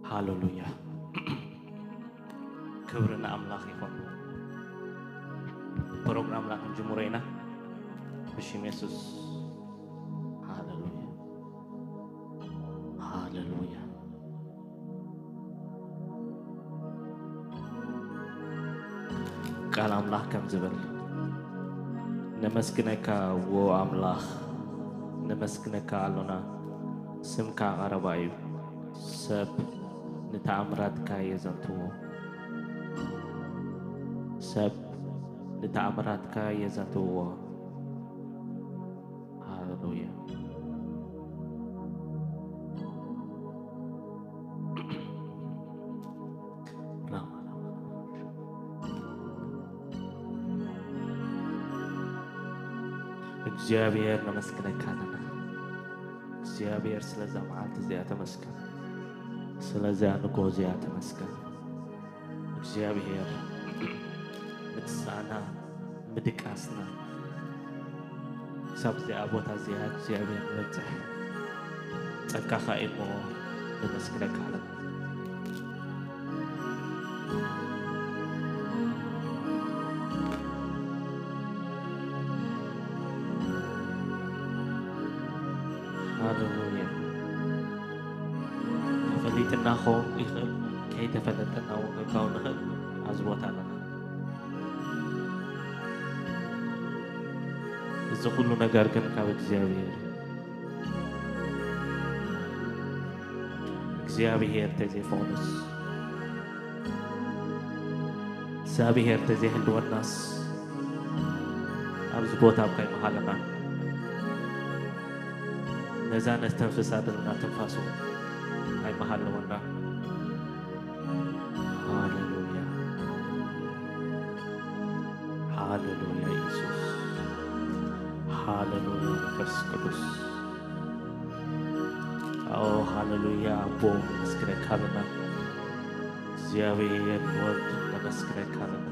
ሃሌሉያ። ክብሪ ንኣምላኽ ይኹን። ፕሮግራምና ክንጅምሮ ኢና ብሽም የሱስ። ሃሌሉያ፣ ሃሌሉያ። ቃል ኣምላኽ ከም ዝብል፣ ነመስግነካ ዎ ኣምላኽ፣ ነመስግነካ ኣሎና፣ ስምካ ቀረባ እዩ። ሰብ ንተኣምራትካ የዘንትዎ፣ ሰብ ንተኣምራትካ የዘንትዎ። ሃሌሉያ። እግዚኣብሔር ነመስግነካ ኣለና። እግዚኣብሔር ስለዛ መዓልቲ እዚኣ ተመስገን፣ ስለዛ ንግሆ እዚኣ ተመስገን። እግዚኣብሔር ምትሳእና ምድቃስና ክሳብ እዚኣ ቦታ እዚኣ እግዚኣብሔር ንበጽሕ ጸጋኻ እዩ እሞ ነመስግነካ ኣለና። ሃሌሉያ። ተፈሊጥና ክኸውን ይኽእል፣ ከይተፈለጠና እውን ክንከውን ንኽእል ኣብዚ ቦታ ኣለና። እዚ ኩሉ ነገር ግን ካብ እግዚኣብሔር እዩ። እግዚኣብሔር ተዘይፈቕዶስ፣ እግዚኣብሔር ተዘይህልወናስ ኣብዚ ቦታ ኣብ ካይ ምሃለና፣ ነዛ ነስተንፍሳ ዘለና ትንፋሱ ኣይምሃለወና። ሃሌሉያ፣ ሃሌሉያ፣ ኢየሱስ፣ ሃሌሉያ፣ መንፈስ ቅዱስ። ኦ፣ ሃሌሉያ፣ ኣቦ፣ ነመስግነካ ኣለና። እግዚኣብሔር ወልድ፣ ነመስግነካ ኣለና።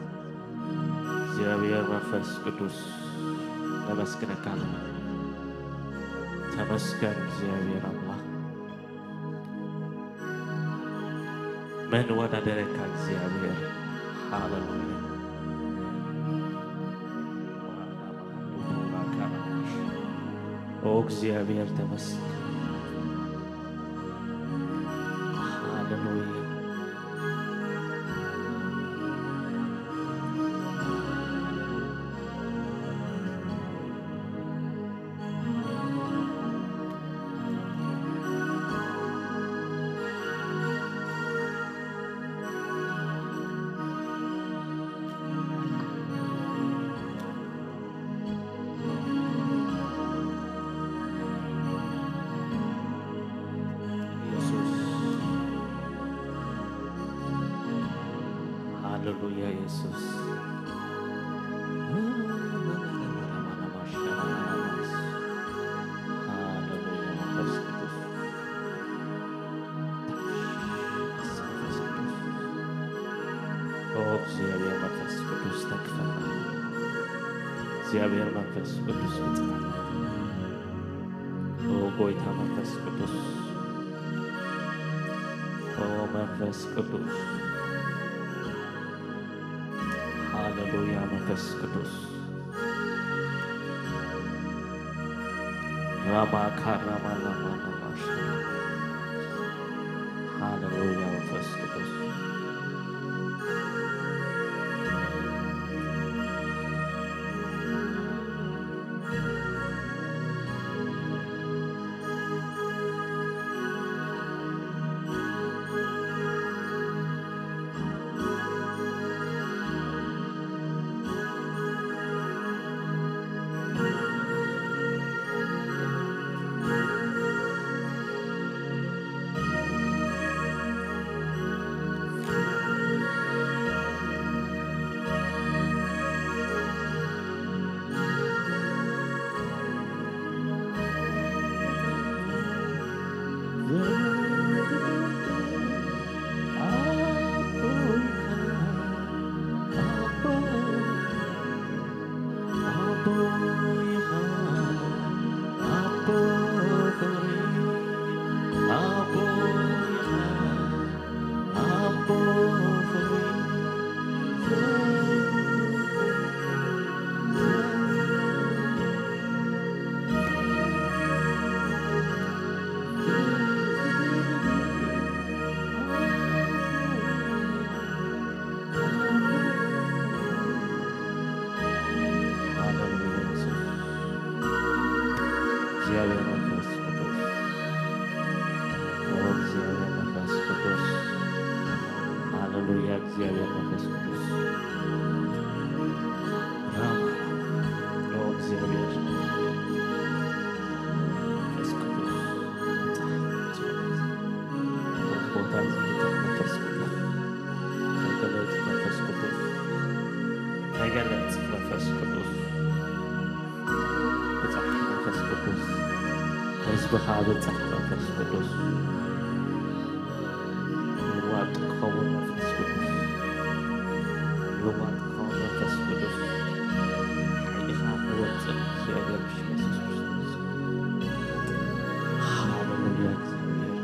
እግዚኣብሔር መንፈስ ቅዱስ፣ ነመስግነካ ኣለና። ተመስገን እግዚኣብሔር ኣምላኽ። መን ወዳደረካ እግዚኣብሔር? ሃሌሉያ። ኦ እግዚኣብሔር ተመስገን። ሃሌሉያ። ኢየሱስ። ሃሌሉያ ኢየሱስ። ሃሌሉያ መንፈስ ቅዱስ። ኦ እግዚኣብሔር መንፈስ ቅዱስ ተክፈና። እግዚኣብሔር መንፈስ ቅዱስ ምጽናና። ኦ ጎይታ መንፈስ ቅዱስ፣ ኦ መንፈስ ቅዱስ፣ ሃሌሉያ መንፈስ ቅዱስ። ራማ ካራማ ላማ ላማ ሽ-፣ ሃሌሉያ መንፈስ ቅዱስ። ኣቦ ኢኻ፣ ኣቦ ፍቕሪ፣ ኣቦ ኢኻ፣ ኣቦ ፍቕሪ። ሃሌሉያ፣ ኢየሱስ። እግዚኣብሔር መንፈስ ቅዱስ፣ ኦ እግዚኣብሔር መንፈስ ቅዱስ፣ ሃሌሉያ፣ እግዚኣብሔር መንፈስ ቅዱስ፣ ራማ፣ ኦ እግዚኣብሔር መንፈስ ቅዱስ፣ ቦታ እዚ መንፈስ ቅዱስ፣ ተገለጽ መንፈስ ቅዱስ፣ ተገለጽ መንፈስ ቅዱስ፣ ብጻሕ መንፈስ ቅዱስ፣ ህዝብኻ ብጻሕ መንፈስ ቅዱስ፣ ልዋጥ ክኸውን መንፈስ ቅዱስ፣ ልዋጥ ክኸውን መንፈስ ቅዱስ፣ ሓይልኻ ክወጽእ እግዚኣብሔር ብሽም የሱስ ክርስቶስ። ሃሌሉያ እግዚኣብሔር።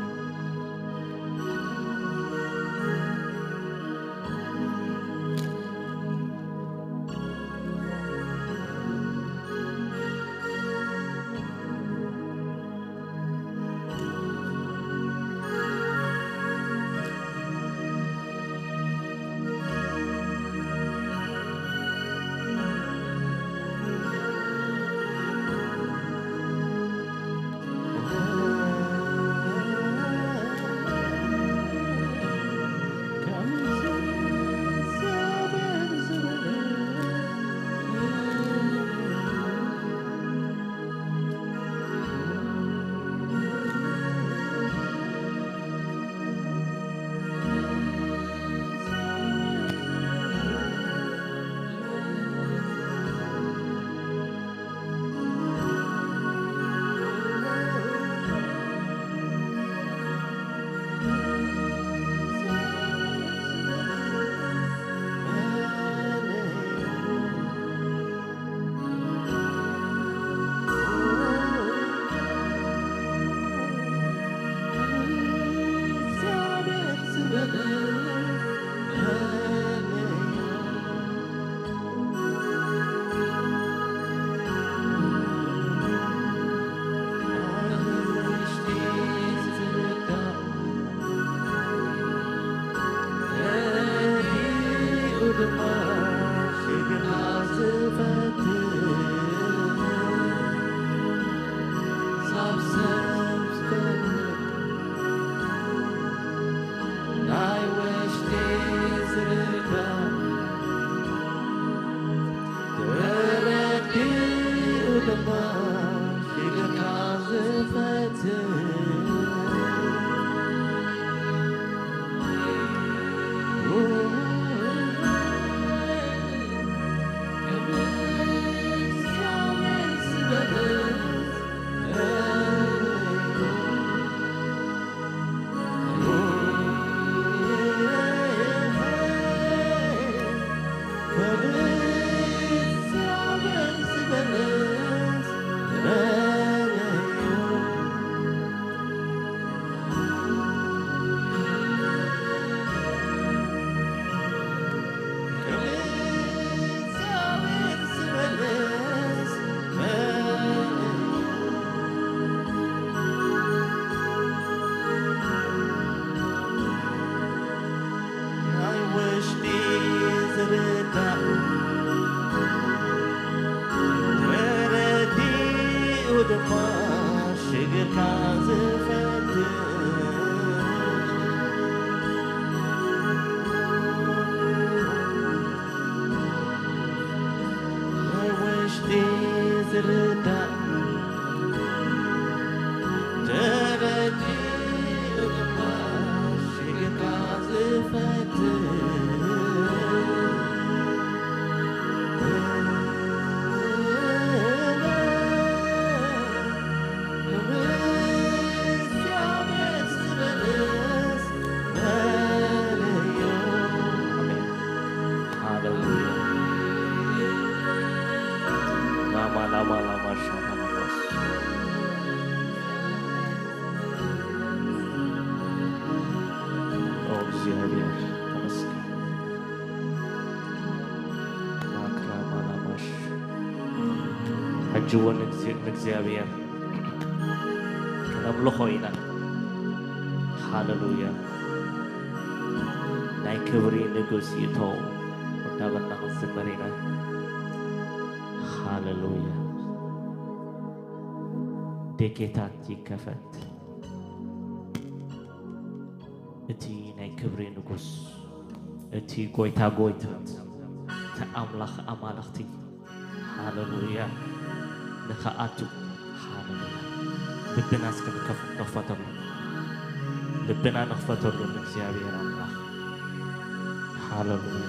ናይ ውሽጢ ዝርዳእ ተረዲኡ ድማ ፊልካ ዝፈትሕ ኣማላማሽ ኣማላማሽ። ኦ እግዚኣብሔር ተመስገን። ማክራ ማላማሽ። ሕጂ እውን ንእግዚ-፣ ንእግዚኣብሔር ክነምልኾ ኢና። ሃሌሉያ። ናይ ክብሪ ንጉስ ይእቶ እንዳበልና ክንዝምር ኢና። ሃሌሉያ። ደጌታት ይከፈት። እቲ ናይ ክብሪ ንጉስ፣ እቲ ጎይታ ጎይታት፣ እቲ ኣምላኽ ኣማልኽቲ፣ ሃሌሉያ፣ ንኽኣቱ፣ ሃሌሉያ። ልብና እስከ ንከፍ-፣ ንኽፈተሉ፣ ልብና ንኽፈተሉ ንእግዚኣብሔር ኣምላኽ። ሃሌሉያ።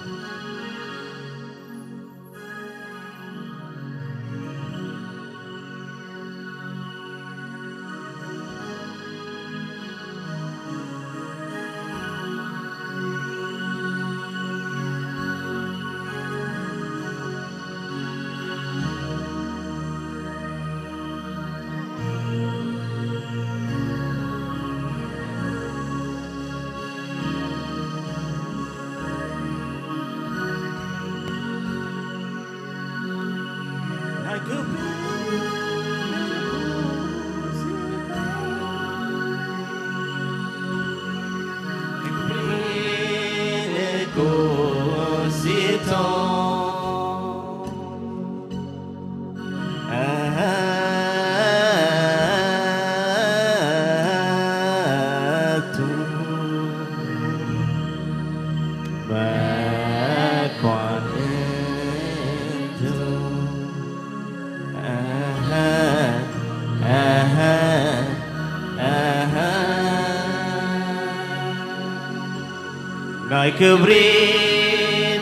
ናይ ክብሪ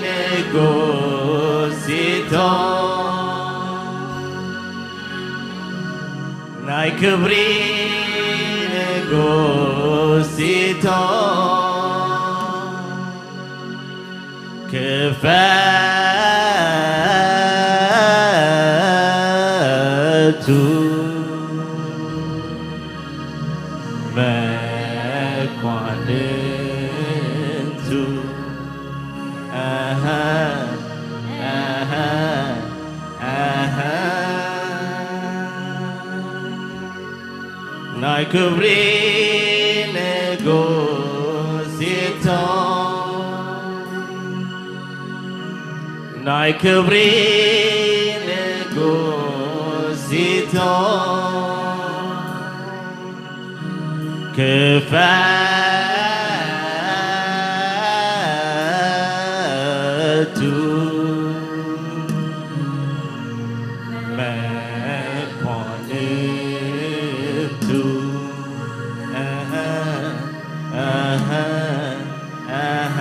ንጉስ ይቶ፣ ናይ ክብሪ ንጉስ ይቶ። ክፈቱ መኳንንቱ። ኣሃ፣ ኣሃ፣ ኣሃ። ናይ ክብሪ ንጉስ ይቶ፣ ናይ ክብሪ ንጉስ ይቶ። ክፈቱ መኳንንቱ። ኣሃ፣ ኣሃ፣ ኣሃ።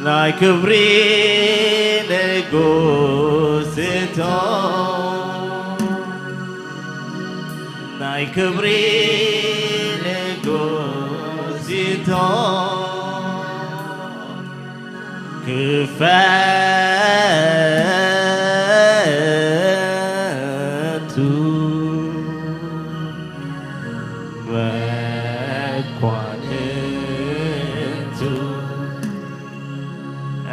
ናይ ክብሪ ንጉስ እቶ፣ ናይ ክብሪ ንጉስ እቶ። ክፈቱ መኳንንቱ።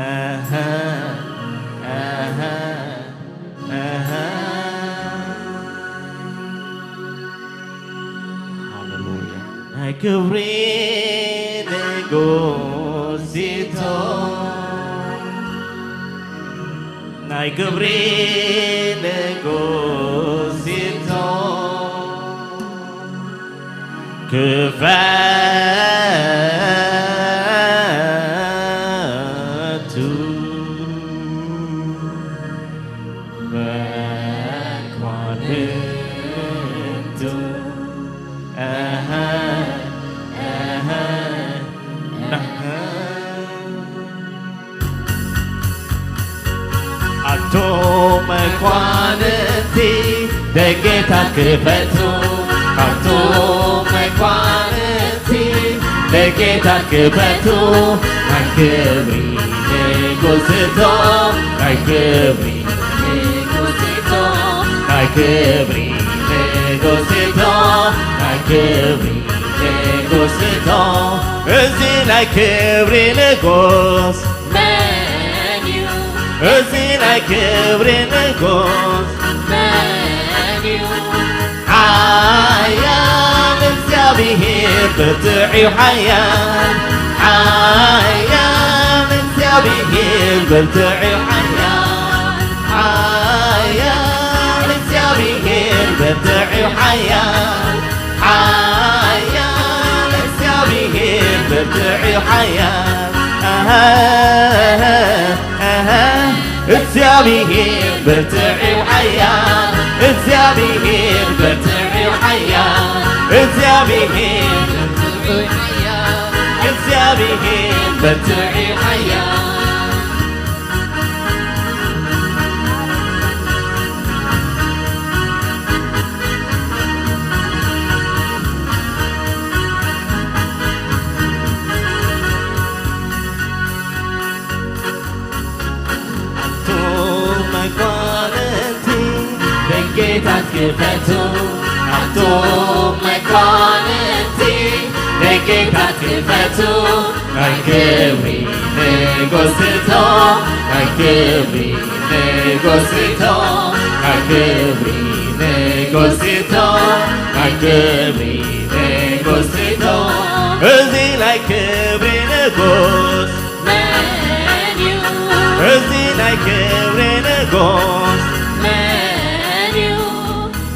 ኣሃ፣ ኣሃ፣ ኣሃ። ሃሌሉያ። ናይ ክብሪ ንጉስ እቶ፣ ናይ ክብሪ ንጉስ እቶ። ክፈቱ መኳንንቱ። ኣሃ፣ ኣሃ፣ ኣሃ። ኣቱም መኳንንቲ ደጌታት ክፈቱ፣ ኣቱም መኳንንቲ ደጌታት ክፈቱ፣ ናይ ክብሪ ንጉ ንጉስቶ ናይ ክብሪ ንጉስቶ ናይ ክብሪ ንጉስቶ ናይ ክብሪ ንጉስቶ እዚ ናይ ክብሪ ንጉስ መን እዩ? እዚ ናይ ክብሪ ንጉስ መን እዩ? ሓያል እግዚኣብሔር ብርቱዕ እዩ ሓያል። ሓያል እግዚኣብሔር ብርቱዕ እዩ ሓያል። ሓያል እግዚኣብሔር ብርቱዕ እዩ ሓያል። ሓያል እግዚኣብሔር ብርቱዕ እዩ ሓያል። ኣሃ፣ ኣሃ፣ እግዚኣብሔር ብርቱዕ እዩ ሓያል። እግዚኣብሔር ብርቱዕ እዩ ሓያል። እግዚኣብሔር ብርቱዕ እዩ ሓያል። እግዚኣብሔር ብርቱዕ እዩ ሓያል። ኣቱም መኳንንቲ ደጌታት ክፈቱ፣ ኣቱም መኳንንቲ ደጌታት ክፈቱ፣ ናይ ክብሪ ንጉስ እቶ፣ ናይ ክብሪ ንጉስ እቶ፣ ናይ ክብሪ ንጉስ እቶ፣ ናይ ክብሪ ንጉስ እቶ። እዚ ናይ ክብሪ ንጉስ መን እዩ? እዚ ናይ ክብሪ ንጉስ መን እዩ?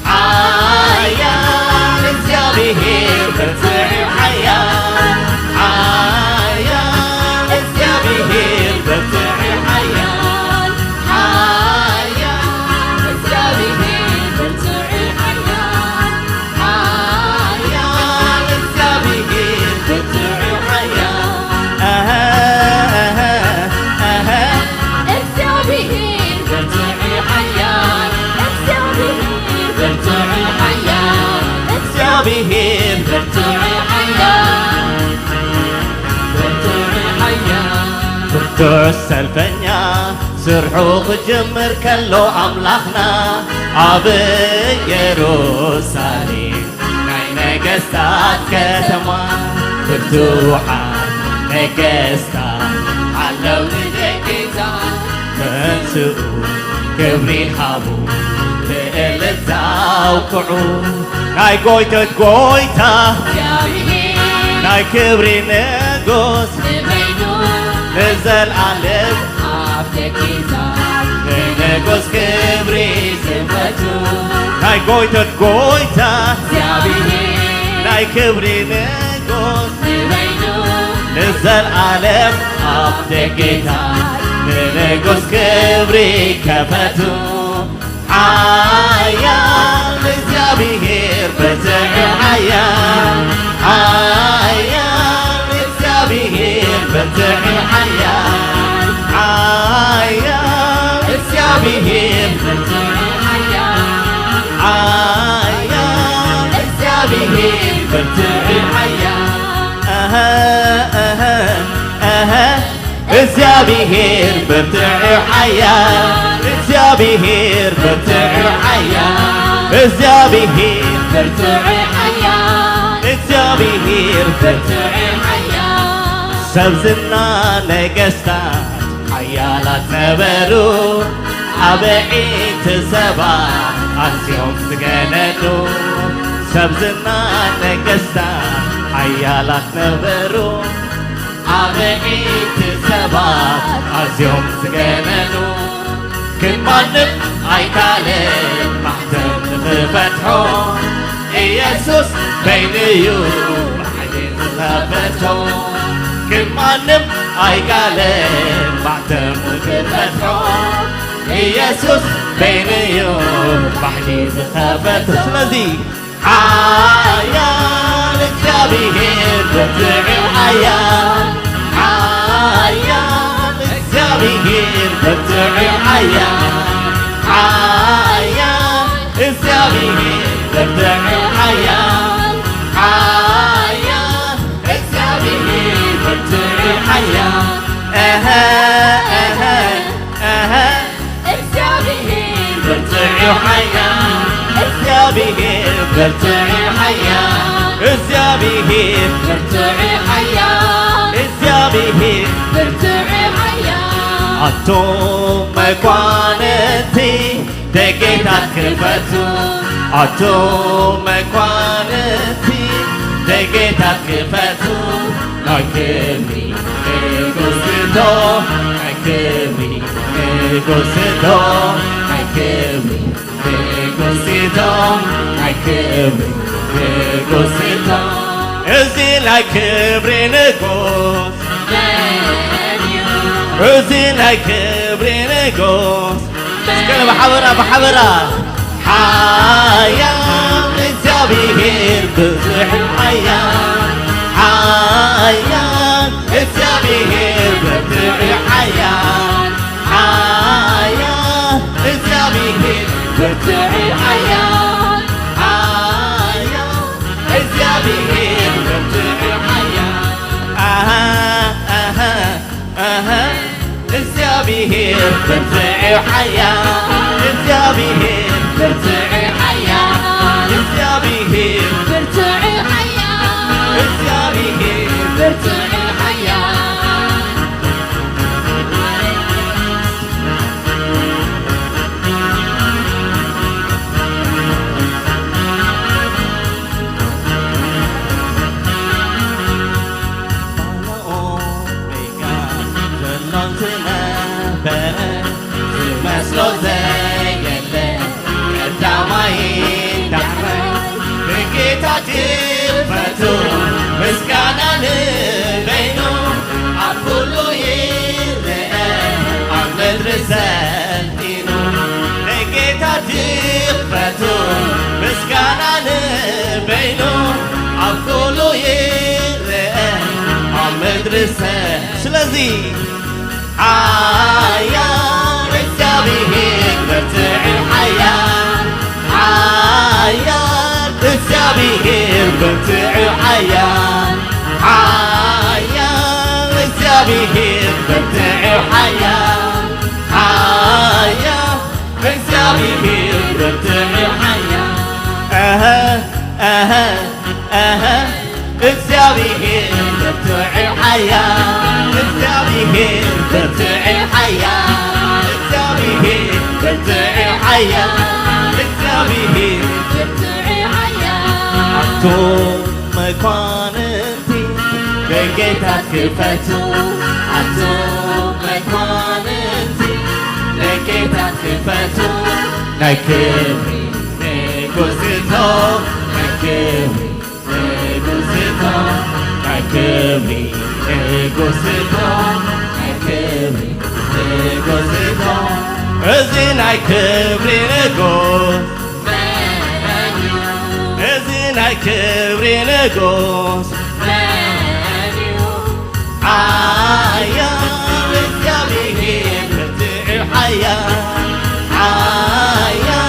ሓያል እግዚኣብሔር ብርቱዕ እዩ ሓያል። ሓያል እግዚኣብሔር ብርቱዕ እዩ ሓያል። ሓያል እግዚኣብሔር ብርቱዕ እዩ ሓያል። ሓያል እግዚኣብሔር ብርቱዕ እዩ ሓያል። ኣሃ፣ ኣሃ፣ ኣሃ። እግዚኣብሔር ብርቱዕ እዩ ሓያል። እግዚኣብሔር ብርቱዕ እዩ ሓያል። እግዚኣብሔር ብርቱዕ እዩ ሓያል። ብርቱዕ እዩ ሓያል። ብርቱዕ ሰልፈኛ ስርሑ ክጅምር ከሎ ኣምላኽና ኣብ ኢየሩሳሌም ናይ ነገስታት ከተማ ብርቱዓት ነገስታት ኣለዉ ንደቂታ ተንስኡ ክብሪ ሃቡ ብእልልታ ኣውቅዑ ናይ ጎይቶት ጎይታ ናይ ክብሪ ንጉስ ንዘልኣለም ንጉስ ክብሪ ዝፈቱ ናይ ጎይቶት ጎይታ ናይ ክብሪ ንጉስ ንዘልኣለም ኣብ ደጌታ ንንጉስ ክብሪ ከፈቱ። ሓያል እግዚኣብሔር ብርቱዕ ሓያል፣ ሓያል እግዚኣብሔር ብርቱዕ ሓያል፣ ሓያል እግዚኣብሔር ብርቱዕ ሓያል፣ ሓያል እግዚኣብሔር ብርቱዕ ሓያል። ኣሃ፣ ኣሃ፣ ኣሃ። እግዚኣብሔር ብርቱዕ ሓያል፣ እግዚኣብሔር ብርቱዕ ሓያል፣ እግዚኣብሔር ብርቱዕ ሓያል፣ እግዚኣብሔር ብርቱዕ ሓያል። ሰብ ዝና ነገስታት ሓያላት ነበሩ፣ ኣብ ዕንቲ ሰባት ኣዝዮም ዝገነኑ። ሰብ ዝና ነገስታት ሓያላት ነበሩ፣ ኣብ ዕንቲ ሰባት ኣዝዮም ዝገነኑ። ግን ማንም ኣይካለን ማሕተም ንኽፈትሖ፣ ኢየሱስ በይኑ እዩ ብሓይሊ ዝኸፈቶ። ግን ማንም ኣይካለን ማሕተም ንኽፈትሖ፣ ኢየሱስ በይኑ እዩ ብሓይሊ ዝኸፈቶ። ስለዚ ሓያል እግዚኣብሔር ብርቱዕ ሓያል፣ ሓያል እግዚኣብሔር ብርቱዕ ሓያል፣ ሓያል እግዚኣብሔር ብርቱዕ ሓያል፣ ሓያል እግዚኣብሔር ብርቱዕ ሓያል። እሀ፣ እሀ፣ ሓያል እግዚኣብሔር ብርቱዕ ሓያል እግዚኣብሔር ብርቱዕ ሓያል እግዚኣብሔር ብርቱዕ ሓያል ኣቶም መኳንንቲ ደጌታት ክፈቱ ኣቶም መኳንንቲ ደጌታት ክፈቱ ናይ ክብሪ ንጉስቶ ናይ ክብሪ ንጉስቶ ናይ ክብሪ ንጉስቶ ናይ ክብሪ ንጉስቶ እዚ ናይ ክብሪ ንጉስ እዚ ናይ ክብሪ ንጉስ እስከ ብሓበራ ብሓበራ ሓያል እግዚኣብሔር ብዙሕ ሓያል ሓያል እግዚኣብሔር ብርቱዕ ሓያል ሓያል እግዚኣብሔር ብርቱዕ ሓያል ሓያል እግዚኣብሔር ብርቱዕ ሓያል ኣሃ ኣሃ ኣሃ እግዚኣብሔር ብርቱዕ ሓያል እግዚኣብሔር ብርቱዕ ሓያል እግዚኣብሔር ብርቱዕ ሓያል እግዚኣብሔር ብርቱዕ ሓያል ዝመስሎ ዘየለ ቀዳማይ ዳሕራይ ብጌታ ክፈቱ ምስጋና ንበይኑ ኣብ ኩሉ ይረአ ኣብ ምድሪ ሰልጢኑ ንጌታ ክፈቱ ምስጋና ንበይኑ ኣብ ኩሉ ይረአ ኣብ ምድሪ ሰ ስለዚ ሓያል እግዚኣብሔር ብርቱዕ ሓያል ሓያል እግዚኣብሔር ብርቱዕ ሓያል ሓያል እግዚኣብሔር ብርቱዕ ሓያል ሓያል እግዚኣብሔር ብርቱዕ ሓያል ኣሃ ኣሃ ኣሃ እግዚኣብሔር ብርቱዕ ሓያል እግዚኣብሔር ብርቱዕ ሓያል እግዚኣብሔር ብርቱዕ ሓያል እግዚኣብሔር ብርቱዕ ሓያል ኣቶም መኳንንቲ ደጌታት ክፈቱ ኣቶም መኳንንቲ ደጌታት ክፈቱ ናይ ክብሪ ንጉስቶ ናይ ክብሪ ንጉስቶ ናይ ክብሪ ንጉስቶ ናይ ክብሪ ንጉስቶ እዚ ናይ ክብሪ ንጉስ እዚ ናይ ክብሪ ንጉስ ሓያል እግዚኣብሔር ብርቱዕ ሓያል ሓያል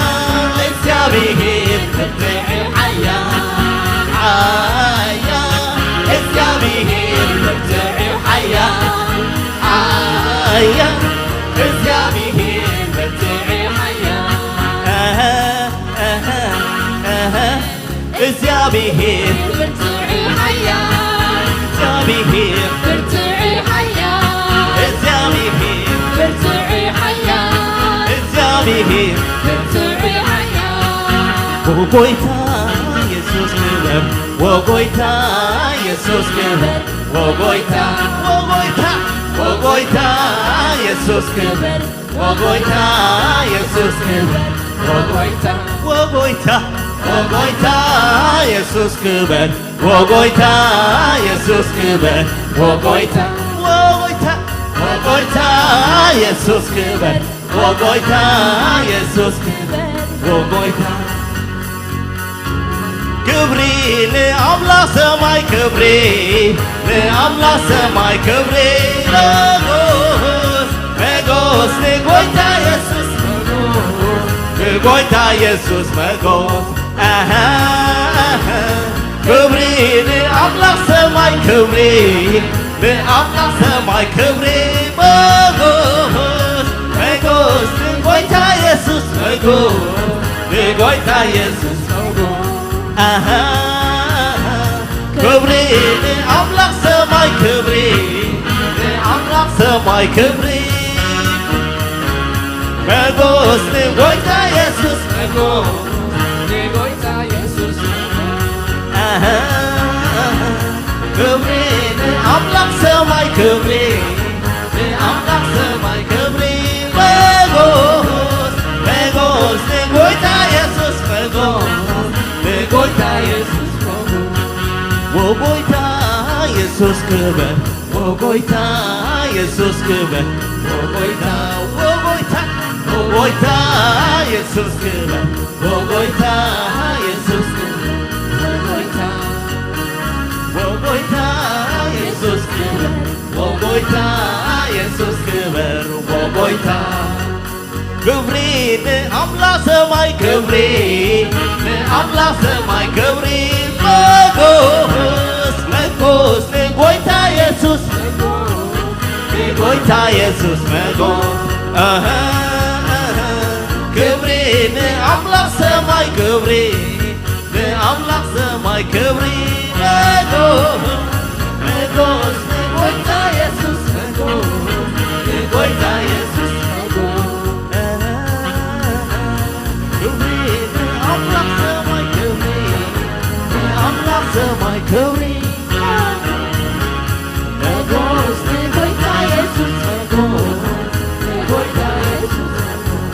እግዚኣብሔር ብርቱዕ ሓያል ሓያል እግዚኣብሔር ብርቱዕ ሓያል ሓያል እግዚኣብሔር ብርቱዕ ሓያል ኣሃ ኣሃ ኣሃ እግዚኣብሔር ብርቱዕ ሓያል እግዚኣብሔር ብርቱዕ ሓያል እግዚኣብሔር ብርቱዕ ሓያል እግዚኣብሔር ብርቱዕ ሓያል ወጎይታ የሱስ ክበር ወጎይታ የሱስ ክበር ወጎይታ ወጎይታ ወጎይታ የሱስ ክበር ወጎይታ የሱስ ክበር ወጎይታ ወጎይታ ወጎይታ የሱስ ክበር ወጎይታ የሱስ ክበር ወጎይታ ወጎይታ ወጎይታ የሱስ ክበር ወጎይታ የሱስ ክበር ወጎይታ ክብሪ ንኣምላኽ ሰማይ ክብሪ ንኣምላኽ ሰማይ ክብሪ መጎስ መጎስ ንጎይታ የሱስ መጎስ ንጎይታ የሱስ መጎስ ኣሃ ኣሃ ክብሪ ንኣምላኽ ሰማይ ክብሪ ንኣምላኽ ሰማይ ክብሪ መጎስ መጎስ ንጎይታ የሱስ መጎስ ጎይታ ኢየሱስ ኣሃ፣ ክብሪ ንኣምላኽ ሰማይ፣ ክብሪ ንኣምላኽ ሰማይ፣ ክብሪ መጎስ ንጎይታ ኢየሱስ፣ መጎስ ንጎይታ ኢየሱስ። ኣሃ፣ ክብሪ ንኣምላኽ ሰማይ፣ ክብሪ ንኣምላኽ ሰማይ፣ ክብሪ መጎስ፣ መጎስ ንጎይታ ኢየሱስ፣ መጎስ ንጎይታ ኢየሱስ፣ መጎስ። ኦ ጎይታ ኢየሱስ ክበር፣ ኦ ጎይታ ኢየሱስ ክበር፣ ኦ ጎይታ፣ ኦ ጎይታ፣ ኦ ጎይታ ኢየሱስ ክበር፣ ኦ ጎይታ ኢየሱስ ክበር፣ ኦ ጎይታ፣ ኦ ጎይታ ኢየሱስ ክበር፣ ኦ ጎይታ ኢየሱስ ክበር፣ ኦ ጎይታ። ክብሪ ንኣምላኽ ሰማይ፣ ክብሪ ንኣምላኽ ሰማይ፣ ክብሪ መጎስ፣ መጎስ ንጎይታ ኢየሱስ፣ ንጎይታ ኢየሱስ መጎስ። ኣሃ፣ ኣሃ። ክብሪ ንኣምላኽ ሰማይ፣ ክብሪ ንኣምላኽ ሰማይ ክብሪ መጎስ፣ መጎስ ንጎይታ ኢየሱስ፣ መጎስ ንጎይታ ኢየሱስ፣ መጎስ። ክብሪ ንኣምላኽ ሰማይ፣ ክብሪ ንኣምላኽ ሰማይ፣ ክብሪ መጎስ ንጎይታ ኢየሱስ፣ መጎስ ንጎይታ ኢየሱስ፣ መጎስ።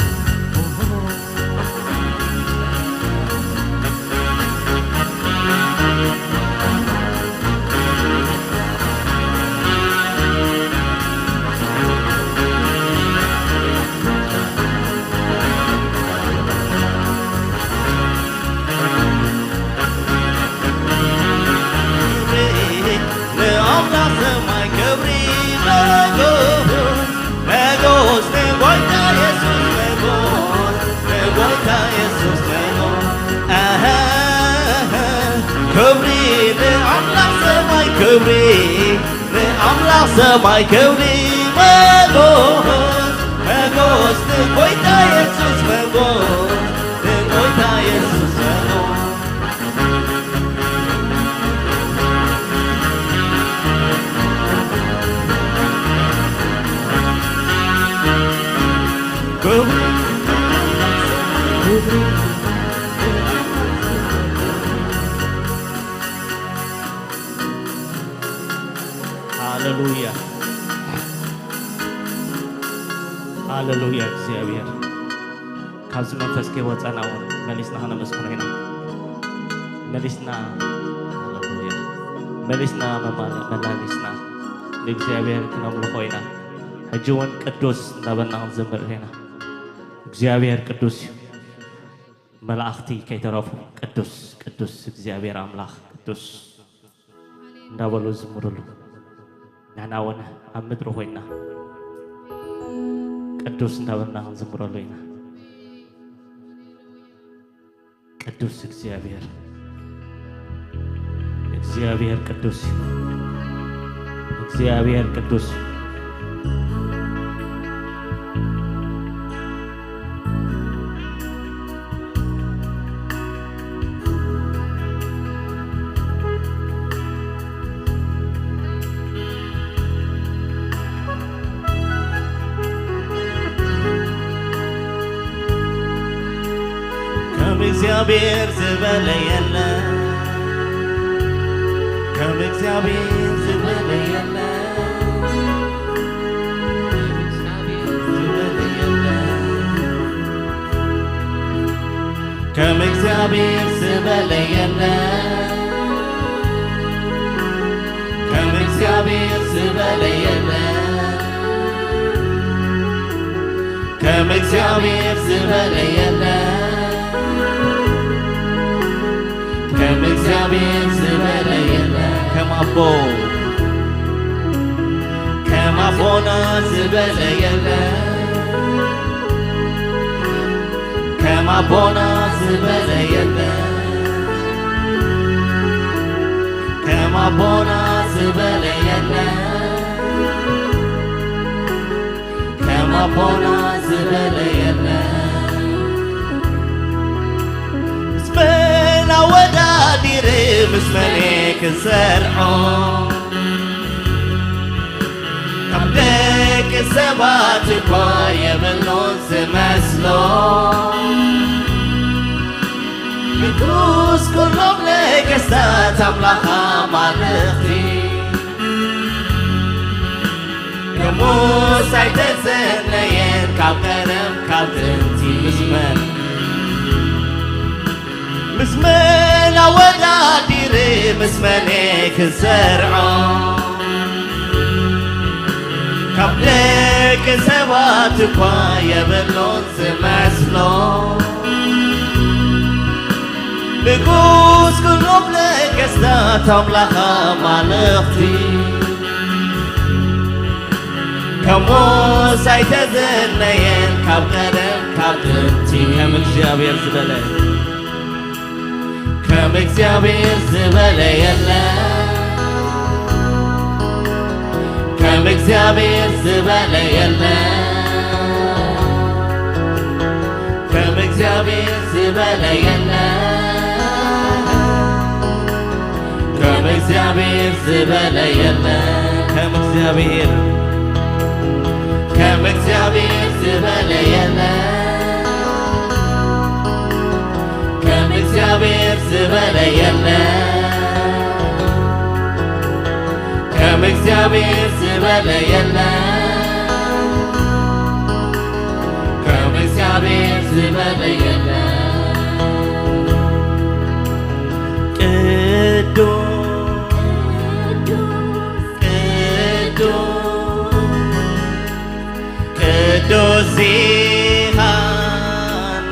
ንኣምላኽ ሰማይ ክብሪ መጎስ፣ መጎስ ንጎይታ የሱስ መጎስ፣ ንጎይታ የሱስ መጎስ። ኣሃ፣ ክብሪ ንኣምላኽ ሰማይ ክብሪ፣ ንኣምላኽ ሰማይ ክብሪ መጎስ፣ መጎስ ንጎይታ የሱስ መጎስ፣ ንጎይታ የሱስ መጎስ። ሃሌሉያ፣ ሃሌሉያ። እግዚኣብሔር ካብዚ መንፈስ ከይወፃና እውን መሊስና ከነመስግኖ ኢና። መሊስና፣ ሃሌሉያ፣ መሊስና መማል-፣ መላሊስና ንእግዚኣብሔር ክነምልኾ ኢና። ሕጂ እውን ቅዱስ እንዳበልና ክንዘምር ኢና። እግዚኣብሔር ቅዱስ እዩ። መላእኽቲ ከይተረፉ ቅዱስ፣ ቅዱስ እግዚኣብሔር ኣምላኽ ቅዱስ እንዳበሉ ዝዝምሩሉ፣ ንሕና እውን ኣብ ምድሪ ኮይንና ቅዱስ እንዳበልና ክንዝምረሉ ኢና። ቅዱስ እግዚኣብሔር፣ እግዚኣብሔር ቅዱስ እዩ። እግዚኣብሔር ቅዱስ እዩ። ከም እግዚኣብሔር ዝበለ የለ፣ ከም እግዚኣብሔር ዝበለ የለ፣ ዝበለ የለ። ከም እግዚኣብሔር ዝበለ የለ፣ ከም እግዚኣብሔር ዝበለ የለ፣ ከም እግዚኣብሔር ዝበለ የለ፣ ከም እግዚኣብሔር ዝበለ የለ። ከም ኣቦ፣ ከም ኣቦና ዝበለ የለ። ከም ኣቦና ዝበለ የለ። ከም ኣቦና ዝበለ የለ። ከም ኣቦና ዝበለ የለ። መን ክንዘርዖ ካብ ደቂ ሰባት እኳ የብሉን ዝመስሎ። ንጉስ ኩሎም ነገስታት ኣምላኽ ኣማልኽቲ ከሙስ ኣይተዘነየን ካብ ቀደም ካብ ጥንቲ። ምስ መን ምስ መን ኣወዳዲረ ምስ መን ክዘርዖ ካብ ደቂ ሰባት እኳ የብሉን ዝመስሎ። ንጉስ ኩሎም ነገስታት ኣምላኽ ኣማልኽቲ ከሞስ ኣይተዘነየን ካብ ቀደም ካብ ጥንቲ። ከም እግዚኣብሔር ዝበለ ከም እግዚኣብሔር ዝበለ የለ። ከም እግዚኣብሔር ዝበለ የለ። ከም እግዚኣብሔር ዝበለ የለ። ከም እግዚኣብሔር ዝበለ የለ። ከም እግዚኣብሔር ከም እግዚኣብሔር ዝበለ የለ። ከም እግዚኣብሔር ዝበለ የለ። ከም እግዚኣብሔር ዝበለ የለ። ከም እግዚኣብሔር ዝበለ የለ። ቅዱስ ቅዱስ ቅዱስ ኢኻ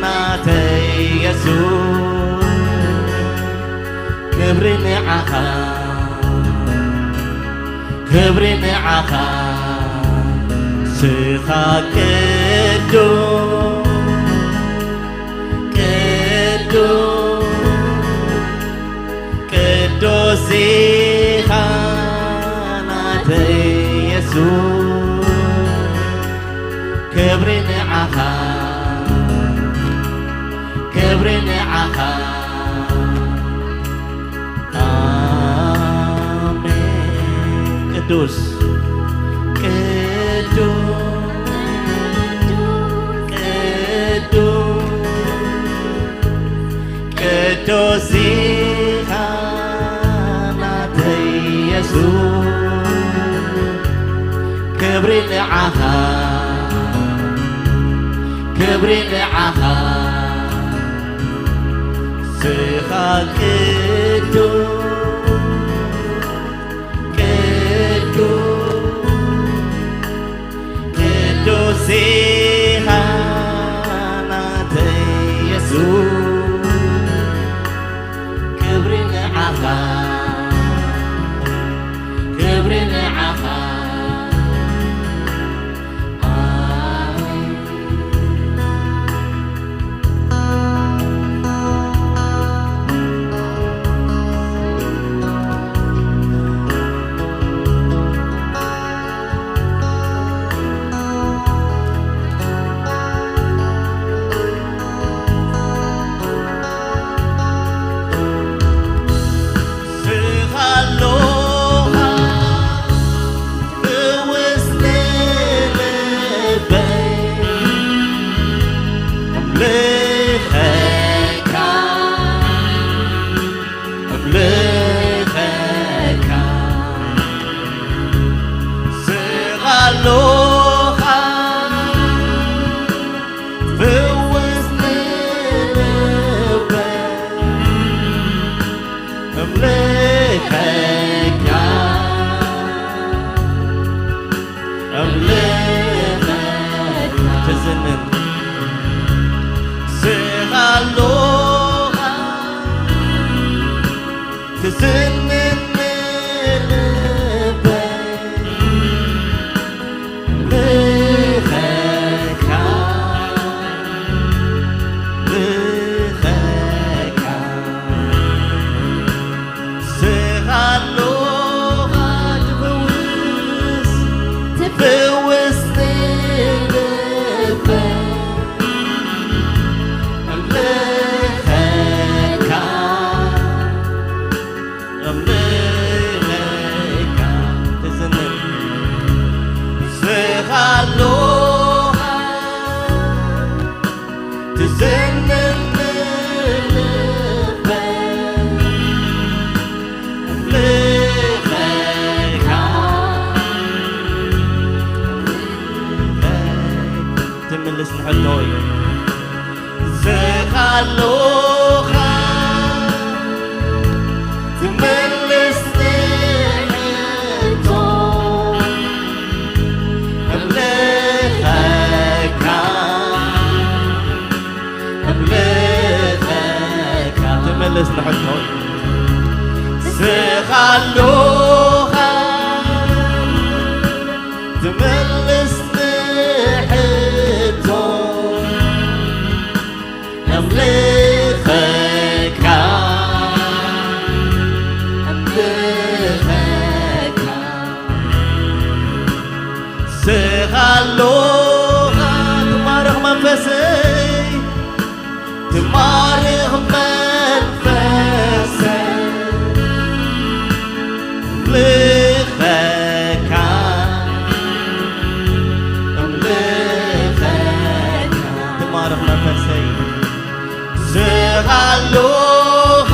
ናተይ የሱስ፣ ክብሪ ንዓኻ፣ ክብሪ ንዓኻ፣ ንስኻ ቅዱስ፣ ቅዱስ፣ ቅዱስ ኢኻ ናተይ የሱስ፣ ክብሪ ንዓኻ፣ ክብሪ ንዓኻ። ኣሜን። ቅዱስ፣ ቅዱስ፣ ቅዱስ፣ ቅዱስ ኢኻ ናተይ የሱስ፣ ክብሪ ንዓኻ፣ ክብሪ ንዓኻ፣ ንስኻ ቅዱስ፣ ቅዱስ፣ ቅዱስ ኢኻ ናተይ የሱስ፣ ክብሪ ንዓኻ፣ ክብሪ ንዓኻ። ኣሜን። ትምልስ ንሕቶይ። ስኻ ኣሎኻ ትምልስ ንሕቶ። እምልኸካ፣ እምልኸካ። ትምልስ ንሕቶይ። ስኻ ኣሎኻ ትምልስ ንሕቶ። እምልኸካ፣ እምልኸካ። ስኻ ኣሎኻ ትማርኽ መንፈሰይ፣ ትማርኽ መንፈሰይ። እምልኸካ፣ እምልኸካ። ትማርኽ መንፈሰይ። ስኻ ኣሎኻ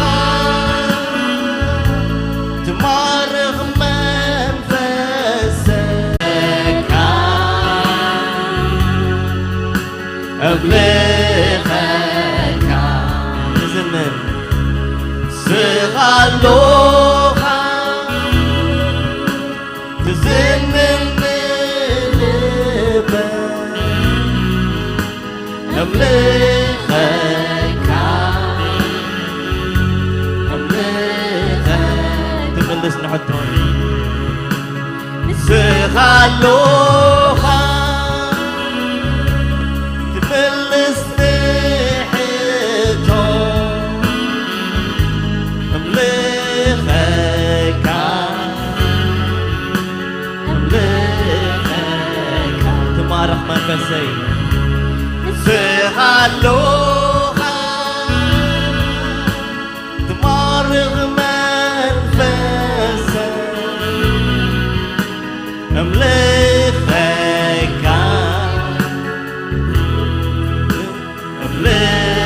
ትማርኽ መንፈሰካ። እምልኸካ። ንዝምር። ስኻ ኣሎኻ ትዝምር ልበይ። እምልኸካ፣ እምልኸካ። ትምልስ ንሕቶይ። ንስኻ ኣሎኻ ትምልስ ንሕቶ። እምልኸካ፣ እምልኸካ። ትማረኽ መንፈሰይ። ንስኻ ኣሎኻ ትማርኽ መንፈሰይ። እምልኸካ፣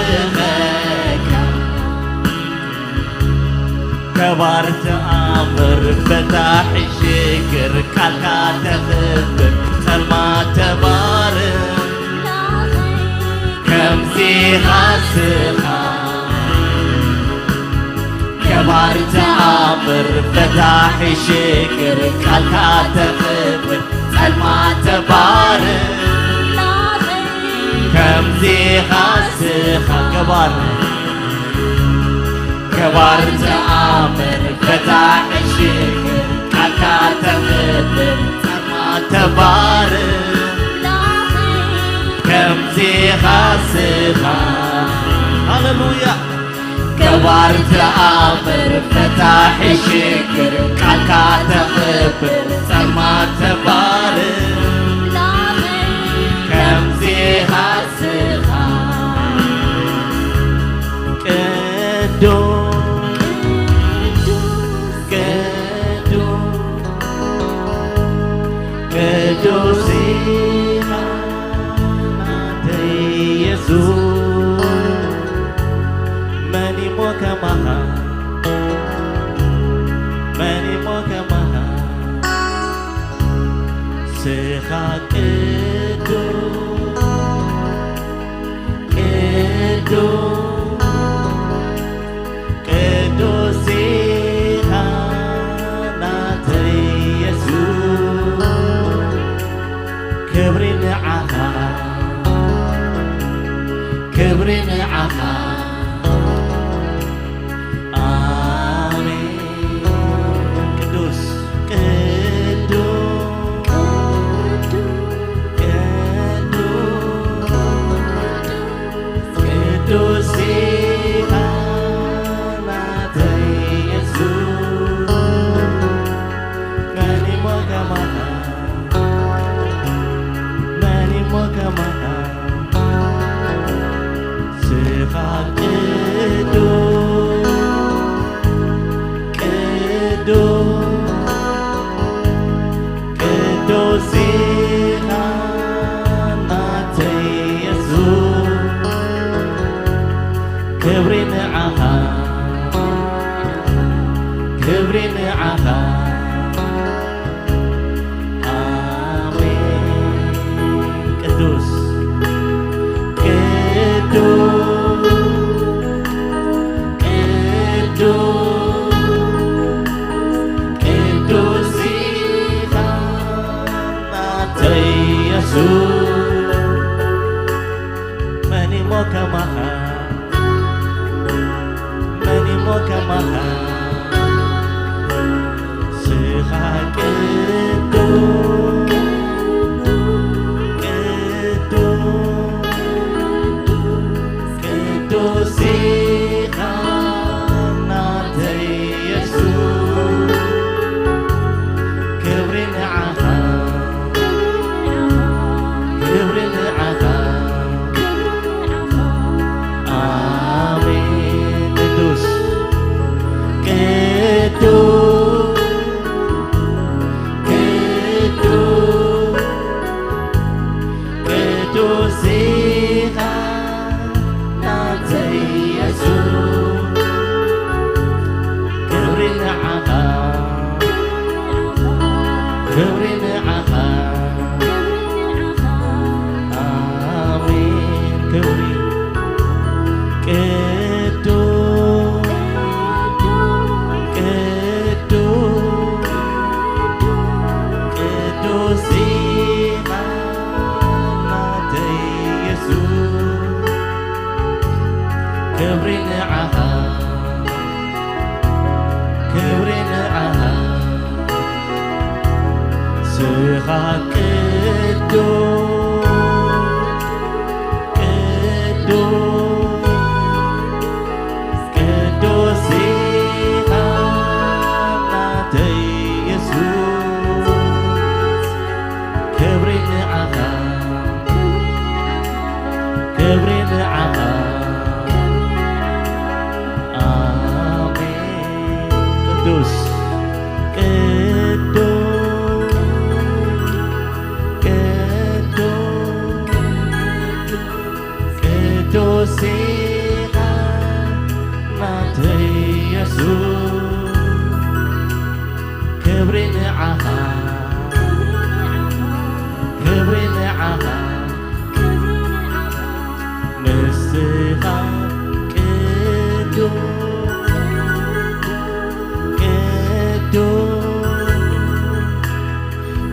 እምልኸካ። ከባር ተኣምር ፈታሒ ሽግር ቃልካ ተኽብር ጸልማት ተባርኽ ከምዚኻ ስኻ። ከባር ተኣምር ፈታሒ ሽግር ቃልካ ተኽብር ጸልማት ተባርኽ ከምዚኻ ስኻ። ገባር ገባር ተኣምር ፈታሒ ሽግር ቃልካ ተኽብር ጸልማት ተባርኽ ከምዚኻ ስኻ። ሃሌሉያ። ገባር ተኣምር ፈታሒ ሽግር ቃልካ ተኽብር ጸልማት ተባርኽ ከምዚኻ ስኻ። ቅዱስ ቅዱስ ቅዱስ ኢኻ ናተይ የሱስ። መን እሞ ከማኻ፣ መን እሞ ከማኻ። ስኻ ቅዱስ ቅዱስ ቅዱስ ኢኻ ናተይ የሱስ። ክብሪ ንዓኻ፣ ክብሪ ንዓኻ። ኣሜን። ቅዱስ ቅዱስ ቅዱስ ቅዱስ ኢኻ ናተይ የሱስ። መን እሞ ከማኻ፣ መን እሞ ከማኻ። ስኻ ቅዱስ ቅዱስ ቅዱስ ኢኻ ናተይ የሱስ። ክብሪ ንዓኻ፣ ክብሪ ንዓኻ። ኣሜን። ቅዱስ ከማኻ፣ መን እሞ ከማኻ፣ ስኻ ቅዱስ፣ ቅዱስ፣ ቅዱስ ኢኻ ናተይ የሱስ። ክብሪ ንዓኻ፣ ክብሪ ንዓኻ። ኣሜን። ቅዱስ፣ ቅዱስ፣ ቅዱስ፣ ቅዱስ ኢኻ ናተይ የሱስ። ክብሪ ንዓኻ፣ ክብሪ ንዓኻ። ኣሜን። ክብሪ ቅዱስ፣ ቅዱስ፣ ቅዱስ ኢኻ ናተይ የሱስ። ክብሪ ንዓኻ፣ ክብሪ ንዓኻ። ስኻ ቅዱስ፣ ቅዱስ፣ ቅዱስ ኢኻ ናተይ የሱስ። ክብሪ ንዓኻ፣ ክብሪ ንዓኻ። ኣሜን። ቅዱስ፣ ቅዱስ፣ ቅዱስ፣ ቅዱስ ኢኻ ናተይ የሱስ። ክብሪ ንዓኻ፣ ክብሪ ንዓኻ። ንስኻ ቅዱስ፣ ቅዱስ፣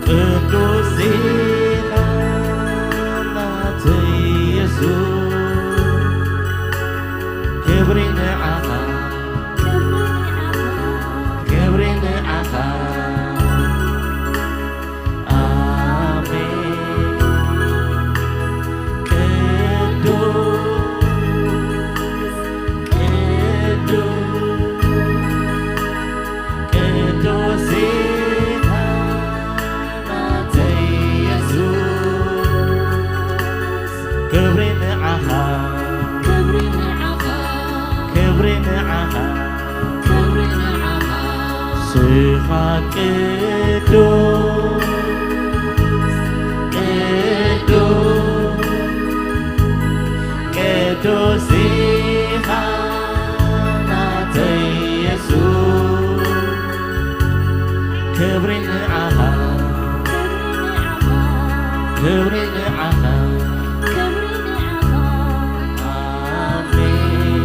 ቅዱስ ኢኻ ናተይ የሱስ። ክብሪ ንዓኻ፣ ክብሪ ንዓኻ። ኣሜን። ቅዱስ፣ ቅዱስ፣ ቅዱስ ኢኻ ናተይ የሱስ። ክብሪ ንዓኻ፣ ክብሪ ንዓኻ፣ ክብሪ ንዓኻ፣ ክብሪ ንዓኻ። ስኻ ቅዱስ፣ ቅዱስ፣ ቅዱስ ኢኻ ናተይ የሱስ። ክብሪ ንዓኻ፣ ክብሪ ንዓኻ። ኣሜን።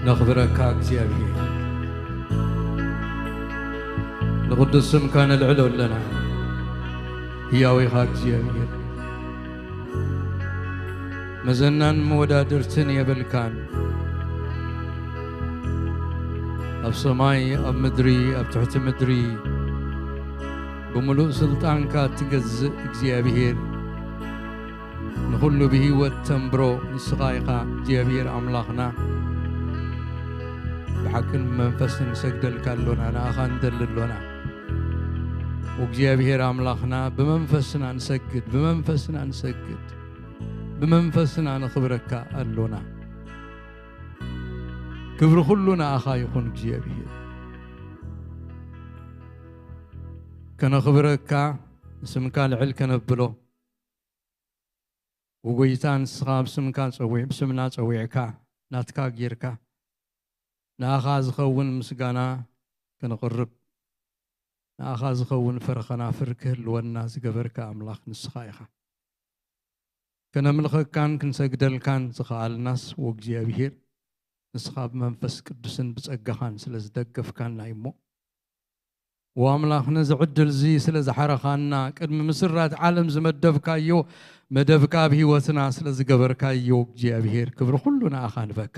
ነኽብረካ እግዚኣብሔር፣ ንቕዱስ ስምካ ነልዕሎ ኣለና። ህያው ኢኻ እግዚኣብሔር፣ መዘናን መወዳድርትን የብልካን። ኣብ ሰማይ፣ ኣብ ምድሪ፣ ኣብ ትሕቲ ምድሪ ብምሉእ ስልጣንካ እትገዝእ እግዚኣብሔር፣ ንኹሉ ብህይወት ተንብሮ ንስኻ ኢኻ እግዚኣብሔር ኣምላኽና። ብሓቅን ብመንፈስን ንሰግደልካ ኣሎና፣ ንኣኻ ንደሊ ኣሎና። እግዚኣብሔር ኣምላኽና፣ ብመንፈስና ንሰግድ፣ ብመንፈስና ንሰግድ፣ ብመንፈስና ነኽብረካ ኣሎና። ክብሪ ኩሉ ንኣኻ ይኹን እግዚኣብሔር። ከነኽብረካ፣ ንስምካ ልዕል ከነብሎ፣ ወጎይታ ንስኻ ብስምካ ጸዊዕ-፣ ብስምና ጸዊዕካ፣ ናትካ ጌርካ፣ ንኣኻ ዝኸውን ምስጋና ከነቕርብ፣ ንኣኻ ዝኸውን ፈርኸናፍር ክህልወና ዝገበርካ ኣምላኽ ንስኻ ኢኻ። ከነምልኸካን ክንሰግደልካን ዝኸኣልናስ፣ ወእግዚኣብሔር፣ ንስኻ ብመንፈስ ቅዱስን ብጸጋኻን ስለ ዝደገፍካና እዩ እሞ፣ ወኣምላኽ፣ ነዚ ዕድል እዚ ስለ ዝሓረኻና፣ ቅድሚ ምስራት ዓለም ዝመደብካዮ መደብካ ኣብ ህይወትና ስለ ዝገበርካዮ፣ እግዚኣብሔር፣ ክብሪ ኩሉ ንኣኻ ንበካ።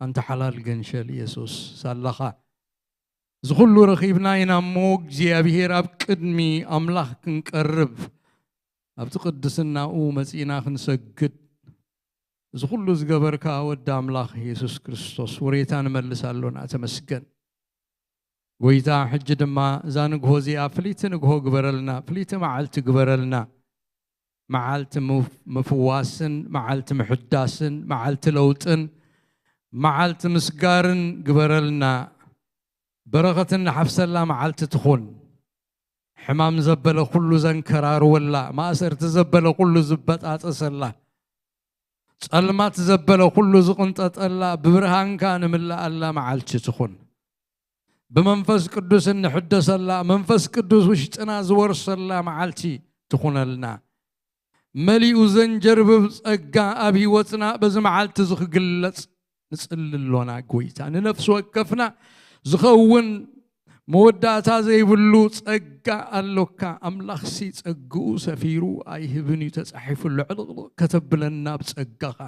ኣንታ ሓላል ገንሸል የሱስ፣ ሳላኻ እዚ ኩሉ ረኺብና ኢና እሞ፣ እግዚኣብሔር፣ ኣብ ቅድሚ ኣምላኽ ክንቀርብ፣ ኣብቲ ቅድስናኡ መጺእና ክንሰግድ፣ እዚ ኩሉ ዝገበርካ ወዲ ኣምላኽ የሱስ ክርስቶስ፣ ውሬታ ንመልስ ኣሎና። ተመስገን። ጎይታ፣ ሕጂ ድማ እዛ ንግሆ እዚኣ ፍልይቲ ንግሆ ግበረልና፣ ፍልይቲ መዓልቲ ግበረልና። መዓልቲ ምፍ-፣ ምፍዋስን፣ መዓልቲ ምሕዳስን፣ መዓልቲ ለውጥን፣ መዓልቲ ምስጋርን ግበረልና። በረኸትን ንሓፍሰላ መዓልቲ ትኹን። ሕማም ዘበለ ኩሉ ዘንከራርወላ፣ ማእሰርቲ ዘበለ ኩሉ ዝበጣጠሰላ፣ ጸልማት ዘበለ ኩሉ ዝቕንጠጠላ፣ ብብርሃንካ ንምልኣላ መዓልቲ ትኹን። ብመንፈስ ቅዱስ እንሕደሰላ፣ መንፈስ ቅዱስ ውሽጥና ዝወርሰላ መዓልቲ ትኹነልና። መሊኡ ዘንጀርብብ ጸጋ ኣብ ህይወትና በዚ መዓልቲ እዚ ክግለጽ ንጽሊ ኣሎና። ጎይታ፣ ንነፍሲ ወከፍና ዝኸውን መወዳእታ ዘይብሉ ጸጋ ኣሎካ። ኣምላኽሲ ጸግኡ ሰፊሩ ኣይህብን እዩ ተጻሒፉ፣ ልዕልቕልቕ ከተብለና ብጸጋኻ።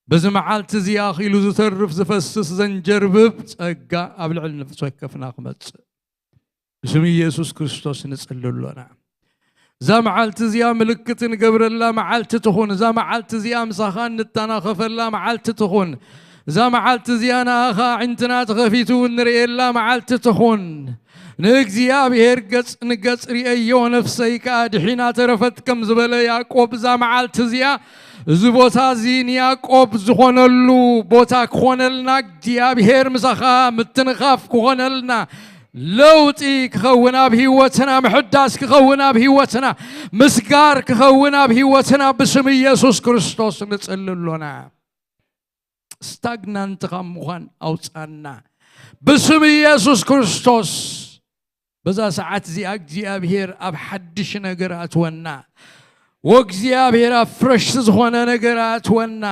በዚ መዓልቲ እዚ ኣኺሉ ዝተርፍ ዝፈስስ ዘንጀርብብ ጸጋ ኣብ ልዕሊ ነፍሲ ወከፍና ክመጽእ ብስም ኢየሱስ ክርስቶስ ንጽሊ ኣሎና። እዛ መዓልቲ እዚኣ ምልክት ንገብረላ መዓልቲ ትኹን። እዛ መዓልቲ እዚኣ ምሳኻ እንተናኸፈላ መዓልቲ ትኹን። እዛ መዓልቲ እዚኣ ንኣኻ ኣዒንትና ተኸፊቱ እንርእየላ መዓልቲ ትኹን። ንእግዚኣብሔር ገጽ ንገጽ ርእየዮ፣ ነፍሰይ ከኣ ድሒና ተረፈት ከም ዝበለ ያዕቆብ፣ እዛ መዓልቲ እዚኣ፣ እዚ ቦታ እዚ ንያዕቆብ ዝኾነሉ ቦታ ክኾነልና፣ እግዚኣብሔር ምሳኻ ምትንኻፍ ክኾነልና፣ ለውጢ ክኸውን ኣብ ህይወትና፣ ምሕዳስ ክኸውን ኣብ ህይወትና፣ ምስጋር ክኸውን ኣብ ህይወትና፣ ብስም ኢየሱስ ክርስቶስ ንጽሊ ኣሎና። ስታግናንት ካብ ምዃን ኣውጻና። ብስም ኢየሱስ ክርስቶስ፣ በዛ ሰዓት እዚኣ እግዚኣብሔር ኣብ ሓድሽ ነገር ኣትወና። ወእግዚኣብሔር ኣብ ፍረሽ ዝኾነ ነገር ኣትወና።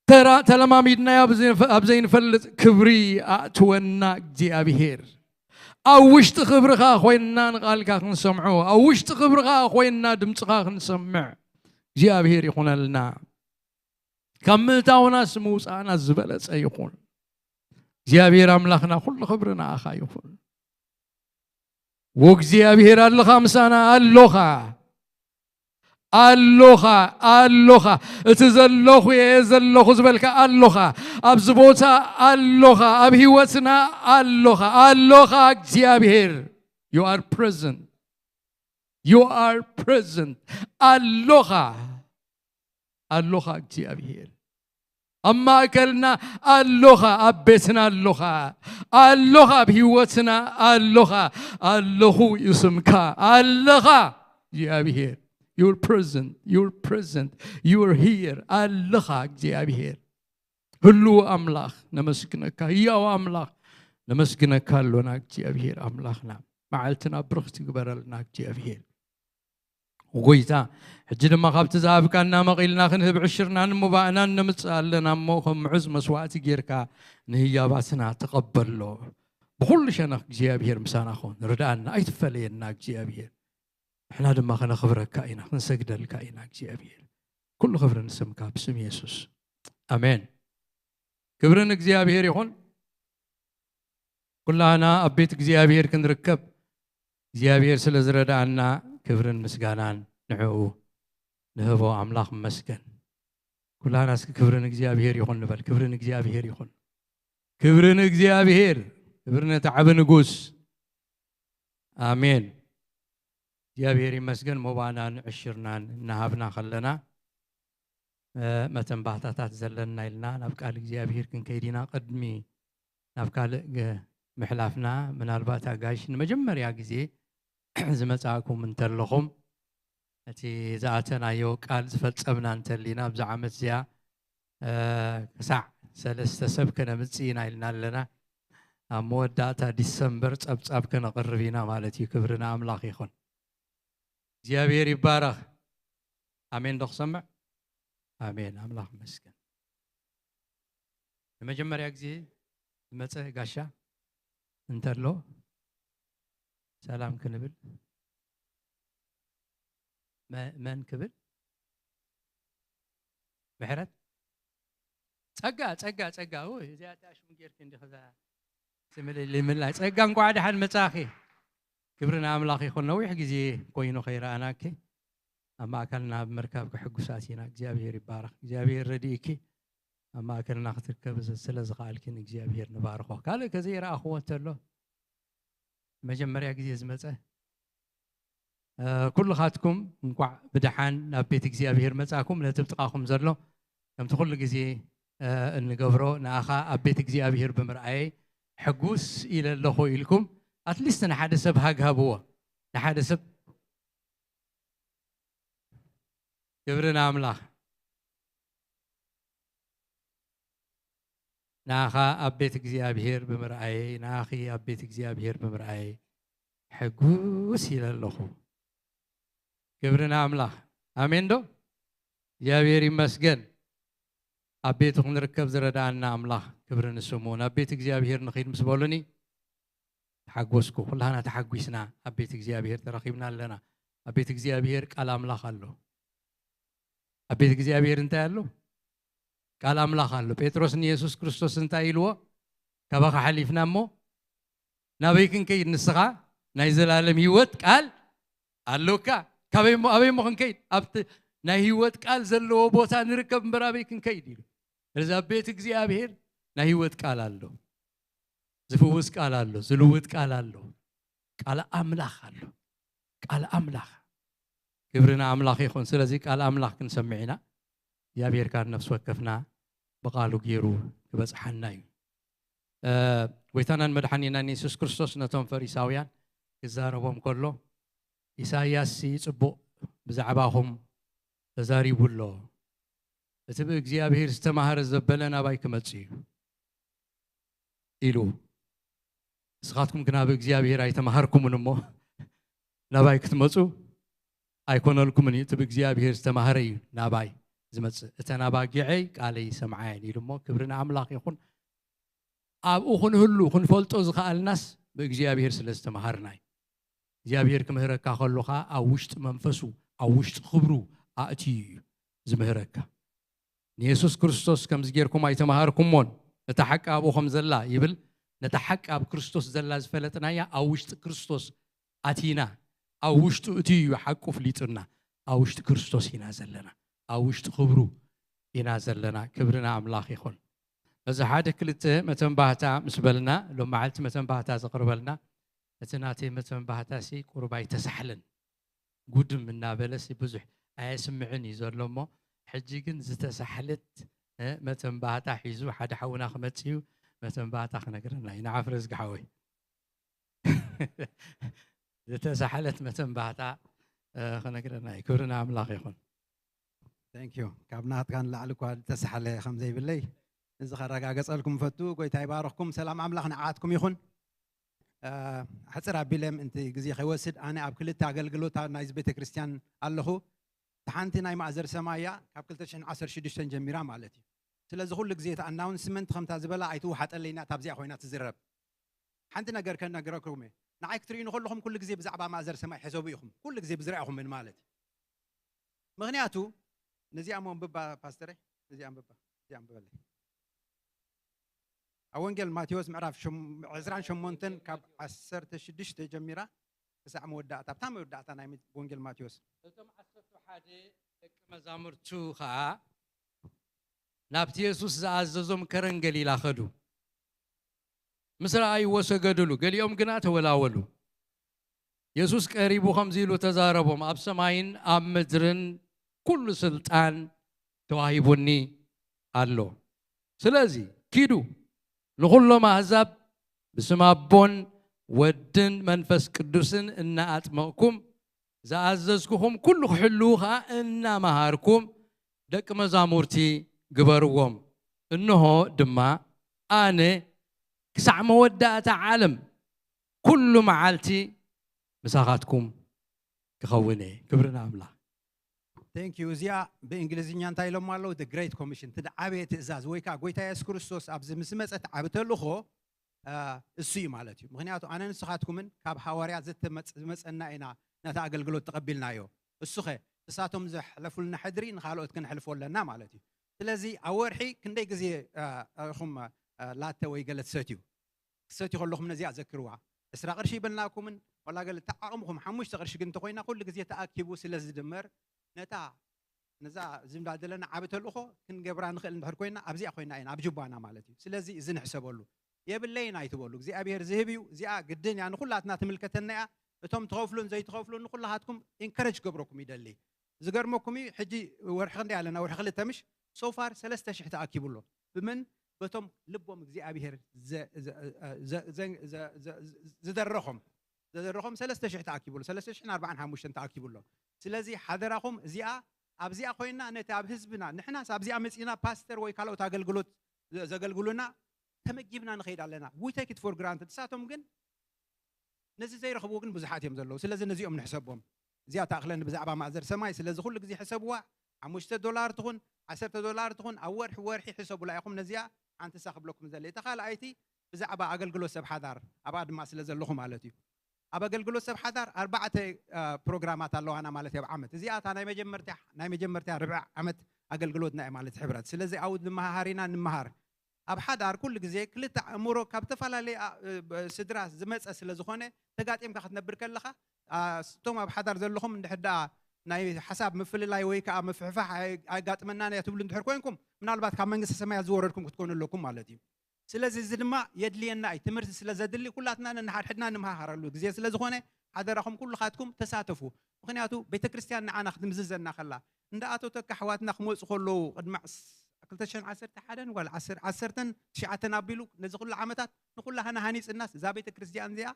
ተራ-፣ ተለማሚድናዮ ኣብ ዘይንፈ-፣ ኣብ ዘይንፈልጥ ክብሪ ኣእትወና እግዚኣብሔር። ኣብ ውሽጢ ክብርኻ ኮይንና ንቓልካ ክንሰምዖ፣ ኣብ ውሽጢ ክብርኻ ኮይንና ድምፅኻ ክንሰምዕ እግዚኣብሔር ይኹነልና። ካብ ምእታውናስ ምውፃእና ዝበለፀ ይኹን። እግዚኣብሔር ኣምላኽና፣ ኩሉ ክብሪ ንኣኻ ይኹን። ወእግዚኣብሔር ኣለኻ፣ ምሳና ኣሎኻ፣ ኣሎኻ፣ ኣሎኻ። እቲ ዘለኹ እየ ዘለኹ ዝበልካ ኣሎኻ፣ ኣብዚ ቦታ ኣሎኻ፣ ኣብ ህይወትና ኣሎኻ፣ ኣሎኻ እግዚኣብሔር። You are present. You are present. ኣሎኻ፣ ኣሎኻ እግዚኣብሔር። ኣብ ማእከልና ኣሎኻ፣ ኣብ ቤትና ኣሎኻ፣ ኣሎኻ፣ ኣብ ህይወትና ኣሎኻ። ኣለኹ እዩ ስምካ። ኣለኻ እግዚኣብሔር። You're present. You're present. You're here. ኣለኻ እግዚኣብሔር። ህልው ኣምላኽ ነመስግነካ። ህያው ኣምላኽ ነመስግነካ ኣሎና እግዚኣብሔር ኣምላኽና። መዓልትና ብርኽቲ ግበረልና እግዚኣብሔር። ጎይታ፣ ሕጂ ድማ ካብቲ ዝሃብካና መቒልና ክንህብ ዕሽርናን ሙባእናን ነምጽእ ኣለና እሞ፣ ከም ምዑዝ መስዋእቲ ጌርካ ንህያባትና ተቐበሎ። ብኹሉ ሸነኽ እግዚኣብሔር ምሳና ኹን፣ ርድኣና፣ ኣይትፈለየና እግዚኣብሔር። ንሕና ድማ ከነኽብረካ ኢና፣ ክንሰግደልካ ኢና እግዚኣብሔር። ኩሉ ክብሪ ንስምካ ብስም የሱስ። ኣሜን። ክብሪ ንእግዚኣብሔር ይኹን። ኩላና ኣብ ቤት እግዚኣብሔር ክንርከብ እግዚኣብሔር ስለ ዝረድኣና ክብርን ምስጋናን ንዕኡ ንህቦ። ኣምላኽ ይመስገን። ኩላና እስኪ ክብሪ ንእግዚኣብሔር ይኹን ንበል። ክብሪ ንእግዚኣብሔር ይኹን። ክብሪ ንእግዚኣብሔር። ክብሪ ነቲ ዓቢ ንጉስ። ኣሜን። እግዚኣብሔር ይመስገን። ሞባናን ዕሽርናን እናሃብና ከለና፣ እ፣ መተንባህታታት ዘለና ኢልና ናብ ቃል እግዚኣብሔር ክንከይድ ኢና። ቅድሚ ናብ ካልእ ግ-፣ ምሕላፍና፣ ምናልባት ኣጋይሽ ንመጀመርያ ግዜ ዝመጻእኩም እንተለኹም፣ እቲ ዝኣተናዮ ቃል ዝፈጸምና እንተሊና፣ ኣብዚ ዓመት እዚኣ፣ እ፣ ክሳዕ ሰለስተ ሰብ ከነምጽእ ኢና ኢልና ኣለና። ኣብ መወዳእታ ዲሰምበር ጸብጻብ ከነቕርብ ኢና ማለት እዩ። ክብሪ ንኣምላኽ ይኹን። እግዚኣብሔር ይባረኽ። ኣሜን ዶ ክሰምዕ? ኣሜን። ኣምላኽ ይመስገን። ንመጀመርያ ግዜ ዝመጸ ጋሻ እንተሎ ሰላም ክንብል፣ መ-፣ መን ክብል? ምሕረት? ጸጋ፣ ጸጋ፣ ጸጋ። ኡይ፣ እዚኣ እታ ሽሙ ጌርኪ እንዲኺ እዛ ስምልል ምልላይ። ጸጋ፣ እንቋዕ ደሓን መጻኺ። ክብሪ ንኣምላኽ ይኹን። ነዊሕ ግዜ ኮይኑ ከይረኣናኪ፣ ኣብ ማእከልና ብምርካብኪ ሕጉሳት ኢና። እግዚኣብሔር ይባረኽ። እግዚኣብሔር ረድኢኪ፣ ኣብ ማእከልና ክትርከቢ ዝ-፣ ስለ ዝኸኣልኪ ንእግዚኣብሔር ንባርኾ። ካልእ ከ ዘይረኣኽዎ እንተሎ? መጀመርያ ግዜ ዝመጸ? እ፣ ኩልኻትኩም እንቋዕ ብደሓን ናብ ቤት እግዚኣብሔር መጻእኩም። ነቲ ብጥቓኹም ዘሎ ከምቲ ኩሉ ግዜ፣ እ፣ እንገብሮ፣ ንኣኻ ኣብ ቤት እግዚኣብሔር ብምርኣየይ ሕጉስ ኢለ ኣለኹ ኢልኩም፣ ኣትሊስት ንሓደ ሰብ ሃግ ሃብዎ። ንሓደ ሰብ። ክብሪ ንኣምላኽ። ንኣኻ ኣብ ቤት እግዚኣብሔር ብምርኣየይ፣ ንኣኺ ኣብ ቤት እግዚኣብሔር ብምርኣየይ ሕጉስ ኢለ ኣለኹ። ክብሪ ንኣምላኽ። ኣሜን ዶ? እግዚኣብሔር ይመስገን። ኣብ ቤቱ ክንርከብ ዝረድኣና ኣምላኽ፣ ክብሪ ንስሙ። ናብ ቤት እግዚኣብሔር ንኺድ ምስ በሉኒ፣ ተሓጎስኩ። ኩላህና ተሓጒስና ኣብ ቤት እግዚኣብሔር ተረኺብና ኣለና። ኣብ ቤት እግዚኣብሔር ቃል ኣምላኽ ኣሎ። ኣብ ቤት እግዚኣብሔር እንታይ ኣሎ? ቃል ኣምላኽ ኣሎ። ጴጥሮስ ንየሱስ ክርስቶስ እንታይ ኢልዎ? "ካባኻ ሓሊፍና እሞ ናበይ ክንከይድ? ንስኻ ናይ ዘላለም ህይወት ቃል ኣሎካ። ካበይ እሞ፣ ኣበይ እሞ ክንከይድ? ኣብቲ ናይ ህይወት ቃል ዘለዎ ቦታ ንርከብ እምበር ኣበይ ክንከይድ?" ኢሉ። ስለዚ ኣብ ቤት እግዚኣብሔር ናይ ህይወት ቃል ኣሎ። ዝፍውስ ቃል ኣሎ፣ ዝልውጥ ቃል ኣሎ። ቃል ኣምላኽ ኣሎ። ቃል ኣምላኽ። ክብሪ ንኣምላኽ ይኹን። ስለዚ ቃል ኣምላኽ ክንሰምዕ ኢና። እግዚኣብሔር ካብ ነፍሲ ወከፍና ብቓሉ ገይሩ ክበጽሓና እዩ። እ፣ ጎይታናን መድሓኒናን የሱስ ክርስቶስ ነቶም ፈሪሳውያን ክዛረቦም ከሎ፣ "ኢሳይያስሲ ጽቡቕ ብዛዕባኹም ተዛሪቡ ኣሎ። እቲ ብእግዚኣብሔር ዝተማህረ ዘበለ ናባይ ክመጽእ እዩ" ኢሉ። ንስኻትኩም ግና ብእግዚኣብሔር ኣይተማሃርኩምን እሞ ናባይ ክትመጹ ኣይኮነልኩምን እዩ። እቲ ብእግዚኣብሔር ዝተማህረ እዩ ናባይ ዝመጽእ። እተን ኣባጊዐይ ቃለይ ይሰምዓ እየን ኢሉ እሞ፣ ክብሪ ንኣምላኽ ይኹን። ኣብኡ ክንህሉ ክንፈልጦ ዝኸኣልናስ ብእግዚኣብሔር ስለ ዝተማሃርና እዩ። እግዚኣብሔር ክምህረካ ከሎ ኸኣ ኣብ ውሽጢ መንፈሱ፣ ኣብ ውሽጢ ክብሩ ኣእትዩ እዩ ዝምህረካ። ንየሱስ ክርስቶስ ከምዚ ጌርኩም ኣይተማሃርኩሞን፣ እታ ሓቂ ኣብኡ ከም ዘላ ይብል። ነታ ሓቂ ኣብ ክርስቶስ ዘላ ዝፈለጥናያ ኣብ ውሽጢ ክርስቶስ ኣቲና፣ ኣብ ውሽጡ እቲ እዩ ሓቁ ፍሊጡና። ኣብ ውሽጢ ክርስቶስ ኢና ዘለና፣ ኣብ ውሽጢ ክብሩ ኢና ዘለና። ክብሪ ንኣምላኽ ይኹን። በዚ ሓደ ክልተ መተንባህታ ምስ በልና፣ ሎም መዓልቲ መተንባህታ ዘቕርበልና፣ እቲ ናተይ መተንባህታሲ ቁሩብ ኣይተሳሕለን። ጉድም እናበለሲ ብዙሕ ኣየስምዕን እዩ ዘሎ እሞ፣ ሕጂ ግን ዝተሳሕለት፣ እ፣ መተንባህታ ሒዙ ሓደ ሓውና ክመጽእ እዩ፣ መተንባህታ ክነግረና እዩ። ንዓፍረ ዝግሓወይ። ዝተሳሕለት መተንባህታ፣ እ፣ ክነግረና እዩ። ክብሪ ንኣምላኽ ይኹን። Thank you። ካብ ናትካ ንላዕሊ እኳ ዝተሳሕለ ከም ዘይብለይ እዚ ከረጋገጸልኩም ፈቱ። ጎይታ ይባርኽኩም። ሰላም ኣምላኽ ንዓትኩም ይኹን። እ፣ ሕፅር ኣቢለ ምእንቲ ግዜ ከይወስድ፣ ኣነ ኣብ ክልተ ኣገልግሎት ናይዚ ቤተ ክርስቲያን ኣለኹ። እቲ ሓንቲ ናይ ማእዘር ሰማይ እያ፣ ካብ ክልተ ሽሕን ዓሰርተ ሽዱሽተን ጀሚራ ማለት እዩ። ስለዚ ኩሉ ግዜ እቲ ኣናውንስመንት ከምታ ዝበላ ኣይትውሓጠለይና፣ እታ ኣብዚኣ ኮይና ትዝረብ። ሓንቲ ነገር ከነግረኩም እየ። ንዓይ ክትርእዩኒ ከለኹም ኩሉ ግዜ ብዛዕባ ማእዘር ሰማይ ሕሰቡ ኢኹም። ኩሉ ግዜ ብዝረኣኹምን ማለት እዩ። ምኽንያቱ ነዚኣ እሞ ኣንብባ ፓስተረ፣ ነዚኣ ኣንብባ፣ ነዚኣ ኣንብበለይ። ኣብ ወንጌል ማቴዎስ ምዕራፍ ሸም-፣ ዕስራን ሸሞንተን ካብ ዓሰርተ ሽዱሽተ ጀሚራ ክሳዕ መወዳእታ፣ ኣብታ መወዳእታ ናይ ወንጌል ማቴዎስ። እቶም ዓሰርተ ሓደ ደቂ መዛሙርቱ ኸኣ ናብቲ የሱስ ዝኣዘዞም ከረን ገሊላ ኸዱ። ምስ ረኣይዎ ሰገዱሉ፣ ገሊኦም ግና ተወላወሉ። የሱስ ቀሪቡ ከምዚ ኢሉ ተዛረቦም፣ ኣብ ሰማይን ኣብ ምድርን ኩሉ ስልጣን ተዋሂቡኒ ኣሎ። ስለዚ ኪዱ ንኹሎም ኣህዛብ ብስም ኣቦን ወድን መንፈስ ቅዱስን እናኣጥመቕኩም ዝኣዘዝኩኹም ኩሉ ክሕልዉ ኸኣ እናመሃርኩም ደቂ መዛሙርቲ ግበርዎም። እንሆ ድማ ኣነ ክሳዕ መወዳእታ ዓለም ኩሉ መዓልቲ ምሳኻትኩም ክኸውን እየ። ክብሪ ንኣምላኽ። Thank you። እዚኣ ብእንግሊዝኛ እንታይ ኢሎም ኣለዉ? The Great Commission፣ እቲ ዓበየ ትእዛዝ፣ ወይ ከዓ ጎይታ የሱስ ክርስቶስ ኣብዚ ምስ መጸ እቲ ዓቢ ተልእኾ፣ እ፣ እሱ እዩ ማለት እዩ። ምኽንያቱ ኣነ ንስኻትኩምን ካብ ሃዋርያት ዝተመጽ-፣ ዝመጸና ኢና ነቲ ኣገልግሎት ተቐቢልናዮ። እሱኸ ንሳቶም ዘሕለፉልና ሕድሪ ንኻልኦት ክንሕልፎ ኣለና ማለት እዩ። ስለዚ ኣብ ወርሒ ክንደይ ግዜ፣ እ፣ ኢኹም፣ እ፣ ላተ ወይ ገለ ትሰትዩ? ክትሰትዩ ከለኹም ነዚኣ ዘክርዋ። ዕስራ ቅርሺ ይበልናኩምን ዋላ ገለ ተዓቕምኹም ሓሙሽተ ቅርሺ ግን እንተኾይና ኩሉ ግዜ ተኣኪቡ ስለ ዝድመር ነታ ነዛ ዝምዳ ዘለና ዓቢ ተልእኾ ክንገብራ ንኽእል እንድሕር ኮይና ኣብዚኣ ኮይና ኢና ኣብ ጅባና ማለት እዩ። ስለዚ እዚ ንሕሰበሉ። የብለይን ኣይትበሉ። እግዚኣብሔር ዝህብ እዩ። እዚኣ ግድን እያ። ንኹላትና ትምልከተና እያ። እቶም ትኸፍሉን ዘይትኸፍሉን ንኹላሃትኩም ኢንከረጅ ክገብረኩም ይደሊ። ዝገርመኩም እዩ፣ ሕጂ ወርሒ ክንደይ ኣለና? ወርሒ ክልተ ምሽ? ሶፋር ሰለስተ ሽሕ ተኣኪቡ ኣሎ። ብምን? በቶም ልቦም እግዚኣብሔር ዘ-፣ ዘ-፣ ዘ-፣ ዘ-፣ ዘ-፣ ዘ-፣ ዝደረኾም፣ ዝደረኾም ሰለስተ ሽሕ ተኣኪቡ ኣሎ። ሰለስተ ሽሕን ኣርባዓን ሓሙሽተን ተኣኪቡ ኣሎ። ስለዚ ሓደራኹም እዚኣ፣ ኣብዚኣ ኮይና ነቲ ኣብ ህዝብና፣ ንሕናስ ኣብዚኣ መጺና ፓስተር ወይ ካልኦት ኣገልግሎት ዘ-፣ ዘገልግሉና ተመጊብና ንኸይድ ኣለና። We take it for granted። ንሳቶም ግን ነዚ ዘይረኽብዎ ግን ብዙሓት እዮም ዘለዉ። ስለዚ ነዚኦም ንሕሰቦም። እዚኣ ተኣኽለኒ ብዛዕባ ማእዘር ሰማይ። ስለዚ ኩሉ ግዜ ሕሰብዋ። ሓሙሽተ ዶላር ትኹን፣ ዓሰርተ ዶላር ትኹን፣ ኣብ ወርሒ ወርሒ ሕሰቡላ ኢኹም። ነዚኣ ሓንቲ እሳ ክብለኩም ዘለ። እታ ካልኣይቲ ብዛዕባ ኣገልግሎት ሰብ ሓዳር፣ ኣብኣ ድማ ስለ ዘለኹ ማለት እዩ። ኣብ ኣገልግሎት ሰብ ሓዳር ኣርባዕተ፣ እ፣ ፕሮግራማት ኣለዋና ማለት እዩ ኣብ ዓመት። እዚኣ እታ ናይ መጀመርታ፣ ናይ መጀመርታ ርብዒ ዓመት ኣገልግሎትና እያ ማለት ሕብረት። ስለዚ ኣብኡ ንመሃሃር ኢና፣ ንመሃር። ኣብ ሓዳር ኩሉ ግዜ ክልተ ኣእምሮ ካብ ዝተፈላለየ ኣ-፣ እ፣ ብ-፣ ስድራ ዝመጸ ስለ ዝኾነ፣ ተጋጢምካ ክትነብር ከለኻ፣ ኣ፣ እቶም ኣብ ሓዳር ዘለኹም እንድሕር ደኣ ናይ ሓሳብ ምፍልላይ ወይ ከኣ ምፍሕፋሕ ኣይ-፣ ኣጋጥመናን እያ ትብሉ እንድሕር ኮይንኩም፣ ምናልባት ካብ መንግስተ ሰማያት ዝወረድኩም ክትኮኑ ኣለኩም ማለት እዩ። ስለዚ እዚ ድማ የድልየና እዩ። ትምህርቲ ስለ ዘድሊ ኩላትና ነንሓድሕድና ንመሃሃረሉ ግዜ ስለ ዝኾነ፣ ሓደራኹም ኩልኻትኩም ተሳተፉ። ምኽንያቱ ቤተ ክርስቲያን ንዓና ክትምዝዘና ከላ፣ እንዳ ኣቶ ተካ ኣሕዋትና ክመጹ ከለዉ ቅድሚ ዓስ-፣ ክልተ ሽሕን ዓሰርተ ሓደን ጓል ዓሰር-፣ ዓሰርተን ትሽዓተን ኣቢሉ ነዚ ኩሉ ዓመታት ንኩላህና ሃኒጽናስ እዛ ቤተ ክርስቲያን እዚኣ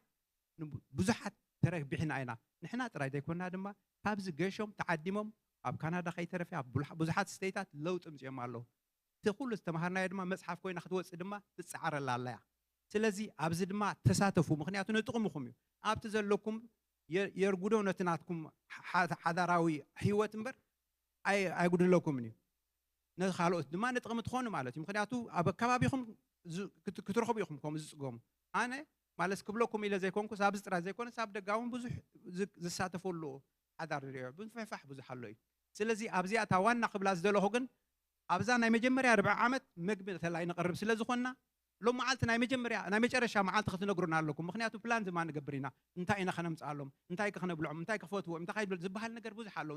ንቡ-፣ ብዙሓት ተረቢሕና ኢና። ንሕና ጥራይ ዘይኮንና ድማ ካብዚ ገሾም ተዓዲሞም ኣብ ካናዳ ከይተረፈ ኣብ ቡልሓ-፣ ብዙሓት ስተይታት ለውጢ ኣምጺኦም ኣለዉ። እቲ ኩሉ ዝተምሃርናዮ ድማ መጽሓፍ ኮይና ክትወጽእ ድማ ትጸዓረላ ኣላ እያ። ስለዚ ኣብዚ ድማ ተሳተፉ፣ ምኽንያቱ ንጥቕምኹም እዩ። ኣብቲ ዘለኩም የ-፣ የርጉዶ ነቲ ናትኩም ሓ-፣ ሓዳራዊ ህይወት እምበር ኣይ-፣ ኣይጉድለኩምን እዩ። ነቲ ካልኦት ድማ ንጥቕሚ ትኾኑ ማለት እዩ። ምኽንያቱ ኣብ ኣከባቢኹም ዝ-፣ ክት-፣ ክትረኽቡ ኢኹም ከምኡ ዝጽገሙ። ኣነ ማለት ክብለኩም ኢለ ዘይኮንኩስ ኣብዚ ጥራይ ዘይኮነስ ኣብ ደጋ እውን ብዙሕ ዝ-፣ ዝሳተፈሉ ሓዳር ንሪኦ። ምፍሕፋሕ ብዙሕ ኣሎ እዩ። ስለዚ ኣብዚኣ እታ ዋና ክብላ ዝደለኹ ግን ኣብዛ ናይ መጀመርያ ርብዒ ዓመት መግቢ ተላይ ንቐርብ ስለ ዝኾንና ሎም መዓልቲ ናይ መጀመርያ፣ ናይ መጨረሻ መዓልቲ ክትነግሩና ኣለኩም። ምኽንያቱ ፕላን ድማ ንገብር ኢና። እንታይ ኢና ከነምጽኣሎም? እንታይ ከ ከነብልዖም? እንታይ ክፈትዎም? እንታይ ከይብል ዝበሃል ነገር ብዙሕ ኣሎ።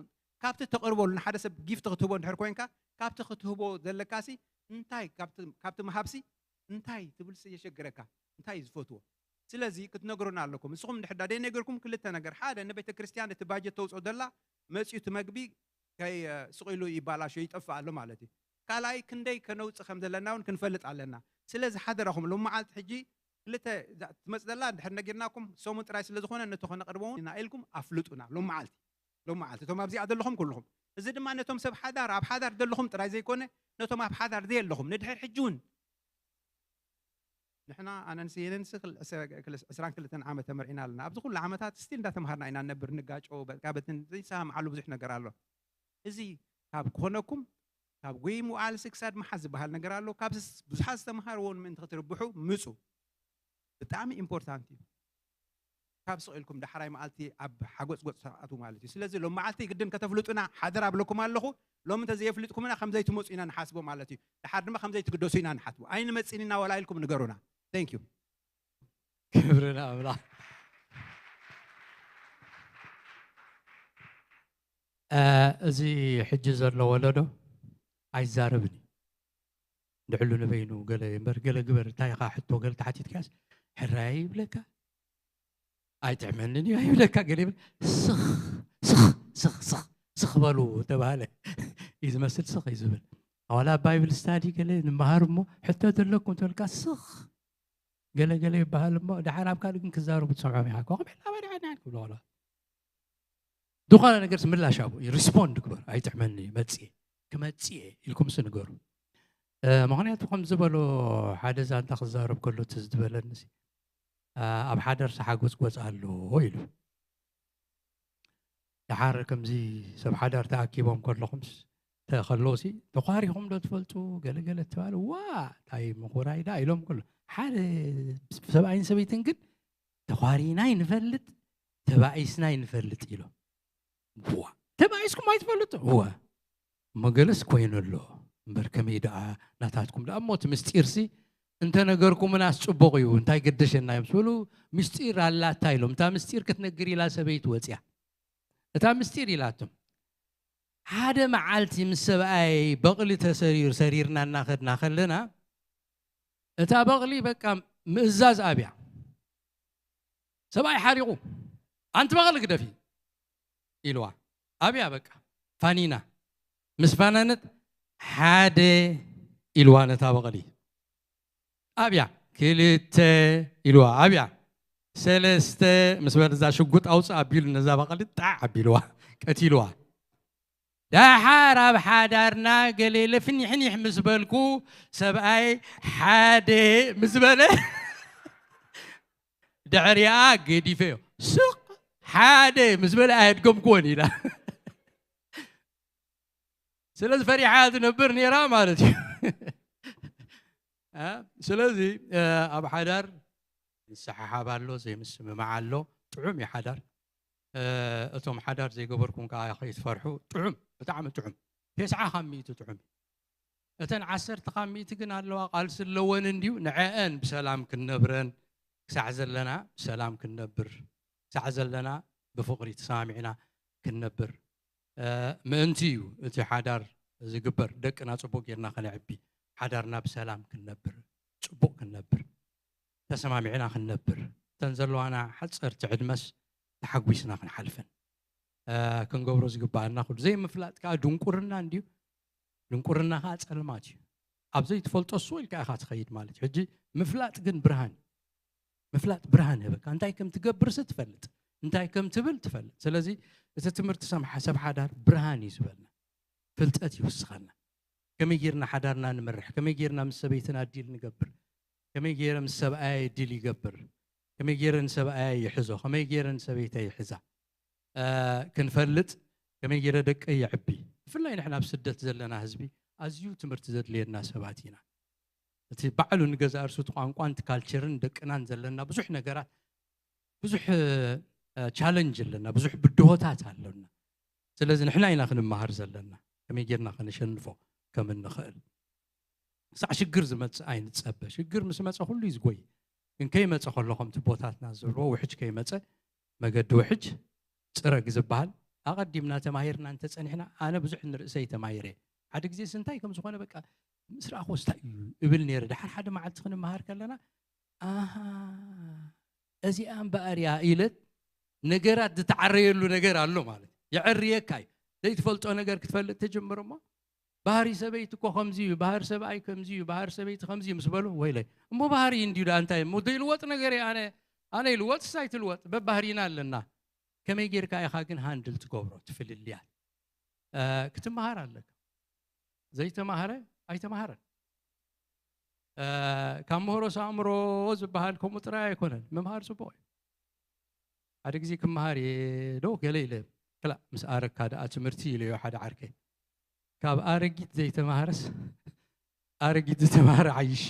ካብቲ ተቕርበሉ ንሓደ ሰብ ጊፍት ክትህቦ እንድሕር ኮይንካ፣ ካብቲ ክትህቦ ዘለካሲ እንታይ፣ ካብቲ፣ ካብቲ ምሃብሲ እንታይ ትብልሲ የሸግረካ። እንታይ እዩ ዝፈትዎ? ስለዚ ክትነግሩና ኣለኩም። ንስኹም እንድሕር ዳ ዘይነገርኩም ክልተ ነገር። ሓደ፣ ንቤተ ክርስቲያን እቲ ባጀት ተውጽኦ ዘላ መጽዩ እቲ መግቢ ከይ-፣ ስቕ ኢሉ ይባላሾ፣ ይጠፍእ ኣሎ ማለት እዩ። ካልኣይ፣ ክንደይ ከነውጽእ ከም ዘለና እውን ክንፈልጥ ኣለና። ስለዚ ሓደራኹም ሎም መዓልቲ ሕጂ ክልተ እዛ ትመጽእ ዘላ እንድሕር ነጊርናኩም ሰሙን ጥራይ ስለ ዝኾነ ነቲ ከነቕርቦ እውን ኢና ኢልኩም ኣፍልጡና። ሎም መዓልቲ፣ ሎም መዓልቲ እቶም ኣብዚኣ ዘለኹም ኩልኹም። እዚ ድማ ነቶም ሰብ ሓዳር፣ ኣብ ሓዳር ዘለኹም ጥራይ ዘይኮነ ነቶም ኣብ ሓዳር ዘየለኹም ንድሕር ሕጂ እውን ንሕና ኣነን ስየነን ሲ ክል- ዕስራ- ክል- ዕስራን ክልተን ዓመት ተመርዒና ኣለና። ኣብዚ ኩሉ ዓመታት ስቲል እንዳተምሃርና ኢና ንነብር፣ ንጋጮ፣ በቃ በትን ዘይሰማምዓሉ ብዙሕ ነገር ኣሎ። እዚ ካብ ክኾነኩም ካብ ጎይ ምውዓል ሲ ክሳድ ምሓዝ ዝበሃል ነገር ኣሎ። ካብ ስ- ብዙሓት ዝተምሃርዎን ምእንቲ ክትርብሑ ምፁ። ብጣዕሚ ኢምፖርታንት እዩ። ካብ ስቕ ኢልኩም ዳሕራይ መዓልቲ ኣብ ሓጎፅጎፅ ትኣትዉ ማለት እዩ። ስለዚ ሎም መዓልቲ ግድን ከተፍልጡና ሓደራ ብለኩም ኣለኹ። ሎም እንተዘየፍልጥኩምና ከም ዘይትመፁ ኢና ንሓስቦ ማለት እዩ። ድሓር ድማ ከም ዘይትግደሱ ኢና ንሓስቦ። ኣይንመፅን ኢና ወላ ኢልኩም ንገሩና። Thank you። ክብሪ ንኣምላኽ። እዚ ሕጂ ዘሎ ወለዶ ኣይዛረብን እዩ። ንዕሉ ንበይኑ ገለ እምበር ገለ ግበር እንታይ ኢኻ ሕቶ ገለ ተሓቲትካስ ሕራይ ይብለካ፣ ኣይጥዕመንን እዩ ኣይብለካ፣ ገለ ይብል። ስኽ ስኽ ስኽ ስኽ ስኽ በሉ ተባሃለ እዩ ዝመስል። ስኽ እዩ ዝብል። ዋላ ባይብል ስታዲ ገለ ንምሃር እሞ ሕቶ ዘለኩም ተልካ ስኽ ገለ ገለ ይበሃል እሞ ደሓር ኣብ ካልእ ግን ክዛረቡ ትሰምዖም ኢኻ። ኮም ሕላ በሪዓና ክብሎ ከሎ ዝኾነ ነገር ምላሽ ኣብኡ ሪስፖንድ ግበር። ኣይጥዕመኒ መፅእ ክመፅእ ኢልኩም ስ ንገሩ። ምክንያቱ ከም ዝበሎ ሓደ ዛንታ ክዛረብ ከሎ እቲ ዝትበለኒ ኣብ ሓደር ሰሓጎፅጎፅ ኣሎ ኢሉ። ደሓር ከምዚ ሰብ ሓዳር ተኣኪቦም ከለኹም ከለውሲ ተኳሪኹም ዶ ትፈልጡ? ገለገለ ተባለ ዋ እንታይ ምኹራይ ዳ ኢሎም ከሎ ሓደ ሰብኣይን ሰበይትን ግን ተኳሪና ይንፈልጥ ተባኢስና ይንፈልጥ ኢሎም። ዋ ተባኢስኩም ኣይትፈልጡ? እወ መገለስ ኮይኑ ኣሎ እምበር ከመይ ደኣ ናታትኩም ደኣ እሞ እቲ ምስጢርሲ እንተነገርኩምናስ ፅቡቕ እዩ እንታይ ገደሸና እዮም ስብሉ ምስጢር ኣላታ ኢሎም እታ ምስጢር ክትነግር ኢላ ሰበይቲ ወፅያ እታ ምስጢር ኢላቶም ሓደ መዓልቲ ምስ ሰብኣይ በቕሊ ተሰሪሩ ሰሪርና እናኸድና ከለና እታ በቕሊ በቃ ምእዛዝ ኣብያ ሰብኣይ ሓሪቑ ኣንቲ በቕሊ ግደፊ ኢልዋ ኣብያ በቃ ፋኒና ምስ ፋነነት ሓደ ኢልዋ ነታ በቕሊ ኣብያ ክልተ ኢልዋ ኣብያ ሰለስተ ምስ በለ እዛ ሽጉጥ ኣውፅእ ኣቢሉ ነዛ በቕሊ ጣዕ ኣቢልዋ ቀቲልዋ ዳሓር ኣብ ሓዳርና ገሌለ ፍኒሕኒሕ ምስ በልኩ ሰብኣይ ሓደ ምስ በለ ድሕሪኣ ገዲፈዮ ስቕ ሓደ ምስ በለ ኣየድገምክዎን ኢላ ስለዚ ፈሪሓ ትነብር ነይራ ማለት እዩ ስለዚ ኣብ ሓዳር ይሰሓሓብ ኣሎ ዘይምስምማዕ ኣሎ ጥዑም እዩ ሓዳር እቶም ሓዳር ዘይገበርኩም ከዓ ከይትፈርሑ ጥዑም ብጣዕሚ ጥዑም ቴስዓ ካብ ሚእቲ ጥዑም እዩ እተን ዓሰርተ ካብ ሚእቲ ግን ኣለዋ ቃልሲ ኣለወን እንድዩ ንዐአን ብሰላም ክንነብረን ክሳዕ ዘለና ብሰላም ክንነብር ክሳዕ ዘለና ብፍቕሪ ተሰማሚዕና ክንነብር ምእንቲ እዩ እቲ ሓዳር ዝግበር ደቅና ፅቡቅ ጌርና ከነዕቢ ሓዳርና ብሰላም ክንነብር ፅቡቅ ክንነብር ተሰማሚዕና ክንነብር እተን ዘለዋና ሓፀርቲ ዕድመስ ተሓጒስና ክንሓልፈን ክንገብሮ ዝግባኣና ኩሉ ዘይምፍላጥ ከዓ ድንቁርና እንድዩ ድንቁርና ከዓ ፀልማት እዩ ኣብ ዘይትፈልጦ እሱ ኢልካ ኢካ ትኸይድ ማለት እዩ ሕጂ ምፍላጥ ግን ብርሃን እዩ ምፍላጥ ብርሃን ይህበካ እንታይ ከም ትገብርሲ ትፈልጥ እንታይ ከም ትብል ትፈልጥ ስለዚ እቲ ትምህርቲ ሰብ ሓዳር ብርሃን እዩ ዝበልና ፍልጠት ይውስኸና ከመይ ጌርና ሓዳርና ንምርሕ ከመይ ጌርና ምስ ሰበይትና ዲል ንገብር ከመይ ጌረ ምስ ሰብኣየ ዲል ይገብር ከመይ ጌረ ንሰብኣየ ይሕዞ ከመይ ጌረ ንሰበይተ ይሕዛ ክንፈልጥ ከመይ ጌረ ደቀ የዕቢ ብፍላይ ንሕና ኣብ ስደት ዘለና ህዝቢ ኣዝዩ ትምህርቲ ዘድልየና ሰባት ኢና እቲ ባዕሉ ንገዛ እርሱቲ ቋንቋን ካልቸርን ደቅናን ዘለና ብዙሕ ነገራት ብዙሕ ቻለንጅ ኣለና ብዙሕ ብድሆታት ኣለና ስለዚ ንሕና ኢና ክንመሃር ዘለና ከመይ ጌርና ከነሸንፎ ከም እንኽእል ክሳዕ ሽግር ዝመፅእ ኣይንፀበ ሽግር ምስ መፀ ኩሉ እዩ ዝጎይ ግን ከይመፀ ከሎ ከምቲ ቦታትና ዝብልዎ ውሕጅ ከይመፀ መገዲ ውሕጅ ፅረግ ዝበሃል ኣቐዲምና ተማሂርና እንተፀኒሕና ኣነ ብዙሕ ንርእሰይ ተማሂረ ሓደ ግዜ እንታይ ከም ዝኾነ በቃ ምስ ረኣኹ ስታይ እዩ እብል ነይረ ድሓር ሓደ መዓልቲ ክንመሃር ከለና ኣሃ እዚኣ እምበኣር እያ ኢለት ነገራት ዝተዓረየሉ ነገር ኣሎ ማለት የዕርየካ እዩ ዘይትፈልጦ ነገር ክትፈልጥ ትጅምር እሞ ባህሪ ሰበይቲ እኮ ከምዚ እዩ ባህሪ ሰብኣይ ከምዚ እዩ ባህሪ ሰበይቲ ከምዚ እዩ ምስ በሉ ወይለይ እሞ ባህሪ እንዲዩ ዳ እንታይ እሞ ዘይልወጥ ነገር እየ ኣነ ኣነ ይልወጥ ስታይ ትልወጥ በባህሪና ኣለና ከመይ ጌርካ ኢኻ ግን ሃንድል ትገብሮ ትፍልልያ ክትመሃር ኣለካ ዘይተማህረ ኣይተማህረን ካብ ምህሮስ ኣእምሮ ዝበሃል ከምኡ ጥራይ ኣይኮነን። ምምሃር ጽቡቕ እዩ። ሓደ ግዜ ክመሃር እየ ዶ ገለ ኢለ፣ ክላእ ምስ ኣረካ ደኣ ትምህርቲ ኢለዮ ሓደ ዓርከይ። ካብ ኣረጊት ዘይተማሃረስ ኣረጊት ዝተማሃረ ሓይሽ።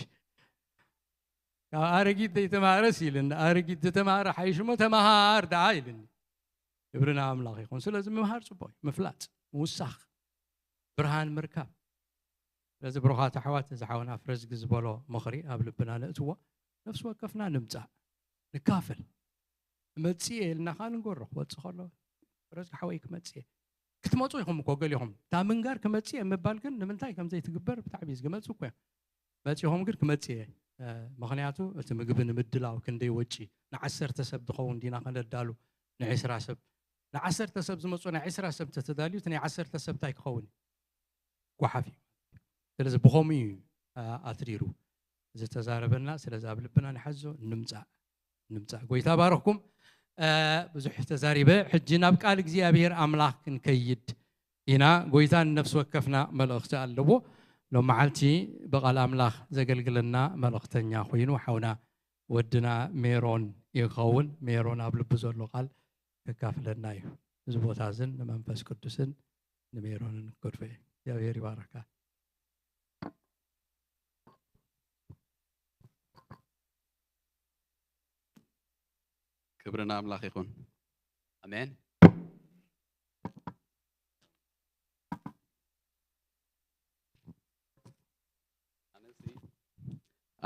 ካብ ኣረጊት ዘይተማሃረስ ኢልኒ፣ ኣረጊት ዝተማሃረ ሓይሽ እሞ ተማሃር ደኣ ኢልኒ። ክብሪ ንኣምላኽ ይኹን። ስለዚ ምምሃር ጽቡቕ እዩ። ምፍላጥ፣ ምውሳኽ፣ ብርሃን ምርካብ። ስለዚ ብሩኻት ኣሕዋት፣ እዚ ሓውና ፍረዝጊ ዝበሎ ምኽሪ ኣብ ልብና ነእትዎ። ነፍሲ ወከፍና ንምጻእ፣ ንካፈል። ክመጽእ እየ ኢልና ኸኣ ንገሮ፣ ክወጽእ ከሎ፣ ፍረዝጊ ሓወይ ክመጽእ እየ። ክትመጹ ኢኹም እኮ ገሊኹም። እታ ምንጋር ክመጽእ እየ ምባል ግን ንምንታይ ከም ዘይትግበር ብጣዕሚ እዩ ዝግመጽ እኮ እዮም። መጺኹም ግን ክመጽእ እየ። እ፣ ምኽንያቱ እቲ ምግቢ ንምድላው ክንደይ ወጪ፣ ንዓሰርተ ሰብ ዝኸውን ዲና ከነዳሉ፣ ንዒስራ ሰብ። ንዓሰርተ ሰብ ዝመጹ ናይ ዒስራ ሰብ እንተተዳልዩ፣ እቲ ናይ ዓሰርተ ሰብ እንታይ ክኸውን እዩ? ጓሓፍ እዩ። ስለዚ ብኸምኡ እዩ፣ እ፣ ኣትሪሩ ዝተዛረበና። ስለዚ ኣብ ልብና ንሓዞ፣ ንምጻእ፣ ንምጻእ። ጎይታ ባረኽኩም። እ፣ ብዙሕ ተዛሪበ። ሕጂ ናብ ቃል እግዚኣብሔር ኣምላኽ ክንከይድ ኢና። ጎይታ ንነፍሲ ወከፍና መልእኽቲ ኣለዎ። ሎም መዓልቲ ብቓል ኣምላኽ ዘገልግለና መልእኽተኛ ኮይኑ ሓውና ወድና ሜሮን ይኸውን። ሜሮን ኣብ ልቡ ዘሎ ቃል ከካፍለና እዩ። እዚ ቦታ እዝን ንመንፈስ ቅዱስን ንሜሮንን ክገድፎ እየ። እግዚኣብሔር ይባረካ። ክብሪ ንኣምላኽ ይኹን። ኣሜን። ኣነሲ፣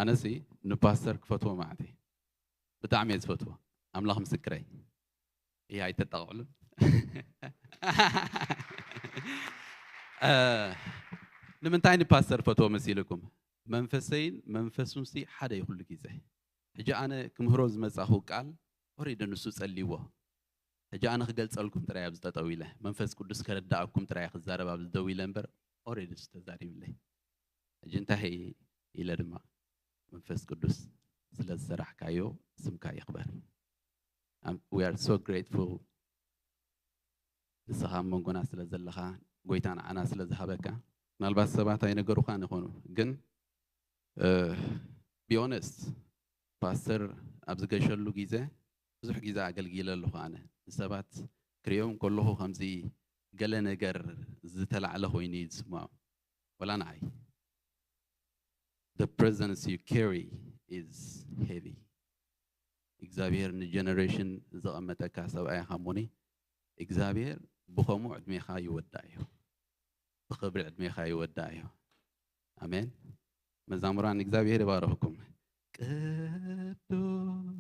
ኣነሲ ንፓስተር ክፈትዎ ማለት እየ። ብጣዕሚ እየ ዝፈትዎ። ኣምላኽ ምስክረይ። ይህ ኣይተጣቕዕሉን። እ፣ ንምንታይ ንፓስተር ፈትዎ መሲልኩም? መንፈሰይን መንፈሱንሲ ሓደ እዩ ኩሉ ግዜ። ሕጂ ኣነ ክምህሮ ዝመጻኹ ቃል ኦሬዲ ንሱ ጸልይዎ። ሕጂ ኣነ ክገልጸልኩም ጥራይ ኣብዚ ጠጠው ኢለ፣ መንፈስ ቅዱስ ከረዳኣኩም ጥራይ ክዛረብ ኣብዚ ደው ኢለ እምበር ኦሬዲ ንሱ ተዛሪብለይ። ሕጂ እንታይ ኢለ ድማ፣ መንፈስ ቅዱስ ስለ ዝሰራሕካዮ ስምካ ይኽበር። I'm- we are so grateful ንስኻ ኣብ መንጎና ስለ ዘለኻ፣ ጎይታ ንዓና ስለ ዝሃበካ። ምናልባት ሰባት ኣይነገሩኻን ይኾኑ፣ ግን ቢኦነስት ፓስተር ኣብ ዝገሸሉ ግዜ ብዙሕ ግዜ ኣገልጊለ ኣለኹ። ኣነ ንሰባት ክሪኦም ከለኹ ከምዚ ገለ ነገር ዝተላዕለ ኮይኑ እዩ ዝስምዖም። ወላ ንዓይ the presence you carry is heavy። እግዚኣብሔር ንጀነሬሽን ዘቐመጠካ ሰብኣይ ኢኻ እሞኒ እግዚኣብሔር ብኸምኡ ዕድሜኻ ይወዳእ እዩ። ብኽብሪ ዕድሜኻ ይወዳእ እዩ። ኣሜን። መዛሙራን እግዚኣብሔር ይባርኽኩም። ቅዱስ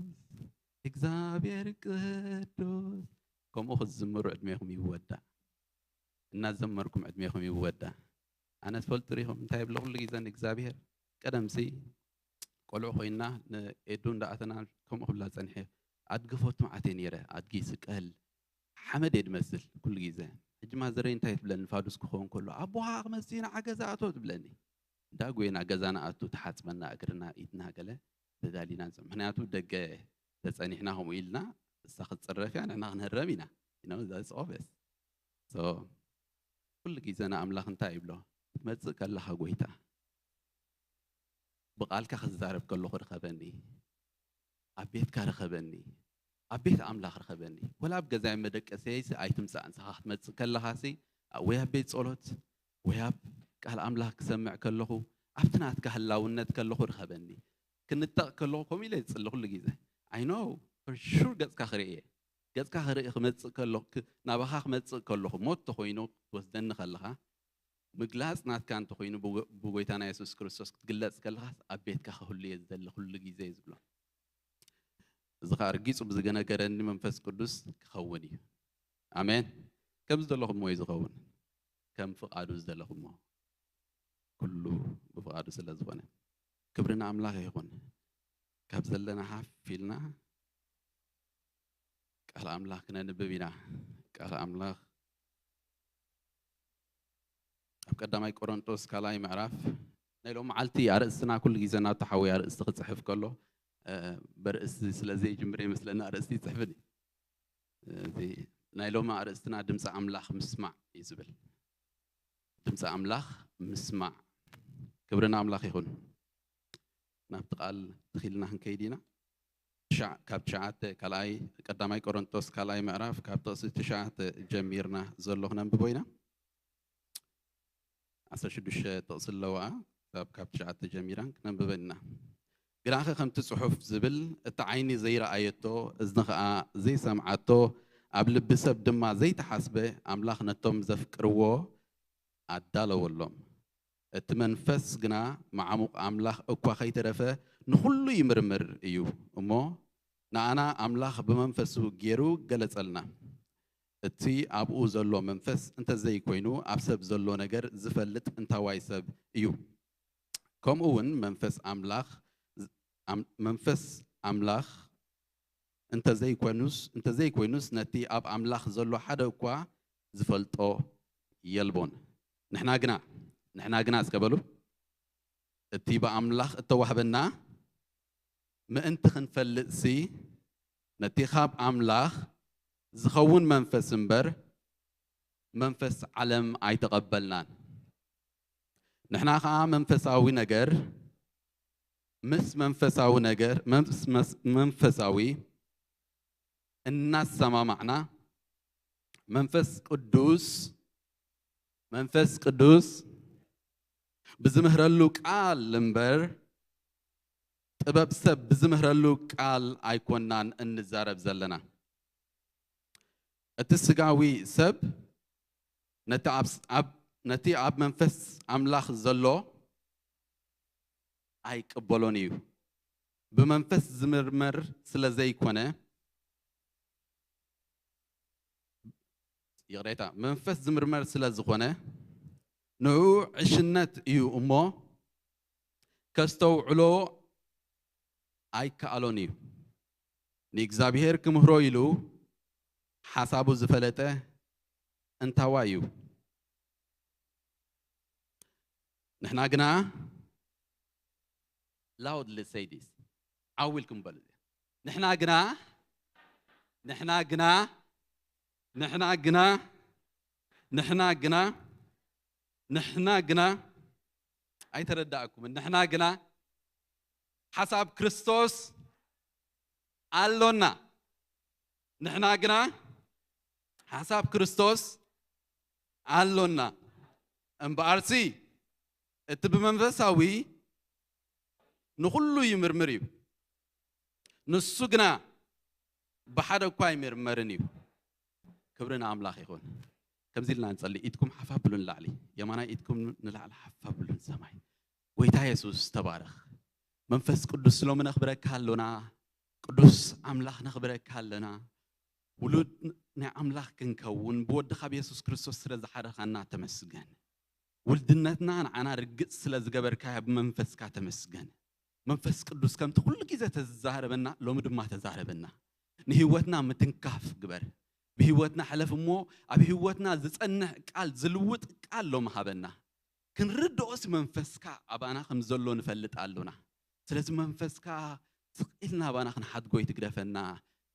እግዚኣብሔር ቅዱስ። ከምኡ ክትዝምሩ ዕድሜኹም ይወዳእ። እናዘመርኩም ዕድሜኹም ይወዳእ። ኣነ ትፈልጡ ዲኹም እንታይ ይብለ ኩሉ ግዜ ንእግዚኣብሔር? ቀደምሲ ቆልዑ ኮይና ንኤዱ እንዳኣተና ከምኡ ክብላ ጸኒሐ። ኣድጊ ፈቱ መዓት እየ ነይረ። ኣድጊ ይስቀል፣ ሓመድ እየ ድመስል ኩሉ ግዜ። ሕጂ ማዘረይ እንታይ ትብለኒ? ፋዱስ ክኸውን ከሎ ኣቦኻ ክመጽእ ኢና ገዛ ኣቶ ትብለኒ። እንዳ ጎይና ገዛ ንኣቱ ተሓጽበና እግርና ኢድና ገለ ተዳሊና ንጽ-፣ ምኽንያቱ ደገ ተጸኒሕና ከምኡ ኢልና እሳ ክትጽረፍ እያ ንሕና ክንህረም ኢና። You know, that's obvious። So ኩሉ ግዜ ንኣምላኽ እንታይ ይብሎ? ክትመጽእ ከለኻ ጎይታ ብቓልካ ክዛረብ ከለኹ ርኸበኒ፣ ኣብ ቤትካ ርኸበኒ፣ ኣብ ቤት ኣምላኽ ርኸበኒ። ወላ ኣብ ገዛይ መደቀሰይሲ ኣይትምጻእ። ንስኻ ክትመጽእ ከለኻሲ ወይ ኣብ ቤት ጸሎት ወይ ኣብ ቃል ኣምላኽ ክሰምዕ ከለኹ ኣብቲ ናትካ ህላውነት ከለኹ ርኸበኒ። ክንጠቕ ከለኹ ከምኡ ኢለ ዝጽሊ ኩሉ ግዜ። I know for sure ገጽካ ክርኢ እየ። ገጽካ ክርኢ ክመጽእ ከለኹ፣ ክ-፣ ናባኻ ክመጽእ ከለኹ፣ ሞት ተኾይኑ ክትወስደኒ ከለኻ፣ ምግላጽ ናትካ እንተኾይኑ ብጎ-፣ ብጎይታና የሱስ ክርስቶስ ክትግለጽ ከለኻስ ኣብ ቤትካ ክህሉ እየ ዝደሊ ኩሉ ግዜ እዩ ዝብሎ። እዚ ኸኣ ርጊጹ ብዝገነገረኒ መንፈስ ቅዱስ ክኸውን እዩ። ኣሜን። ከም ዝደለኹሞ እዩ ዝኸውን። ከም ፍቓዱ ዝደለኹሞ። ኩሉ ብፍቓዱ ስለ ዝኾነ። ክብሪ ንኣምላኽ ይኹን። ካብ ዘለና ሓፍ ኢልና ቃል ኣምላኽ ክነንብብ ኢና። ቃል ኣምላኽ ኣብ ቀዳማይ ቆሮንጦስ ካልኣይ ምዕራፍ ናይ ሎም መዓልቲ ኣርእስትና ኩሉ ግዜ ናቱ ሓዊ ኣርእስቲ ክጽሕፍ ከሎ፣ እ፣ በርእስቲ ስለ ዘይጅምር ይመስለኒ ኣርእስቲ ይጽሕፍን እዩ። እዚ ናይ ሎም ኣርእስትና ድምፂ ኣምላኽ ምስማዕ እዩ ዝብል። ድምፂ ኣምላኽ ምስማዕ። ክብሪ ንኣምላኽ ይኹን። ናብቲ ቃል ትኺልና ክንከይድ ኢና። ትሽዓ- ካብ ትሽዓተ ካልኣይ ቀዳማይ ቆሮንጦስ ካልኣይ ምዕራፍ ካብ ጥቕሲ ትሽዓተ ጀሚርና ዘሎ ክነንብቦ ኢና። ዓሰርተ ሽዱሽተ ጥቕሲ ኣለዋ። ካብ ካብ ትሽዓተ ጀሚራ ክነንብበን ኢና። ግናኸ ከምቲ ጽሑፍ ዝብል፣ እቲ ዓይኒ ዘይረኣየቶ፣ እዝኒ ኸኣ ዘይሰምዓቶ፣ ኣብ ልቢ ሰብ ድማ ዘይተሓስበ ኣምላኽ ነቶም ዘፍቅርዎ ኣዳለወሎም። እቲ መንፈስ ግና መዓሙቕ ኣምላኽ እኳ ከይተረፈ ንኹሉ ይምርምር እዩ እሞ፣ ንኣና ኣምላኽ ብመንፈሱ ገይሩ ገለጸልና። እቲ ኣብኡ ዘሎ መንፈስ እንተዘይኮይኑ ኣብ ሰብ ዘሎ ነገር ዝፈልጥ እንታዋይ ሰብ እዩ? ከምኡ እውን መንፈስ ኣምላኽ ኣም- መንፈስ ኣምላኽ እንተዘይኮይኑስ እንተዘይኮይኑስ ነቲ ኣብ ኣምላኽ ዘሎ ሓደ እኳ ዝፈልጦ የልቦን። ንሕና ግና ንሕና ግና እስከ በሉ፣ እቲ ብኣምላኽ እተዋህበና ምእንቲ ክንፈልጥሲ ነቲ ካብ ኣምላኽ ዝኸውን መንፈስ እምበር መንፈስ ዓለም ኣይተቐበልናን። ንሕና ኸኣ መንፈሳዊ ነገር ምስ መንፈሳዊ ነገር ምስ መስ- መንፈሳዊ እናሰማማዕና መንፈስ ቅዱስ መንፈስ ቅዱስ ብዝምህረሉ ቃል እምበር ጥበብ ሰብ ብዝምህረሉ ቃል ኣይኮናን እንዛረብ ዘለና። እቲ ስጋዊ ሰብ ነቲ ኣብ ኣብ ነቲ ኣብ መንፈስ ኣምላኽ ዘሎ ኣይቅበሎን እዩ። ብመንፈስ ዝምርመር ስለ ዘይኮነ ይቕሬታ መንፈስ ዝምርመር ስለ ዝኾነ ንኡ ዕሽነት እዩ እሞ ከስተውዕሎ ኣይከኣሎን እዩ። ንእግዚኣብሔር ክምህሮ ኢሉ ሓሳቡ ዝፈለጠ እንታዋ እዩ። ንሕና ግና loudly say this ዓው ኢልኩም በሉ። ንሕና ግና ንሕና ግና ንሕና ግና ንሕና ግና ንሕና ግና ኣይተረዳእኩምን። ንሕና ግና ሓሳብ ክርስቶስ ኣሎና። ንሕና ግና ሓሳብ ክርስቶስ ኣሎና። እምበኣርሲ እቲ ብመንፈሳዊ ንኹሉ ይምርምር እዩ፣ ንሱ ግና ብሓደ እኳ ኣይምርመርን እዩ። ክብሪ ንኣምላኽ ይኹን። ከምዚ ኢልና ንጸሊ፣ ኢድኩም ሓፍ ኣብሉ ንላዕሊ፣ የማናይ ኢድኩም ንላዕሊ ሓፍ ኣብሉ ንሰማይ። ጎይታ የሱስ ተባረኽ። መንፈስ ቅዱስ ሎሚ ነኽብረካ ኣሎና። ቅዱስ ኣምላኽ ነኽብረካ ኣለና። ውሉድ ናይ ኣምላኽ ክንከውን ብወድኻ ብየሱስ ክርስቶስ ስለ ዝሓረኻና ተመስገን። ውልድነትና ንዓና ርግጽ ስለ ዝገበርካያ ብመንፈስካ ተመስገን። መንፈስ ቅዱስ ከምቲ ኩሉ ግዜ ተዛረበና ሎሚ ድማ ተዛረበና። ንህይወትና ምትንካፍ ግበር። ብህይወትና ሕለፍ እሞ ኣብ ህይወትና ዝጸንሕ ቃል ዝልውጥ ቃል ሎሚ ሃበና። ክንርድኦስ መንፈስካ ኣባና ከም ዘሎ ንፈልጥ ኣሎና። ስለዚ መንፈስካ ስቕ ኢልና ኣባና ክንሓድጎ ይትግደፈና።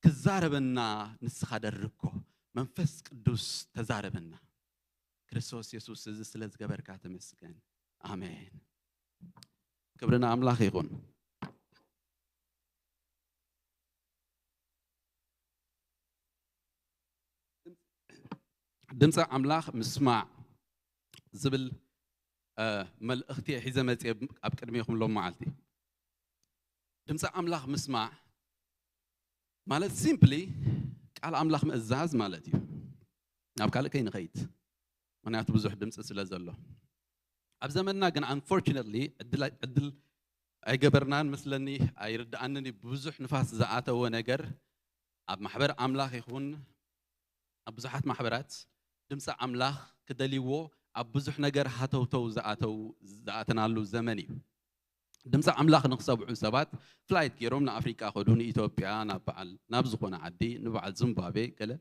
ክዛረበና ንስኻ ደርኮ። መንፈስ ቅዱስ ተዛረበና። ክርስቶስ የሱስ እዚ ስለ ዝገበርካ ተመስገን። ኣሜን። ክብሪ ንኣምላኽ ይኹን። ድምፂ ኣምላኽ ምስማዕ ዝብል መልእኽቲ ሒዘ መፅየ ኣብ ቅድሜኹም ሎም መዓልቲ። ድምፂ ኣምላኽ ምስማዕ ማለት ሲምፕሊ ቃል ኣምላኽ ምእዛዝ ማለት እዩ። ናብ ካልእ ከይንኸይድ፣ ምክንያቱ ብዙሕ ድምፂ ስለ ዘሎ። ኣብ ዘመንና ግን unfortunately ዕድል ኣይገበርናን መስለኒ፣ ኣይርድኣንን እዩ። ብዙሕ ንፋስ ዝኣተወ ነገር ኣብ ማሕበር ኣምላኽ ይኹን ኣብ ብዙሓት ማሕበራት ድምፂ ኣምላኽ ክደልይዎ ኣብ ብዙሕ ነገር ሃተውተው ዝኣተው ዝኣተናሉ ዘመን እዩ። ድምፂ ኣምላኽ ንክሰምዑ ሰባት ፍላይት ገይሮም ንኣፍሪቃ ከዱ፣ ንኢትዮጵያ፣ ናብ በዓል ናብ ዝኾነ ዓዲ፣ ንበዓል ዚምባብዌ ገለ።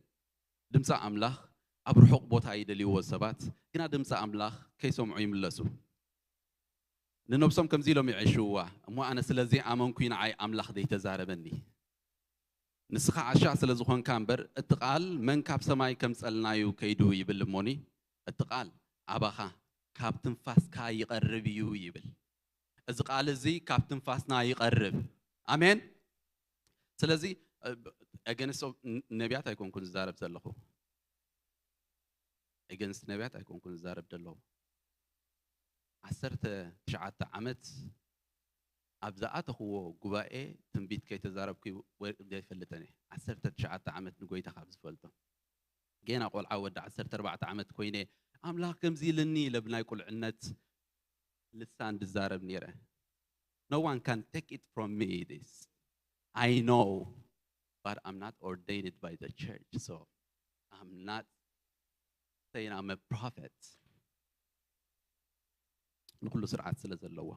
ድምፂ ኣምላኽ ኣብ ርሑቕ ቦታ ይደልይዎ ሰባት፣ ግና ድምፂ ኣምላኽ ከይሰምዑ ይምለሱ። ንነብሶም ከምዚ ኢሎም ይዕሽውዋ፣ እሞ ኣነ ስለዚ ኣመንኩ ንዓይ ኣምላኽ ዘይተዛረበኒ። ንስኻ ዓሻ ስለ ዝኾንካ እምበር እቲ ቃል መን ካብ ሰማይ ከምጸልናዩ ከይዱ ይብል እሞኒ፣ እቲ ቃል ኣባኻ ካብ ትንፋስካ ይቐርብ እዩ ይብል። እዚ ቃል እዚ ካብ ትንፋስና ይቐርብ። ኣሜን። ስለዚ ኣገንስቶ ነቢያት ኣይኮንኩን ዝዛረብ ዘለኹ፣ ኣገንስቲ ነቢያት ኣይኮንኩን ዝዛረብ ዘለኹ። ዓሰርተ ትሽዓተ ዓመት ኣብ ዝኣተኽዎ ጉባኤ ትንቢት ከይተዛረብኩ ወሪደ ኣይፈልጥን እየ። ዓሰርተ ትሽዓተ ዓመት ንጎይታ ካብ ዝፈልጦ፣ ጌና ቆልዓ ወዲ ዓሰርተ ኣርባዕተ ዓመት ኮይነ፣ ኣምላኽ ከምዚ ኢልኒ ኢለ ብናይ ቁልዕነት ልሳን ድዛረብ ነይረ። No one can take it from me, this. I know, but I'm not ordained by the church, so I'm not saying I'm a prophet. ንኩሉ ስርዓት ስለ ዘለዎ፣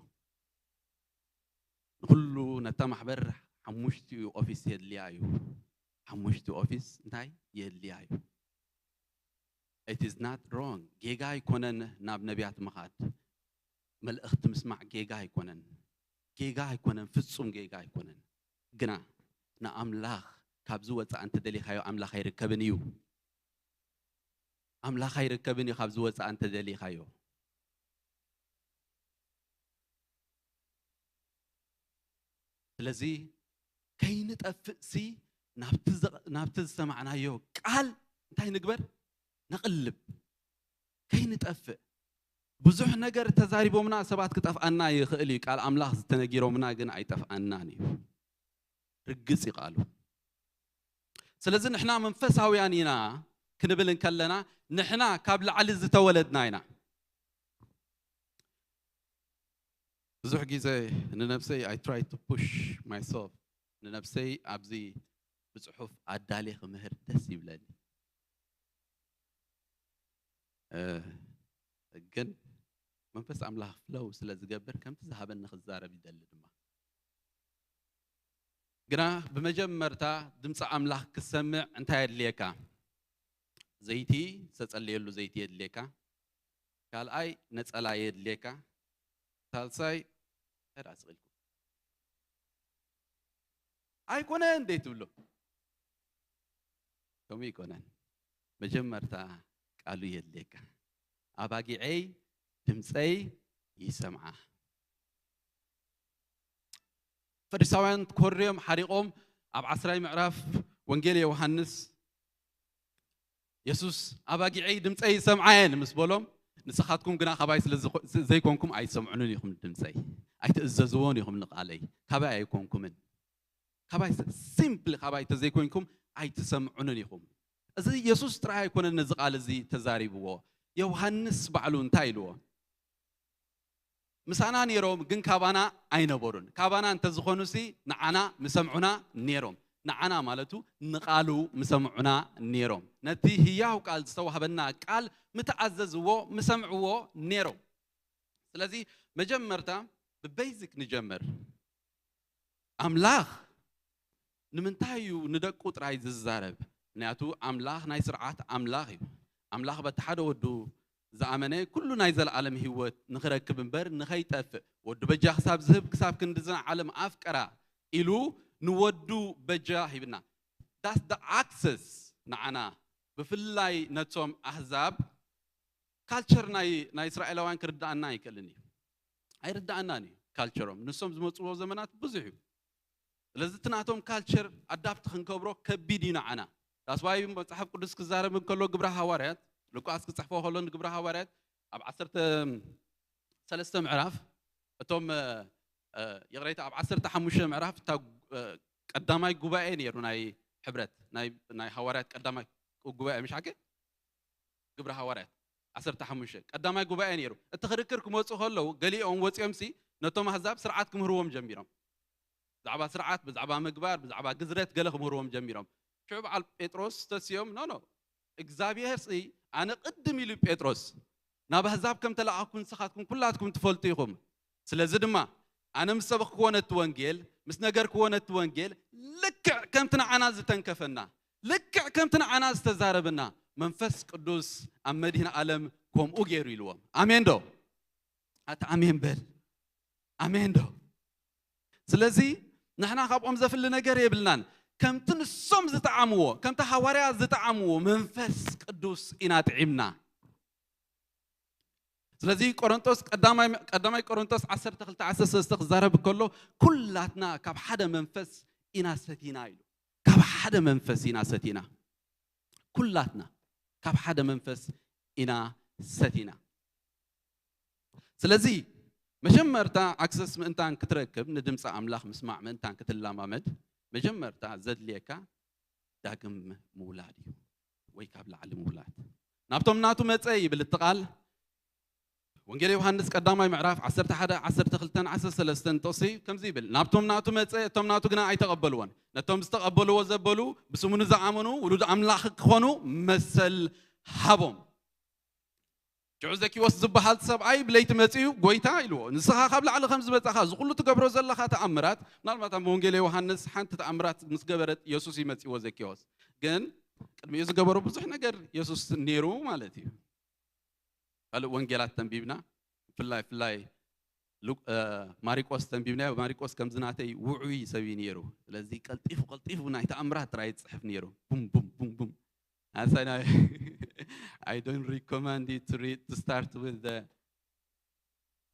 ንኩሉ፣ ነታ ማሕበር ሓሙሽቲኡ ኦፊስ የድልያ እዩ። ሓሙሽቲ ኦፊስ እንታይ የድልያ እዩ? It is not wrong. ጌጋ ኣይኮነን ናብ ነቢያት ምኻድ፣ መልእኽቲ ምስማዕ ጌጋ ኣይኮነን። ጌጋ ኣይኮነን፣ ፍጹም ጌጋ ኣይኮነን። ግና ንኣምላኽ ካብዚ ወፃእ እንተደሊኻዮ ኣምላኽ ኣይርከብን እዩ። ኣምላኽ ኣይርከብን እዩ ካብዚ ወፃእ እንተደሊኻዮ። ስለዚ ከይንጠፍእ ሲ ናብቲ ዝሰማዕናዮ ቃል እንታይ ንግበር? ነቕልብ። ከይንጠፍእ። ብዙሕ ነገር ተዛሪቦምና ሰባት ክጠፍኣና ይኽእል እዩ። ቃል ኣምላኽ ዝተነጊሮምና ግን ኣይጠፍኣናን እዩ። ርግጽ ይቃሉ። ስለዚ ንሕና መንፈሳውያን ኢና ክንብል እንከለና ንሕና ካብ ላዕሊ ዝተወለድና ኢና። ብዙሕ ግዜ ንነብሰይ I try to push myself፣ ንነብሰይ ኣብዚ ብጽሑፍ ኣዳልየ ክምህር ደስ ይብለኒ። ግን መንፈስ ኣምላኽ ፍለው ስለ ዝገብር ከምቲ ዝሃበኒ ክዛረብ ይደሊ ድማ። ግና ብመጀመርታ ድምፂ ኣምላኽ ክሰምዕ እንታይ የድልየካ? ዘይቲ፣ ዝተጸለየሉ ዘይቲ የድልየካ። ካልኣይ ነጸላ የድልየካ። ሳልሳይ እንታይ ደኣ ስቕ ኢልኩም? ኣይኮነን እንዴ ትብሎ? ከምኡ ይኮነን። መጀመርታ ቃሉ የድልየካ። ኣባጊዐይ ድምፀይ ይሰምዓ። ፈሪሳውያን ኮርዮም ሓሪቖም ኣብ ዓስራይ ምዕራፍ ወንጌል ዮሃንስ የሱስ ኣባጊዐይ ድምፀይ ይሰምዓ እየን ምስ በሎም፣ ንስኻትኩም ግና ካባይ ስለ ዘይኮንኩም ኣይትሰምዑንን ኢኹም፣ ድምፀይ ኣይትእዘዝዎን ኢኹም፣ ንቃለይ ካባይ ኣይኮንኩምን። ካባይ ሲምፕሊ ካባይ ተዘይኮይንኩም ኣይትሰምዑንን ኢኹም። እዚ የሱስ ጥራይ ኣይኮነን ነዚ ቃል እዚ ተዛሪብዎ። ዮሃንስ ባዕሉ እንታይ ኢልዎ? ምሳና ነይሮም ግን ካባና ኣይነበሩን። ካባና እንተዝኾኑሲ ንዓና ምሰምዑና ነይሮም። ንዓና ማለቱ ንቃሉ ምሰምዑና ነይሮም። ነቲ ህያው ቃል ዝተዋህበና ቃል ምተኣዘዝዎ ምሰምዕዎ ነይሮም። ስለዚ መጀመርታ ብቤዚክ ንጀምር። ኣምላኽ ንምንታይ እዩ ንደቁ ጥራይ ዝዛረብ? ምክንያቱ ኣምላኽ ናይ ስርዓት ኣምላኽ እዩ። ኣምላኽ በቲ ሓደ ወዱ ዝኣመነ ኩሉ ናይ ዘለኣለም ህይወት ንኽረክብ እምበር ንኸይጠፍእ፣ ወዱ በጃ ክሳብ ዝህብ ክሳብ ክንድዝና ዓለም ኣፍቀራ ኢሉ ንወዱ በጃ ሂብና። That's the access ንዓና፣ ብፍላይ ነቶም ኣህዛብ። ካልቸር ናይ ናይ እስራኤላውያን ክርዳኣና ኣይክእልን እዩ። ኣይርዳኣናን እዩ ካልቸሮም። ንሶም ዝመፅዎ ዘመናት ብዙሕ እዩ። ስለዚ እቲ ናቶም ካልቸር ኣዳፕት ክንከብሮ ከቢድ እዩ ንዓና። ዳስዋይ መፅሓፍ ቅዱስ ክዛረብ እንከሎ ግብረ ሃዋርያት፣ ሉቃስ ክፅሕፎ ከሎ ንግብረ ሃዋርያት ኣብ ዓሰርተ ሰለስተ ምዕራፍ እቶም ይቕሬታ፣ ኣብ ዓሰርተ ሓሙሽተ ምዕራፍ እታ ቀዳማይ ጉባኤ ነይሩ፣ ናይ ሕብረት ናይ ሃዋርያት ቀዳማይ ጉባኤ፣ ምሽ ሓቂ ግብረ ሃዋርያት ዓሰርተ ሓሙሽተ ቀዳማይ ጉባኤ ነይሩ። እቲ ክርክር ክመፁ ከለዉ ገሊኦም ወፂኦም ሲ ነቶም ኣህዛብ ስርዓት ክምህርዎም ጀሚሮም። ብዛዕባ ስርዓት፣ ብዛዕባ ምግባር፣ ብዛዕባ ግዝረት ገለ ክምህርዎም ጀሚሮም። ሽዑ በዓል ጴጥሮስ ተሲኦም፣ ኖ ኖ፣ እግዚኣብሔር ሲ ኣነ ቅድም ኢሉ ጴጥሮስ ናብ ኣህዛብ ከም ተለኣኹ ንስኻትኩም ኩላትኩም ትፈልጡ ኢኹም። ስለዚ ድማ ኣነ ምስ ሰበኽክዎ ነቲ ወንጌል፣ ምስ ነገርክዎ ነቲ ወንጌል፣ ልክዕ ከምቲ ንዓና ዝተንከፈና፣ ልክዕ ከምቲ ንዓና ዝተዛረበና መንፈስ ቅዱስ ኣብ መድህን ዓለም ከምኡ ገይሩ ኢልዎም። ኣሜን ዶ? ኣታ ኣሜን በል። ኣሜን ዶ? ስለዚ ንሕና ካብኦም ዘፍሊ ነገር የብልናን። ከምቲ ንሶም ዝጠዓምዎ፣ ከምቲ ሃዋርያ ዝጠዓምዎ መንፈስ ቅዱስ ኢና ጥዒምና። ስለዚ ቆሮንቶስ ቀዳማይ ቀዳማይ ቆሮንቶስ ዓሰርተ ክልተ ዓሰርተ ሰለስተ ክዛረብ ከሎ፣ ኩላትና ካብ ሓደ መንፈስ ኢና ሰቲና ኢሉ። ካብ ሓደ መንፈስ ኢና ሰቲና። ኩላትና ካብ ሓደ መንፈስ ኢና ሰቲና። ስለዚ መጀመርታ ኣክሰስ ምእንታን ክትረክብ፣ ንድምፂ ኣምላኽ ምስማዕ ምእንታን ክትለማመድ፣ መጀመርታ ዘድልየካ ዳግም ምውላድ እዩ፣ ወይ ካብ ላዕሊ ምውላድ። ናብቶም ናቱ መጸ ይብል እቲ ቃል። ወንጌል ዮሃንስ ቀዳማይ ምዕራፍ ዓሰርተ ሓደ፣ ዓሰርተ ክልተን ዓሰርተ ሰለስተን ጥቕሲ ከምዚ ይብል፣ ናብቶም ናቱ መጸ፣ እቶም ናቱ ግና ኣይተቐበልዎን። ነቶም ዝተቐበልዎ ዘበሉ፣ ብስሙ ንዝኣመኑ፣ ውሉድ ኣምላኽ ክኾኑ መሰል ሃቦም። ሽዑ ዘኪዎስ ዝበሃል ሰብኣይ ብለይቲ መጺኡ፣ "ጎይታ" ኢልዎ፣ "ንስኻ ካብ ላዕሊ ከም ዝመጻኻ፣ እዚ ኩሉ ትገብሮ ዘለኻ ተኣምራት"፣ ምናልባት ኣብ ወንጌል ዮሃንስ ሓንቲ ተኣምራት ምስ ገበረት የሱስ ይመጺዎ ዘኪዎስ። ግን ቅድሚኡ ዝገበሮ ብዙሕ ነገር የሱስ ነይሩ ማለት እዩ። ካልእ ወንጌላት ተንቢብና፣ ብፍላይ፣ ብፍላይ ሉቅ-፣ እ፣ ማሪቆስ ተንቢብናዮ፣ ማሪቆስ ከምዚ ናተይ ውዑይ ሰብ እዩ ነይሩ። ስለዚ ቀልጢፉ፣ ቀልጢፉ ናይ ተኣምራት ጥራይ ይጽሕፍ ነይሩ። ቡም፣ ቡም፣ ቡም፣ ቡም። As I, I don't recommend you to read, to start with the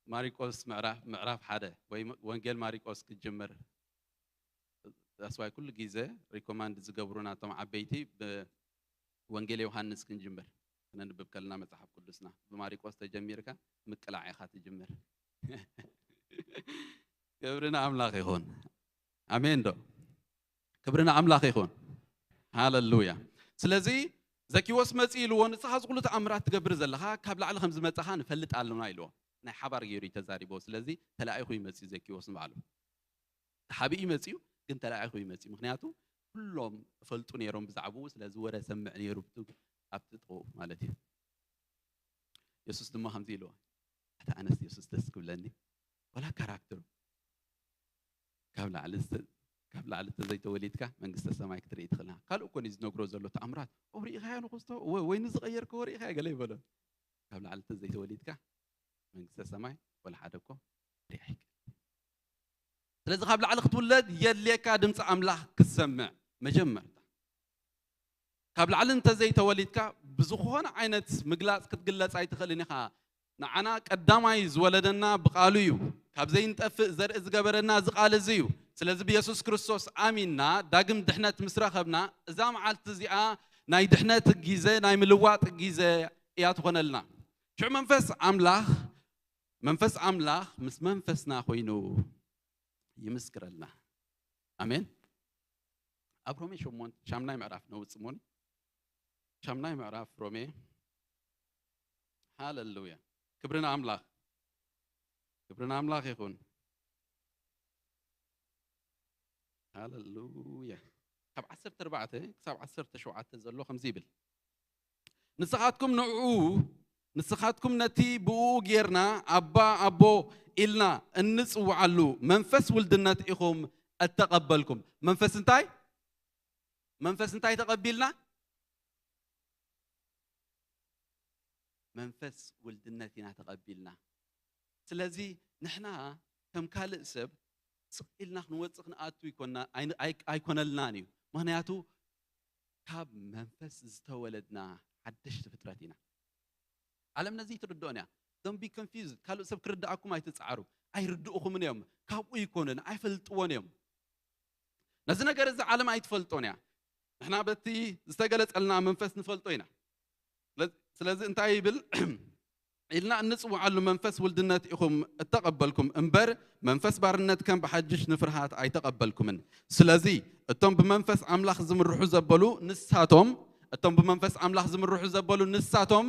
ማሪቆስ ምዕራፍ፣ ምዕራፍ ሓደ ወይ ወንጌል ማሪቆስ ክትጅምር። That's why ኩሉ ግዜ ሪኮማንድ ዝገብሩና እቶም ዓበይቲ ብወንጌል ዮሃንስ ክንጅምር። ክነንብብ ከለና መጽሓፍ ቅዱስና ብማሪቆስ ተጀሚርካ ምቅላዕ ኢኻ ትጅምር። ክብሪ ንኣምላኽ ይኹን። ኣሜን ዶ? ክብሪ ንኣምላኽ ይኹን። ሃለሉያ። ስለዚ ዘኪዎስ መጺኡ ኢልዎ፣ "ንስኻ እዚ ኩሉ ተኣምራት ትገብር ዘለኻ፣ ካብ ላዕሊ ከም ዝመጻኻ ንፈልጥ ኣለና" ኢልዎ። ናይ ሓባር ገይሩ እዩ ተዛሪቦ። ስለዚ ተላኢኹ እዩ መጺኡ ዘኪዎስ ንባዕሉ። ተሓቢኡ እዩ መጺኡ፣ ግን ተላኢኹ እዩ መጺኡ። ምኽንያቱ ኩሎም እፈልጡ ነይሮም ብዛዕባኡ፣ ስለዚ ወረ ሰምዕ ነይሩ ኣብቲ፣ ኣብቲ ጥቕኡ ማለት እዩ። የሱስ ድማ ከምዚ ኢልዎ፣ "ኣታ ኣነስ የሱስ ደስ ክብለኒ፣ ዋላ ካራክተሩ ካብ ላዕሊ ዝተ-፣ ካብ ላዕሊ እንተዘይተወሊድካ መንግስተ ሰማይ ክትርኢ ትኽእል ኢና." ካልእ እኮ እዩ ዝነግሮ ዘሎ ተኣምራት። "ኦ፣ ርኢኻዮ ንኽስቶ? ወይ፣ ወይኒ ዝቐየርክዎ ርኢኻዮ?" ገለ ይበሎ። "ካብ ላዕሊ እንተዘይተወሊድካ መንግስተ ሰማይ ዋላ ሓደ እኮ ክትርኢ ኣይክእል." ስለዚ ካብ ላዕሊ ክትውለድ የድልየካ ድምፂ ኣምላኽ ክትሰምዕ መጀመርታ። ካብ ላዕሊ እንተዘይተወሊድካ ብዝኾነ ዓይነት ምግላፅ ክትግለፅ ኣይትኽእልን ኢኻ። ንዓና ቀዳማይ ዝወለደና ብቃሉ እዩ። ካብ ዘይንጠፍእ ዘርኢ ዝገበረና እዚ ቃል እዚ እዩ። ስለዚ ብየሱስ ክርስቶስ ኣሚንና ዳግም ድሕነት ምስ ረኸብና፣ እዛ መዓልቲ እዚኣ ናይ ድሕነት ግዜ፣ ናይ ምልዋጥ ግዜ እያ ትኾነልና። ሽዑ መንፈስ ኣምላኽ፣ መንፈስ ኣምላኽ ምስ መንፈስና ኮይኑ ይምስክረልና። ኣሜን። ኣብ ሮሜ ሸሞንተ፣ ሻምናይ ምዕራፍ ነውጽ እሞኒ። ሻምናይ ምዕራፍ ሮሜ። ሃለሉያ። ክብሪ ንኣምላኽ። ክብሪ ንኣምላኽ ይኹን። ሃለሉያ። ካብ ዓሰርተ ኣርባዕተ ክሳብ ዓሰርተ ሸውዓተ ዘሎ ከምዚ ይብል። ንስኻትኩም ንዕኡ፣ ንስኻትኩም ነቲ ብእኡ ጌርና ኣባ፣ ኣቦ ኢልና እንጽውዓሉ መንፈስ ውልድነት ኢኹም እተቐበልኩም። መንፈስ እንታይ? መንፈስ እንታይ ተቐቢልና? መንፈስ ውልድነት ኢና ተቐቢልና። ስለዚ ንሕና ከም ካልእ ሰብ ስቕ ኢልና ክንወጽእ ክንኣቱ ይኮና-፣ ኣይ-፣ ኣይ-፣ ኣይኮነልናን እዩ። ምኽንያቱ ካብ መንፈስ ዝተወለድና ሓደሽቲ ፍጥረት ኢና። ዓለም ነዚ ትርድኦን እያ። Don't be confused። ካልእ ሰብ ክርድኣኩም ኣይትጽዓሩ። ኣይርድእኹምን እዮም። ካብኡ ይኮኑን ኣይፈልጥዎን እዮም። ነዚ ነገር እዚ ዓለም ኣይትፈልጦን እያ። ንሕና በቲ ዝተገለጸልና መንፈስ ንፈልጦ ኢና። ስለ-፣ ስለዚ እንታይ ይብል? ኢልና እንጽውዓሉ መንፈስ ውልድነት ኢኹም እተቐበልኩም እምበር፣ መንፈስ ባርነት ከም ብሓድሽ ንፍርሃት ኣይተቐበልኩምን። ስለዚ እቶም ብመንፈስ ኣምላኽ ዝምርሑ ዘበሉ ንሳቶም፣ እቶም ብመንፈስ ኣምላኽ ዝምርሑ ዘበሉ ንሳቶም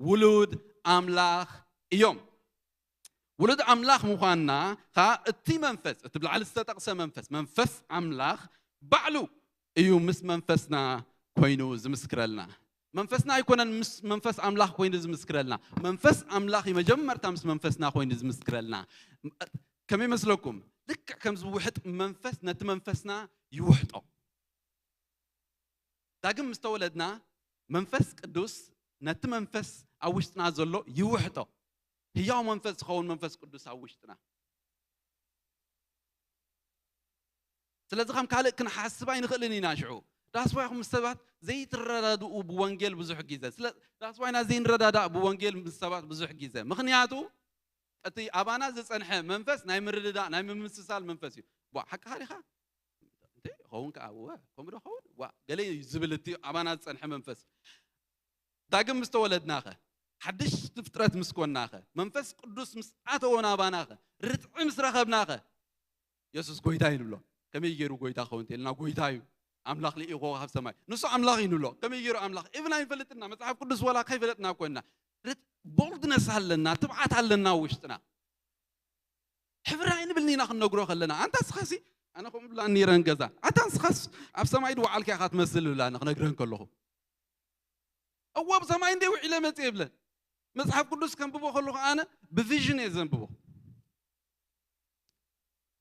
ውሉድ ኣምላኽ እዮም። ውሉድ ኣምላኽ ምዃንና ኸኣ እቲ መንፈስ፣ እቲ ብላዕሊ ዝተጠቕሰ መንፈስ፣ መንፈስ ኣምላኽ ባዕሉ እዩ ምስ መንፈስና ኮይኑ ዝምስክረልና። መንፈስና ኣይኮነን ምስ መንፈስ ኣምላኽ ኮይኑ ዝምስክረልና። መንፈስ ኣምላኽ እዩ መጀመርታ ምስ መንፈስና ኮይኑ ዝምስክረልና። ከመይ ይመስለኩም? ልክዕ ከም ዝውሕጥ መንፈስ ነቲ መንፈስና ይውሕጦ። ዳግም ምስ ተወለድና መንፈስ ቅዱስ ነቲ መንፈስ ኣብ ውሽጥና ዘሎ ይውሕጦ። ህያው መንፈስ ዝኸውን መንፈስ ቅዱስ ኣብ ውሽጥና። ስለዚ ከም ካልእ ክንሓስብ ኣይንኽእልን ኢና። ሽዑ ዳስዋይኹም ምስ ሰባት ዘይትረዳድኡ ብወንጌል ብዙሕ ግዜ ስለ ዳስዋይና ዘይንረዳዳእ ብወንጌል ምስ ሰባት ብዙሕ ግዜ ምክንያቱ እቲ ኣባና ዝጸንሐ መንፈስ ናይ ምርድዳእ ናይ ምምስሳል መንፈስ እዩ። ቧ ሓቅኻ ዲኻ እንተ ኸውን ከኣ እወ ከምኡ ዶ ኸውን ዋ ገለ እዩ ዝብል እቲ ኣባና ዝጸንሐ መንፈስ። ዳግም ምስ ተወለድናኸ ሓድሽ ፍጥረት ምስ ኮናኸ መንፈስ ቅዱስ ምስ ኣተወ ናባናኸ ርትዒ ምስ ረኸብናኸ የሱስ ጎይታ እዩ ንብሎ። ከመይ ገይሩ ጎይታ ኸውን ኢልና ጎይታ እዩ ኣምላኽ ልኢኾ ካብ ሰማይ ንሱ ኣምላኽ እዩ ንብሎ። ከመይ ገይሩ ኣምላኽ ኢብን ኣይንፈልጥና መጽሓፍ ቅዱስ ወላ ከይፈለጥና ኮይና ቦልድነስ ኣለና ትብዓት ኣለና ውሽጥና። ሕብሪ ኣይንብልን ኢና ክንነግሮ ከለና ኣንታ ስኻሲ ኣነ ከምኡ ብላ ነይረን ገዛ ኣታ ንስኻስ ኣብ ሰማይ ድወዓልካ ኢኻ ትመስል ብላ ክነግረን ከለኹ እዎ ኣብ ሰማይ እንደ ውዒለ መፅእ ይብለን። መፅሓፍ ቅዱስ ከንብቦ ከለኹ ኣነ ብቪዥን እየ ዘንብቦ።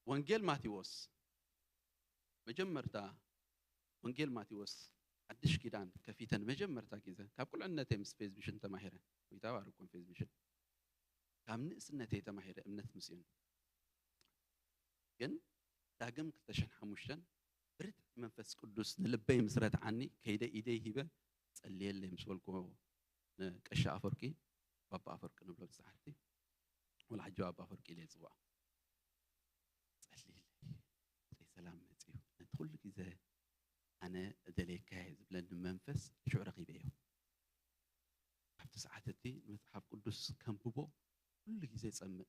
ወንጌል ማቴዎስ መጀመርታ ወንጌል ማቴዎስ ሓድሽ ኪዳን ከፊተን መጀመርታ ግዜ ካብ ቁልዕነተይ ምስ ፌዝ ቪዥን ተማሂረ። ጎይታ ባርኮም ፌዝ ቪዥን ካብ ንእስነተይ ተማሂረ እምነት ምስኡን ግን ዳግም ክልተ ሽሕን ሓሙሽተን ብርትዕ መንፈስ ቅዱስ ንልበይ ምስ ረትዓኒ ከይደ ኢደይ ሂበ ጸልየለይ ምስ በልኩዎ ንቀሺ ኣፈወርቂ ባባ ኣፈወርቂ ንብሎ ብሰዓቲ ወላ ሕጂ ባባ ኣፈወርቂ ኢለ ይጽውዖ። ጸልየለይ ናይ ሰላም መጽዩ ነቲ ኩሉ ግዜ ኣነ እደልየካ እየ ዝብለኒ መንፈስ ሽዑ ረኺበዮ። ኣብቲ ሰዓት እቲ ንመጽሓፍ ቅዱስ ከንብቦ ኩሉ ግዜ ጸምእ።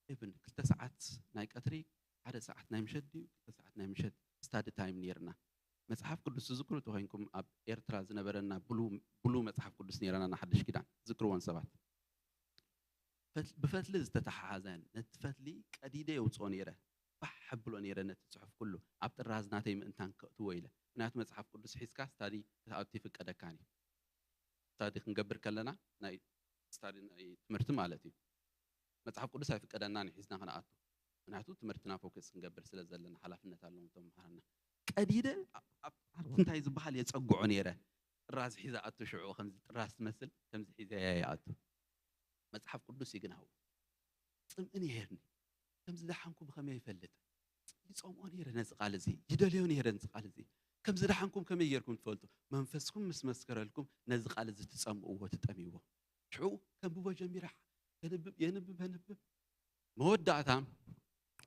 ኢብን ክልተ ሰዓት ናይ ቀትሪ ሓደ ሰዓት ናይ ምሸት ድዩ ክልተ ሰዓት ናይ ምሸት ስታዲ ታይም ነይርና። መጽሓፍ ቅዱስ ትዝክሩ ተኮይንኩም ኣብ ኤርትራ ዝነበረና ብሉ ብሉ መጽሓፍ ቅዱስ ነይረና ንሓድሽ ኪዳን ትዝክርዎን ሰባት ፈት- ብፈትሊ ዝተተሓሓዘን ነቲ ፈትሊ ቀዲደ የውፅኦ ነይረ። ባሕ ብሎ ነይረ ነቲ ፅሑፍ ኩሉ ኣብ ጥራዝ ናተይ ምእንታን ከእትዎ ኢለ ምክንያቱ መጽሓፍ ቅዱስ ሒዝካ ስታዲ ክትኣቱ ይፍቀደካን እዩ። ስታዲ ክንገብር ከለና ናይ ስታዲ ናይ ትምህርቲ ማለት እዩ። መጽሓፍ ቅዱስ ኣይፍቀደናን እዩ ሒዝና ክንኣቱ። ምክንያቱ ትምህርትና ፎከስ ክንገብር ስለ ዘለና ሓላፍነት ኣለዎም እቶም መሃርና። ቀዲደ ኣብ- ኣብ ኣብቲ እንታይ ዝበሃል የጸግዖ ነይረ። ጥራዝ ሒዘ ኣቱ ሽዑ ከምዚ ጥራዝ ትመስል ከምዚ ሒዘ እየ ይኣቱ። መጽሓፍ ቅዱስ ይግናው ጽምእን ይሄርኒ ከምዚ ደሓንኩ ብኸመይ ይፈልጥ? ይጸምኦ ነይረ ነዚ ቃል እዚ ይደልዮ ነይረ ነዚ ቃል እዚ። ከምዚ ደሓንኩም ከመይ ጌርኩም ትፈልጡ? መንፈስኩም ምስ መስከረልኩም ነዚ ቃል እዚ ትጸምእዎ ትጠምይዎ። ሽዑ ከንብቦ ጀሚረ። የንብብ የንብብ የንብብ መወዳእታ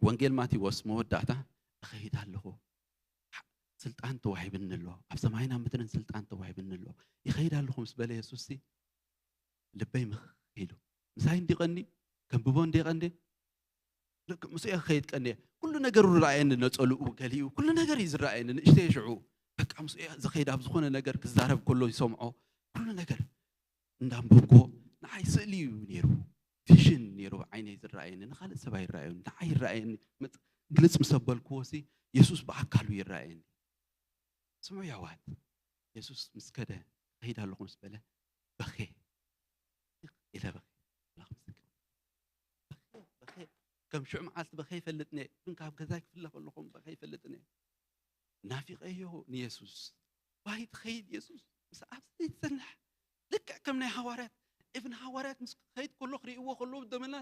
ወንጌል ማቴዎስ መወዳእታ እኸይድ ኣለኹ። ስልጣን ተዋሂብኒ ኣሎ ኣብ ሰማይና ምድርን ስልጣን ተዋሂብኒ ኣሎ። ይኸይድ ኣለኹ ምስ በለ የሱስ ልበይ ምኽ ኢሉ ምሳይ እንዲቐኒ ከንብቦ እንዲቐኒ ልክዕ ምስኡ እየ ክኸይድ ቀንየ። ኩሉ ነገር ዝረኣየኒ ነፀልኡ ገሊኡ ኩሉ ነገር እዩ ዝረኣየኒ። ንእሽተየ ሽዑ በቃ ምስኡ እየ ዝኸይድ ኣብ ዝኾነ ነገር ክዛረብ ከሎ ይሰምዖ ኩሉ ነገር እንዳንበብኩዎ ንዓይ ስእሊ እዩ ነይሩ። ቪዥን ነይሩ ዓይነይ ዝረኣየኒ ንካልእ ሰብ ኣይረኣየኒ ንዓይ ይረኣየኒ። መጽ- ግልጽ ምስ ኣበልክዎ ሲ የሱስ ብኣካሉ ይረኣየኒ። ስምዑ የሕዋት የሱስ ምስ ከደ እኸይድ ኣለኹ ምስ በለ በኸ ኢለ በኸ ኣምላኽ ምስክር በኸ በኸ ከም ሽዑ መዓልቲ በኸ ይፈልጥኒ እየ ግን ካብ ገዛይ ክፍለ ከለኹም በኸ ይፈልጥኒ እየ ናፊቐዮ ንየሱስ ባይ ትኸይድ የሱስ ምስ ኣብዚ ዘይትጸንሕ ልክዕ ከም ናይ ሃዋርያት እብን ሃዋርያት ምስ ከይድ ከሎ ክርእይዎ ከለዉ ደመና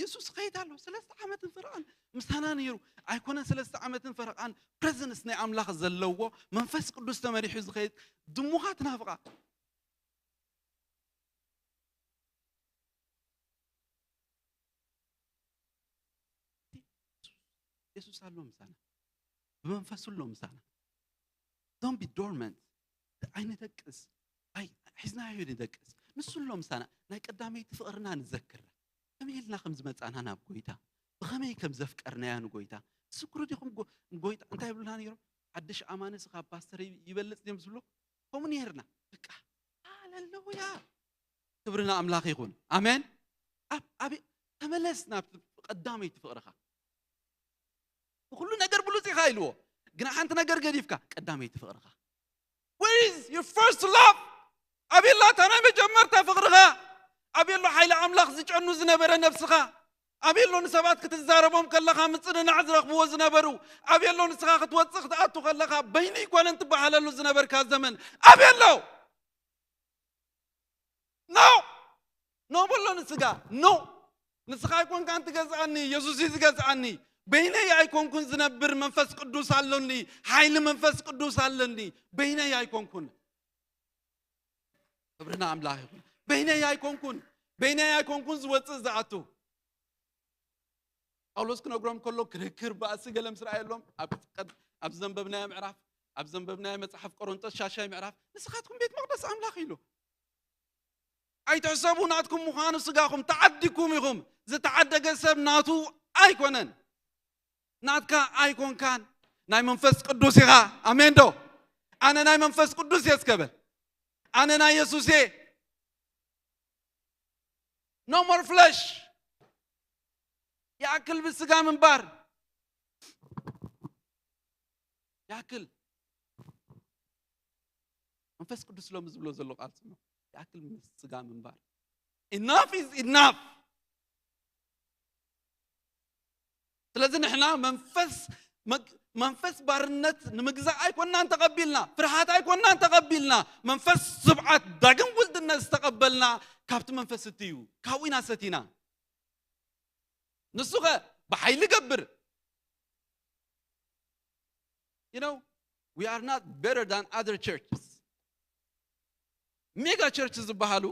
የሱስ ኸይድ ኣሎ ሰለስተ ዓመትን ፈረቓን ምሳና ነይሩ ኣይኮነን ሰለስተ ዓመትን ፈረቓን ፕሬዘንስ ናይ ኣምላኽ ዘለዎ መንፈስ ቅዱስ ተመሪሑ ዝኸይድ ድሙኻ ትናፍቓ የሱስ ኣሎ ምሳና ብመንፈሱ ኣሎ ምሳና don't be dormant ኣይንደቅስ ኣይ ሒዝናዮ ንደቅስ ንሱ ኣሎ ምሳና ናይ ቀዳመይቲ ፍቕርና ንዘክራ ከመይ ኢልና ከም ዝመጻና ናብ ጎይታ ብኸመይ ከም ዘፍቀርናያ ንጎይታ ትስክሩ ዲኹም ጎይታ እንታይ ይብሉና ነይሮም ሓድሽ ኣማኒ ስኻ ፓስተር ይበልጽ ድዮም ዝብሉ ከምኡ ነይርና በቃ ሃለሉያ ክብሪ ንኣምላኽ ይኹን ኣሜን ኣብ ተመለስ ናብ ቀዳመይቲ ፍቕርኻ ብኩሉ ነገር ብሉፅ ኢኻ ኢልዎ ግና ሓንቲ ነገር ገዲፍካ ቀዳመይቲ ፍቕርኻ Where is your first love ኣበየላ እታ ናይ መጀመርታ ፍቕርኻ ኣበየሎ ሓይሊ ኣምላኽ ዝጨኑ ዝነበረ ነብስኻ ኣበየሎ ንሰባት ክትዛረቦም ከለኻ ምፅንናዕ ዝረኽብዎ ዝነበሩ ኣበየሎ ንስኻ ክትወፅእ ክትኣቱ ከለኻ በይኑ ይኮነን ትበሃለሉ ዝነበርካ ዘመን ኣበየሎ no no በሎ ንስጋ no ንስኻ ኣይኮንካን ትገዝኣኒ የሱስ እዩ ዝገዝኣኒ በይነይ ኣይኮንኩን ዝነብር፣ መንፈስ ቅዱስ ኣሎኒ፣ ሓይሊ መንፈስ ቅዱስ ኣለኒ። በይነይ ኣይኮንኩን። ክብርና ኣምላኽ ይኹን። በይነይ ኣይኮንኩን፣ በይነይ ኣይኮንኩን ዝወፅእ ዝኣቱ። ጳውሎስ ክነግሮም ከሎ ክርክር፣ ባእሲ፣ ገለ ምስ ረኣየሎም ኣብ ቀድ-፣ ኣብ ዘንበብናዮ ምዕራፍ፣ ኣብ ዘንበብናዮ መጽሓፍ ቆሮንቶስ ሻሻይ ምዕራፍ፣ "ንስኻትኩም ቤት መቕደስ ኣምላኽ" ኢሉ። "ኣይትሕሰቡ ናትኩም ምዃኑ ስጋኹም፣ ተዓዲግኩም ኢኹም። ዝተዓደገ ሰብ ናቱ ኣይኮነን። ናትካ ኣይኮንካን፣ ናይ መንፈስ ቅዱስ ኢኻ። ኣሜን ዶ? ኣነ ናይ መንፈስ ቅዱስ እየ እስከ በል። ኣነ ናይ የሱስ እየ። No more flesh። ይኣክል ብስጋ ምንባር። ይኣክል። መንፈስ ቅዱስ ሎሚ ዝብሎ ዘሎ ቃል ስምዑ። ይኣክል ምስ ስጋ ምንባር። Enough is enough። ስለዚ ንሕና መንፈስ መግ-፣ መንፈስ ባርነት ንምግዛእ ኣይኮናን ተቐቢልና፣ ፍርሃት ኣይኮናን ተቐቢልና። መንፈስ ስብዓት ዳግም ውልድነት ዝተቐበልና ካብቲ መንፈስ እቲ እዩ። ካብኡ ኢና ሰቲና። ንሱ ኸ ብሓይሊ ገብር። You know, we are not better than other churches. ሜጋ ቸርች ዝበሃሉ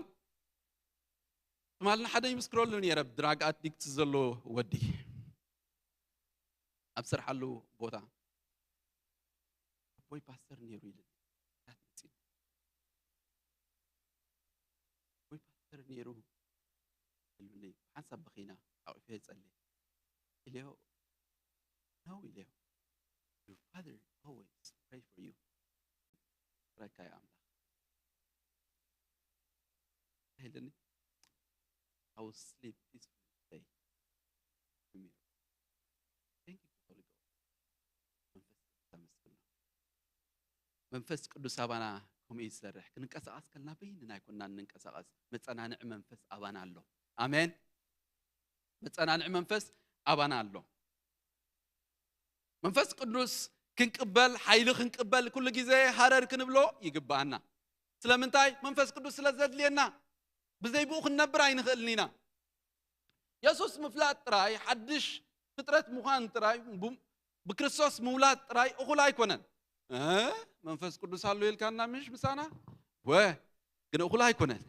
ትማልና ሓደ ይምስክረሉ ነይረ፣ ድራግ ኣዲክት ዘሎ ወዲ ኣብ ስርሓሉ ቦታ ኣቦይ ፓስተር ነይሩ ኢሉ ኣቦይ ፓስተር ነይሩ ኢሉኒ። ሓንሳብ በኺና ኣቑፌ ጸሊ ኢልዮ ነው ኢልዮ። Your father always pray for you። ረካ ኣምላኽ ኢልኒ። I will sleep peacefully today። Thank you, Holy Ghost። መንፈስ ቅዱስ ኣመስግኖ። መንፈስ ቅዱስ ኣባና ከምኡ እዩ ዝሰርሕ። ክንንቀሳቐስ ከልና በይንና ኣይኮንና እንንቀሳቐስ። መጸናንዒ መንፈስ ኣባና ኣሎ። ኣሜን። መጸናንዒ መንፈስ ኣባና ኣሎ። መንፈስ ቅዱስ ክንቅበል፣ ሓይሊ ክንቅበል ኩሉ ግዜ ሃረር ክንብሎ ይግብኣና። ስለምንታይ? መንፈስ ቅዱስ ስለ ዘድልየና። ብዘይ ብኡ ክንነብር ኣይንኽእልን ኢና። የሱስ ምፍላጥ ጥራይ፣ ሓድሽ ፍጥረት ምዃን ጥራይ፣ ቡ-፣ ብክርስቶስ ምውላድ ጥራይ እኹል ኣይኮነን። እ? መንፈስ ቅዱስ ኣሎ ኢልካና ምሽ ምሳና? ወ፣ ግን እኹል ኣይኮነን።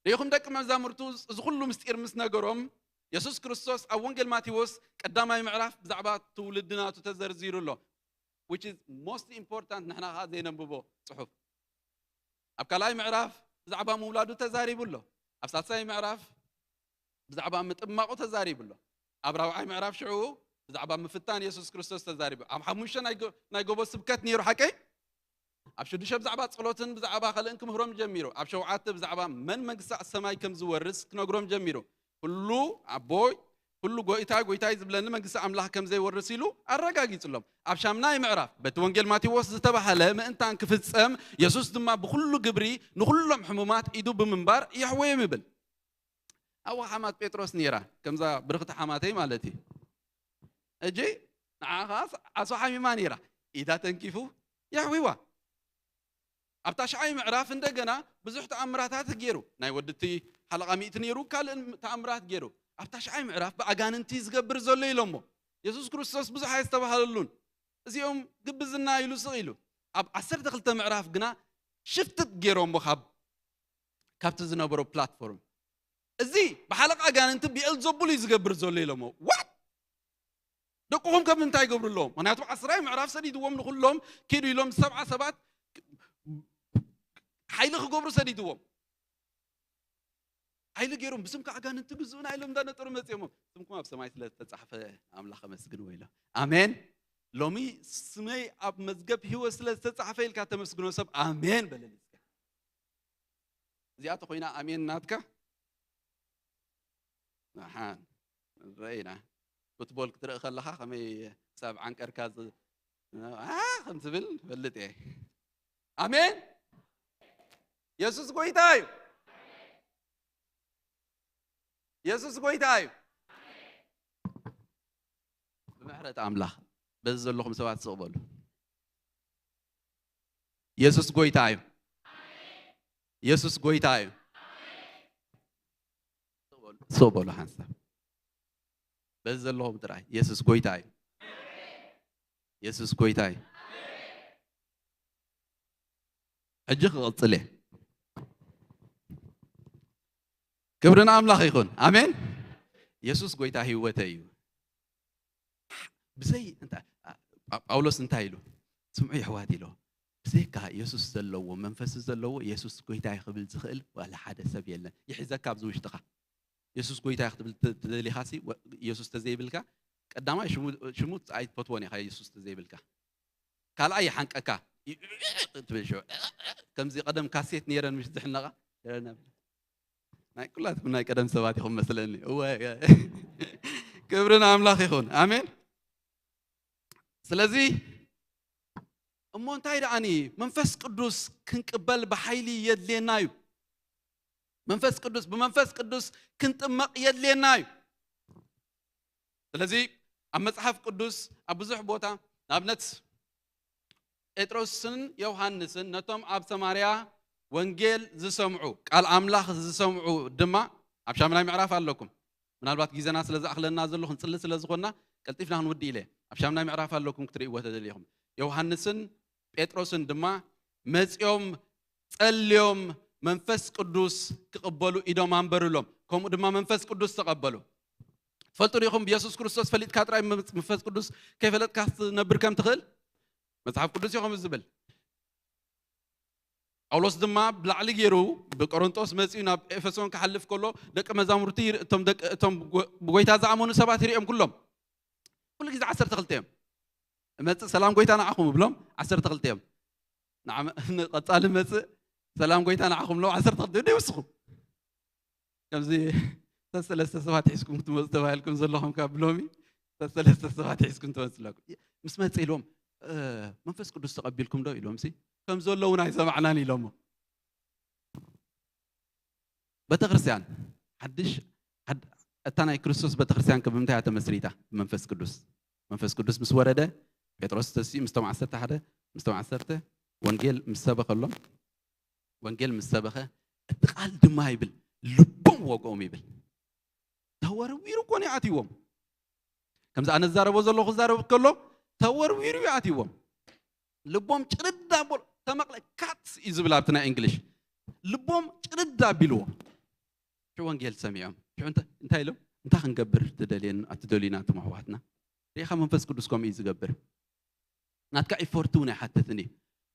ርኢኹም ደቂ መዛሙርቱ እዚ ኩሉ ምስጢር ምስ ነገሮም፣ የሱስ ክርስቶስ ኣብ ወንጌል ማቴዎስ ቀዳማይ ምዕራፍ ብዛዕባ ትውልዲ ናቱ ተዘርዚሩ ኣሎ። Which is most important፣ ንሕና ኸዓ ዘይነንብቦ ጽሑፍ። ኣብ ካልኣይ ምዕራፍ ብዛዕባ ምውላዱ ተዛሪቡ ኣሎ። ኣብ ሳልሳይ ምዕራፍ ብዛዕባ ምጥማቑ ተዛሪቡ ኣሎ። ኣብ ራብዓይ ምዕራፍ ሽዑ ብዛዕባ ምፍታን የሱስ ክርስቶስ ተዛሪቡ። ኣብ ሓሙሽተ ናይ ጎ-፣ ናይ ጎቦ ስብከት ነይሩ፣ ሓቀይ? ኣብ ሽዱሽተ ብዛዕባ ጸሎትን ብዛዕባ ካልእን ክምህሮም ጀሚሩ። ኣብ ሸውዓተ ብዛዕባ መን መንግስቲ ሰማይ ከም ዝወርስ ክነግሮም ጀሚሩ። ኩሉ ኣቦይ፣ ኩሉ ጎይታ፣ ጎይታይ ዝብለኒ መንግስቲ ኣምላኽ ከም ዘይወርስ ኢሉ ኣረጋጊጹሎም። ኣብ ሻምናይ ምዕራፍ፣ በቲ ወንጌል ማቴዎስ ዝተባህለ ምእንታን ክፍጸም፣ የሱስ ድማ ብኹሉ ግብሪ ንኹሎም ሕሙማት ኢዱ ብምንባር የሕወዮም ይብል። ኣብ ሓማት ጴጥሮስ ነይራ፣ ከምዛ ብርኽቲ ሓማተይ ማለት እዩ። እጂ ንዓ ኸዓ ዓሶ ሓሚማ ነይራ፣ ኢዳ ተንኪፉ የሕዊዋ። ኣብ ታሽዓይ ምዕራፍ እንደገና ብዙሕ ተኣምራታት ገይሩ፣ ናይ ወድቲ ሓለቓ ሚእቲ ነይሩ፣ ካልእን ተኣምራት ገይሩ። ኣብ ታሽዓይ ምዕራፍ ብኣጋንንቲ ዝገብር ዘሎ ኢሎሞ። የሱስ ክርስቶስ ብዙሕ ኣይዝተባህለሉን። እዚኦም ግብዝና ኢሉ ስቕ ኢሉ። ኣብ ዓሰርተ ክልተ ምዕራፍ ግና ሽፍትት ገይሮሞ ካብ፣ ካብቲ ዝነበሮ ፕላትፎርም። እዚ ብሓለቓ ኣጋንንቲ ብኤልዘቡል እዩ ዝገብር ዘሎ ኢሎሞ። ዋት? ደቅኹም ከ ምንታይ ይገብሩ ኣለዎም? ምኽንያቱ ዓስራይ ምዕራፍ ሰዲድዎም ንኹሎም ኪዱ ኢሎም ሰብዓ ሰባት ሓይሊ ክገብሩ ሰዲድዎም። ሓይሊ ገይሮም ብስምካ ኣጋንንቲ ግዝኡና ኢሎም እንዳነጠሩ መጺኦሞ። ስምኩም ኣብ ሰማይ ስለ ዝተጻሕፈ ኣምላኽ ኣመስግንዎ ኢሎም። ኣሜን። ሎሚ ስመይ ኣብ መዝገብ ህይወት ስለ ዝተጻሕፈ ኢልካ ተመስግኖ ሰብ ኣሜን በለኒ እስከ። እዚኣ ተኾይና ኣሜን ናትካ። ንሓን ንረኢና። ፉትቦል ክትርኢ ከለኻ ከመይ ክሳብ ዓንቀርካ ዝ-፣ ኣ፣ ከም ትብል ፈልጥ እየ። ኣሜን። የሱስ ጎይታ እዩ። የሱስ ጎይታ እዩ። ብምሕረት ኣምላኽ በዚ ዘለኹም ሰባት ስቕ በሉ። የሱስ ጎይታ እዩ። የሱስ ጎይታ እዩ። ስቕ በሉ፣ ስቕ በሉ ሓንሳብ። በዚ ዘለኹም ጥራይ የሱስ ጎይታ እዩ። የሱስ ጎይታ እዩ። ሕጂ ክቕጽል እየ። ክብሪ ንኣምላኽ ይኹን። ኣሜን። የሱስ ጎይታ ህይወተይ እዩ። ብዘይ እንታ- ጳ- ጳውሎስ እንታይ ኢሉ? ስምዑ የሕዋት ኢሎ፣ ብዘይካ የሱስ ዘለዎ መንፈስ ዘለዎ የሱስ ጎይታ ክብል ዝኽእል ዋላ ሓደ ሰብ የለን። ይሕዘካ ኣብዚ ውሽጥኻ። የሱስ ጎይታ ክትብል ተ- ትደሊኻ ሲ ወ- የሱስ ተዘይብልካ ቀዳማይ ሽሙ ሽሙ ኣይትፈትዎን ኢኻ። የሱስ ተዘይብልካ ካልኣይ ይሓንቀካ። ትብል ሽዑ ከምዚ ቀደም ካሴት ነይረን ምሽ ዝሕነቓ ናይ ኩላትኩም ናይ ቀደም ሰባት ኢኹም መስለኒ። እወ። ክብሪ ንኣምላኽ ይኹን። ኣሜን። ስለዚ እሞ እንታይ ደኣኒ መንፈስ ቅዱስ ክንቅበል ብሓይሊ የድልየና እዩ። መንፈስ ቅዱስ ብመንፈስ ቅዱስ ክንጥመቕ የድልየና እዩ። ስለዚ ኣብ መጽሓፍ ቅዱስ ኣብ ብዙሕ ቦታ ንኣብነት ጴጥሮስን ዮሃንስን ነቶም ኣብ ሰማርያ ወንጌል ዝሰምዑ ቃል ኣምላኽ ዝሰምዑ ድማ ኣብ ሻምናይ ምዕራፍ ኣለኩም። ምናልባት ግዜና ስለ ዝኣኽለና ዘሎ ክንጽሊ ስለ ዝኾንና ቀልጢፍና ክንውድእ ኢለ ኣብ ሻምናይ ምዕራፍ ኣለኩም ክትርእይዎ ተደሊኹም። ዮሃንስን ጴጥሮስን ድማ መጺኦም ጸልዮም መንፈስ ቅዱስ ክቕበሉ ኢዶም ኣንበሩሎም። ከምኡ ድማ መንፈስ ቅዱስ ተቐበሉ። ትፈልጡ ዲኹም ብየሱስ ክርስቶስ ፈሊጥካ ጥራይ መንፈስ ቅዱስ ከይፈለጥካ ክትነብር ከም ትኽእል? መጽሓፍ ቅዱስ እዩ ከምኡ ዝብል። ጳውሎስ ድማ ብላዕሊ ገይሩ ብቆሮንጦስ መጺኡ ናብ ኤፌሶን ክሓልፍ ከሎ ደቂ መዛሙርቲ ይር- እቶም ደቂ- እቶም ጎ- ብጎይታ ዝኣመኑ ሰባት ይርእዮም ኩሎም። ኩሉ ግዜ ዓሰርተ ክልተ እዮም። እመጽእ ሰላም ጎይታ ንዓኹም እብሎም ዓሰርተ ክልተ እዮም። ንዓመ- ንቐጻሊ መጽእ ሰላም ጎይታ ንዓኹም እብሎም ዓሰርተ ክልተ እዮም። ይውስኹ ከምዚ ሰለስተ ሰባት ሒዝኩም ክትመፁ ተባሂልኩም ዘለኹም ካብ ሎሚ ሰለስተ ሰባት ሒዝኩም ትመፁ ኣለኩም። ምስ መፀ ኢልዎም መንፈስ ቅዱስ ተቐቢልኩም ዶ ኢሎም ሲ ከም ዘለውን ኣይሰማዕናን ኢሎሞ። ቤተክርስትያን ሓድሽ እታ ናይ ክርስቶስ ቤተክርስትያን ከምምንታይ እያ ተመስሪታ? መንፈስ ቅዱስ መንፈስ ቅዱስ ምስ ወረደ ጴጥሮስ ተሲኡ ምስቶም ዓሰርተ ሓደ ምስቶም ዓሰርተ ወንጌል ምስ ሰበኸሎም ወንጌል ምስ ሰበኸ እቲ ቃል ድማ ይብል ልቦም ወግኦም ይብል። ተወርዊሩ እኮ ነው ኣትይዎም። ከምዚ ኣነ ዝዛረቦ ዘለኹ ክዛረብ ከሎ ተወርዊሩ እዩ ኣትይዎም። ልቦም ጭርዳ ቦል ተመቕለ ካት እዩ ዝብል ኣብቲ ናይ እንግሊሽ ልቦም ጭርዳ ኣቢልዎ። ሽዑ ወንጌል ሰሚዖም ሽዑ እንተ- እንታይ ኢሎም እንታይ ክንገብር ትደልየን ኣትደልዩና እቶም ኣሕዋትና? ሪኢኻ መንፈስ ቅዱስ ከምኡ እዩ ዝገብር። ናትካ ኢፎርት እውን ኣይሓትትን እዩ።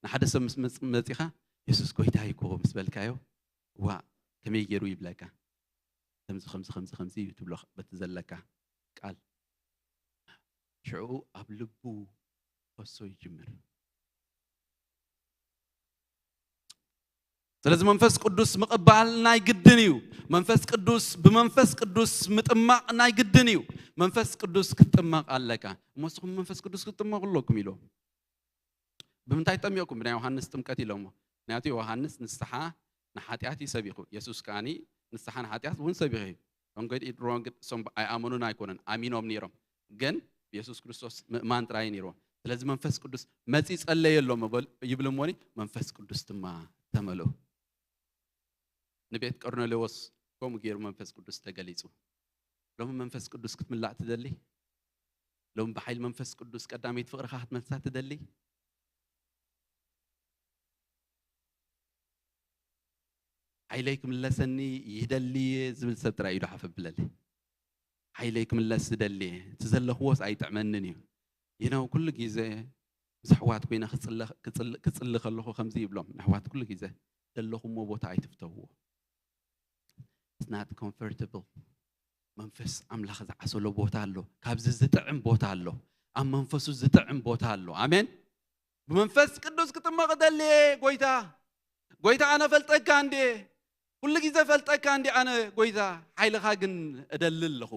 ንሓደ ሰብ ምስ መጽ- መጺኻ የሱስ ጎይታ ይኮ ምስ በልካዮ ዋ ከመይ ገይሩ ይብለካ። ከምዚ ከምዚ ከምዚ ከምዚ እዩ ትብሎ በቲ ዘለካ ቃል ሽዑ ኣብ ልቡ ፈሶ ይጅምር። ስለዚ መንፈስ ቅዱስ ምቕባል ናይ ግድን እዩ። መንፈስ ቅዱስ ብመንፈስ ቅዱስ ምጥማቕ ናይ ግድን እዩ። መንፈስ ቅዱስ ክትጥመቕ ኣለካ። እሞ ንስኹም መንፈስ ቅዱስ ክትጥመቑ ኣለኩም ኢልዎም። ብምንታይ ጠሚቕኩም? ብናይ ዮሃንስ ጥምቀት ኢሎሞ። ምክንያቱ ዮሃንስ ንስሓ ንሓጢኣት እዩ ሰቢኹ። የሱስ ከኣኒ ንስሓ ንሓጢኣት እውን ሰቢኹ እዩ። ዶንት ጌት ኢት ሮንግ። እሶም ኣይኣመኑን ኣይኮነን ኣሚኖም ነይሮም፣ ግን ብየሱስ ክርስቶስ ምእማን ጥራይ ነይርዎም። ስለዚ መንፈስ ቅዱስ መጺ ጸለየሎም ይብል እሞኒ መንፈስ ቅዱስ ድማ ተመልኡ። ንቤት ቆርኔሌዎስ ከምኡ ገይሩ መንፈስ ቅዱስ ተገሊጹ። ሎሚ መንፈስ ቅዱስ ክትምላእ ትደሊ? ሎም ብሓይሊ መንፈስ ቅዱስ ቀዳመይቲ ፍቕርኻ ክትመልሳ ትደሊ? ሓይለይ ክምለሰኒ ይደሊ ዝብል ሰብ ጥራይ ኢዱ ሓፍ ኣብለለይ። ሓይለይ ክምለስ ዝደሊ እቲ ዘለኽዎስ ኣይጥዕመንን እዩ። ይነው ኩሉ ግዜ ምስ ኣሕዋት ኮይነ ክጽሊ ከለኹ ከምዚ ይብሎም ንኣሕዋት ኩሉ ግዜ ዘለኹሞ ቦታ ኣይትፍተውዎ። It's not comfortable። መንፈስ ኣምላኽ ዝዓሰሎ ቦታ ኣሎ። ካብዚ ዝጥዕም ቦታ ኣሎ። ኣብ መንፈሱ ዝጥዕም ቦታ ኣሎ። ኣሜን። ብመንፈስ ቅዱስ ክጥመቕ እደሊ እየ ጎይታ። ጎይታ ኣነ ፈልጠካ እንድየ። ኩሉ ግዜ ፈልጠካ እንዲ ኣነ ጎይታ። ሓይልኻ ግን እደሊ ኣለኹ።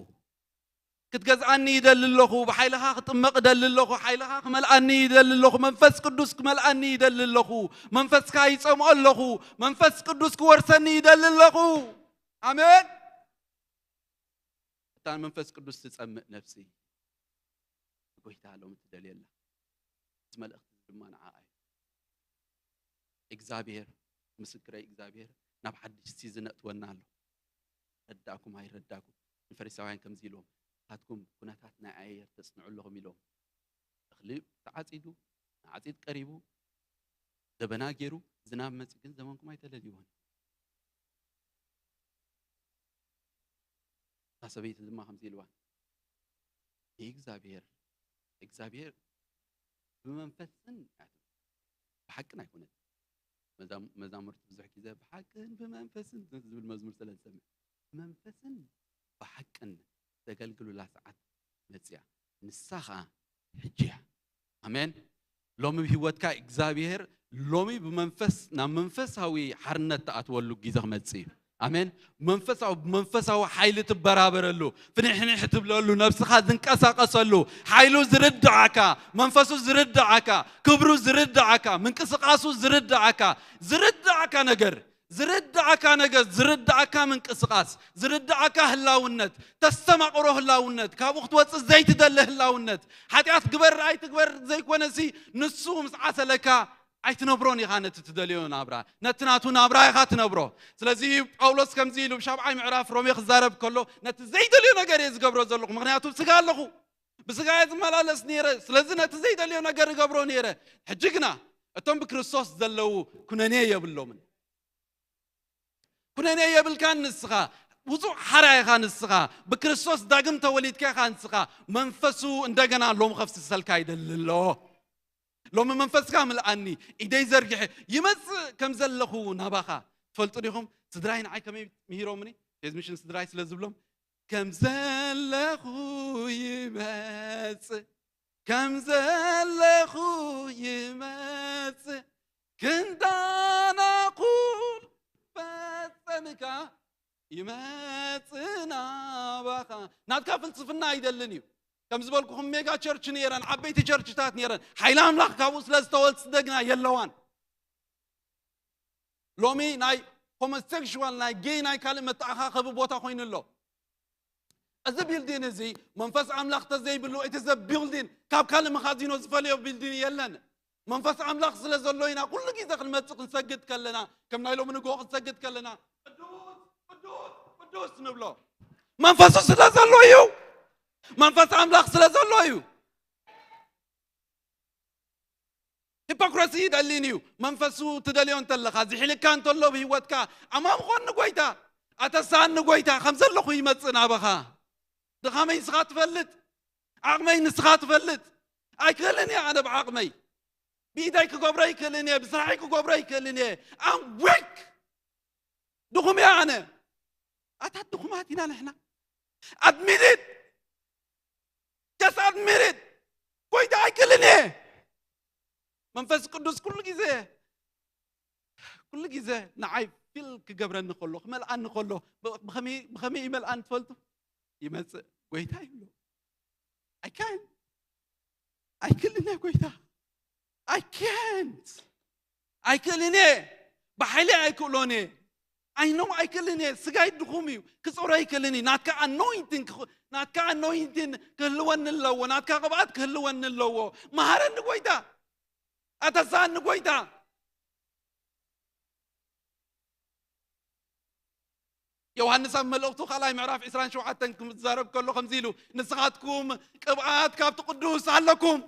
ክትገዝኣኒ ይደሊ ኣለኹ። ብሓይልኻ ክጥመቕ እደሊ ኣለኹ። ሓይልኻ ክመልኣኒ ይደሊ ኣለኹ። መንፈስ ቅዱስ ክመልኣኒ ይደሊ ኣለኹ። መንፈስካ ይጸምኦ ኣለኹ። መንፈስ ቅዱስ ክወርሰኒ ይደሊ ኣለኹ። ኣሜን። እታ መንፈስ ቅዱስ ትጸምእ ነፍሲ ንጎይታ ሎሚ ትደልየላ። እቲ መልእኽቲ ድማ ንዓኣ እዩ። እግዚኣብሔር ምስክረይ እግዚኣብሔር ናብ ሓድሽ ሲዝን ኣእትወና ኣሎ። ረዳእኩም ኣይረዳኩም ንፈሪሳውያን ከምዚ ኢልዎም ንስኻትኩም ኩነታት ናይ ኣየር ተጽንዑ ኣለኹም ኢሎም። እኽሊ ተዓጺዱ፣ ንዓጺድ ቀሪቡ፣ ደበና ገይሩ፣ ዝናብ መጺ ግን ዘመንኩም ኣይተለልይዎን። እታ ሰበይቲ ድማ ከምዚ ኢልዋ፣ እግዚኣብሔር እግዚኣብሔር ብመንፈስን ብሓቅን ኣይኮነትን። መዛሙርቲ ብዙሕ ግዜ ብሓቅን ብመንፈስን ዝብል መዝሙር ስለ ዝሰምዕ፣ ብመንፈስን ብሓቅን ዘገልግሉላ ሰዓት መፅያ፣ ንሳ ኸዓ ሕጂ እያ። ኣሜን። ሎሚ ብህይወትካ እግዚኣብሔር ሎሚ ብመንፈስ ናብ መንፈሳዊ ሓርነት ትኣትወሉ ግዜ ክመጽእ እዩ። ኣሜን። መንፈሳዊ መንፈሳዊ ሓይሊ ትበራበረሉ፣ ፍንሕንሕ ትብለሉ፣ ነብስኻ ዝንቀሳቀሰሉ፣ ሓይሉ ዝርድዓካ፣ መንፈሱ ዝርድዓካ፣ ክብሩ ዝርድዓካ፣ ምንቅስቃሱ ዝርድዓካ፣ ዝርድዓካ ነገር ዝርድኣካ ነገር፣ ዝርድኣካ ምንቅስቃስ፣ ዝርድኣካ ህላውነት፣ ተስተማቕሮ ህላውነት፣ ካብኡ ክትወፅእ ዘይትደሊ ህላውነት፣ ሓጢኣት ግበር ኣይትግበር ዘይኮነሲ፣ ንሱ ምስ ዓሰለካ ኣይትነብሮን ኢኻ ነቲ ትደልዮ ናብራ፣ ነቲ ናቱ ናብራ ኢኻ ትነብሮ። ስለዚ ጳውሎስ ከምዚ ኢሉ ብሻብዓይ ምዕራፍ ሮሜ ክዛረብ ከሎ፣ ነቲ ዘይደልዮ ነገር እየ ዝገብሮ ዘለኹ፣ ምኽንያቱ ብስጋ ኣለኹ፣ ብስጋ እየ ዝመላለስ ነይረ፣ ስለዚ ነቲ ዘይደልዮ ነገር እገብሮ ነይረ። ሕጂ ግና እቶም ብክርስቶስ ዘለዉ ኩነኔ የብሎምን። ኩነኔ የብልካን ንስኻ፣ ውጹዕ ሓራ ኢኻ ንስኻ፣ ብክርስቶስ ዳግም ተወሊድካ ኢኻ ንስኻ። መንፈሱ እንደገና ሎም ከፍስሰልካ ይደሊ ኣሎ። ሎሚ መንፈስካ ምልኣኒ፣ ኢደይ ዘርጊሐ ይመጽእ ከም ዘለኹ ናባኻ። ትፈልጡ ዲኹም? ስድራይ ንዓይ ከመይ ምሂሮምኒ? ፌዝ ሚሽን ስድራይ ስለ ዝብሎም፣ ከም ዘለኹ ይመጽእ፣ ከም ዘለኹ ይመጽእ፣ ክንዳና ኩል ፈጸምካ ይመጽእ ናባኻ። ናትካ ፍልስፍና ኣይደልን እዩ። ከም ዝበልኩኹም ሜጋ ቸርች ነይረን፣ ዓበይቲ ቸርችታት ነይረን። ሓይሊ ኣምላኽ ካብኡ ስለ ዝተወልጽ ደግና የለዋን። ሎሚ ናይ ሆሞሴክሹዋል፣ ናይ ጌይ፣ ናይ ካልእ መተኣኻኸቢ ቦታ ኮይኑ ኣሎ። እዚ ቢልዲን እዚ መንፈስ ኣምላኽ ተዘይብሉ፣ እቲ ዘ ቢልዲን ካብ ካልእ መኻዚኖ ዝፈልዮ ቢልዲን የለን። መንፈስ ኣምላኽ ስለ ዘሎ ኢና ኩሉ ግዜ ክንመጽእ ክንሰግድ ከለና፣ ከም ናይ ሎሚ ንግሆ ክንሰግድ ከለና፣ ቅዱስ፣ ቅዱስ፣ ቅዱስ ንብሎ። መንፈሱ ስለ ዘሎ እዩ። መንፈስ ኣምላኽ ስለ ዘሎ እዩ። ሂፖክራሲ ይደሊን እዩ። መንፈሱ ትደልዮ እንተለኻ፣ ዝሒልካ እንተሎ ብህይወትካ፣ ኣማምኾኒ ጎይታ፣ ኣተሳኒ ጎይታ፣ ከም ዘለኹ ይመጽእ ናባኻ። ድኻመይ ንስኻ ትፈልጥ፣ ዓቕመይ ንስኻ ትፈልጥ። ኣይክእልን እየ ኣነ ብዓቕመይ። ብኢደይ ክገብሮ ኣይክእልን እየ፣ ብስራሐይ ክገብሮ ኣይክእልን እየ። I'm weak። ድኹም እየ ኣነ። ኣታት ድኹማት ኢና ንሕና። Admit it። Just admit it። ጎይታ ኣይክእልን እየ። መንፈስ ቅዱስ ኩሉ ግዜ፣ ኩሉ ግዜ ንዓይ ፊል ክገብረኒ ከሎ፣ ክመልኣኒ ከሎ፣ ብ-፣ ብኸመይ፣ ብኸመይ ይመልኣኒ ትፈልጡ? ይመጽእ፣ ጎይታ ይብሎ። I can't። ኣይክእልን እየ ጎይታ። I can't። ኣይክእልን እየ። ብሓይሊ ኣይክእሎን እየ። I know ኣይክእልን እየ። ስጋይ ድኹም እዩ። ክጾሮ ኣይክእልን እዩ። ናትካ ኣኖይንቲንግ ክኽ-፣ ናትካ ኣኖይንቲንግ ክህልወኒ ኣለዎ። ናትካ ቅብኣት ክህልወኒ ኣለዎ። መሃረኒ ጎይታ። ኣተሳኒ ጎይታ። ዮሃንስ ኣብ መልእኽቱ ካልኣይ ምዕራፍ ዕስራን ሸውዓተን ክዛረብ ከሎ ከምዚ ኢሉ፣ ንስኻትኩም ቅብኣት ካብቲ ቅዱስ ኣለኩም።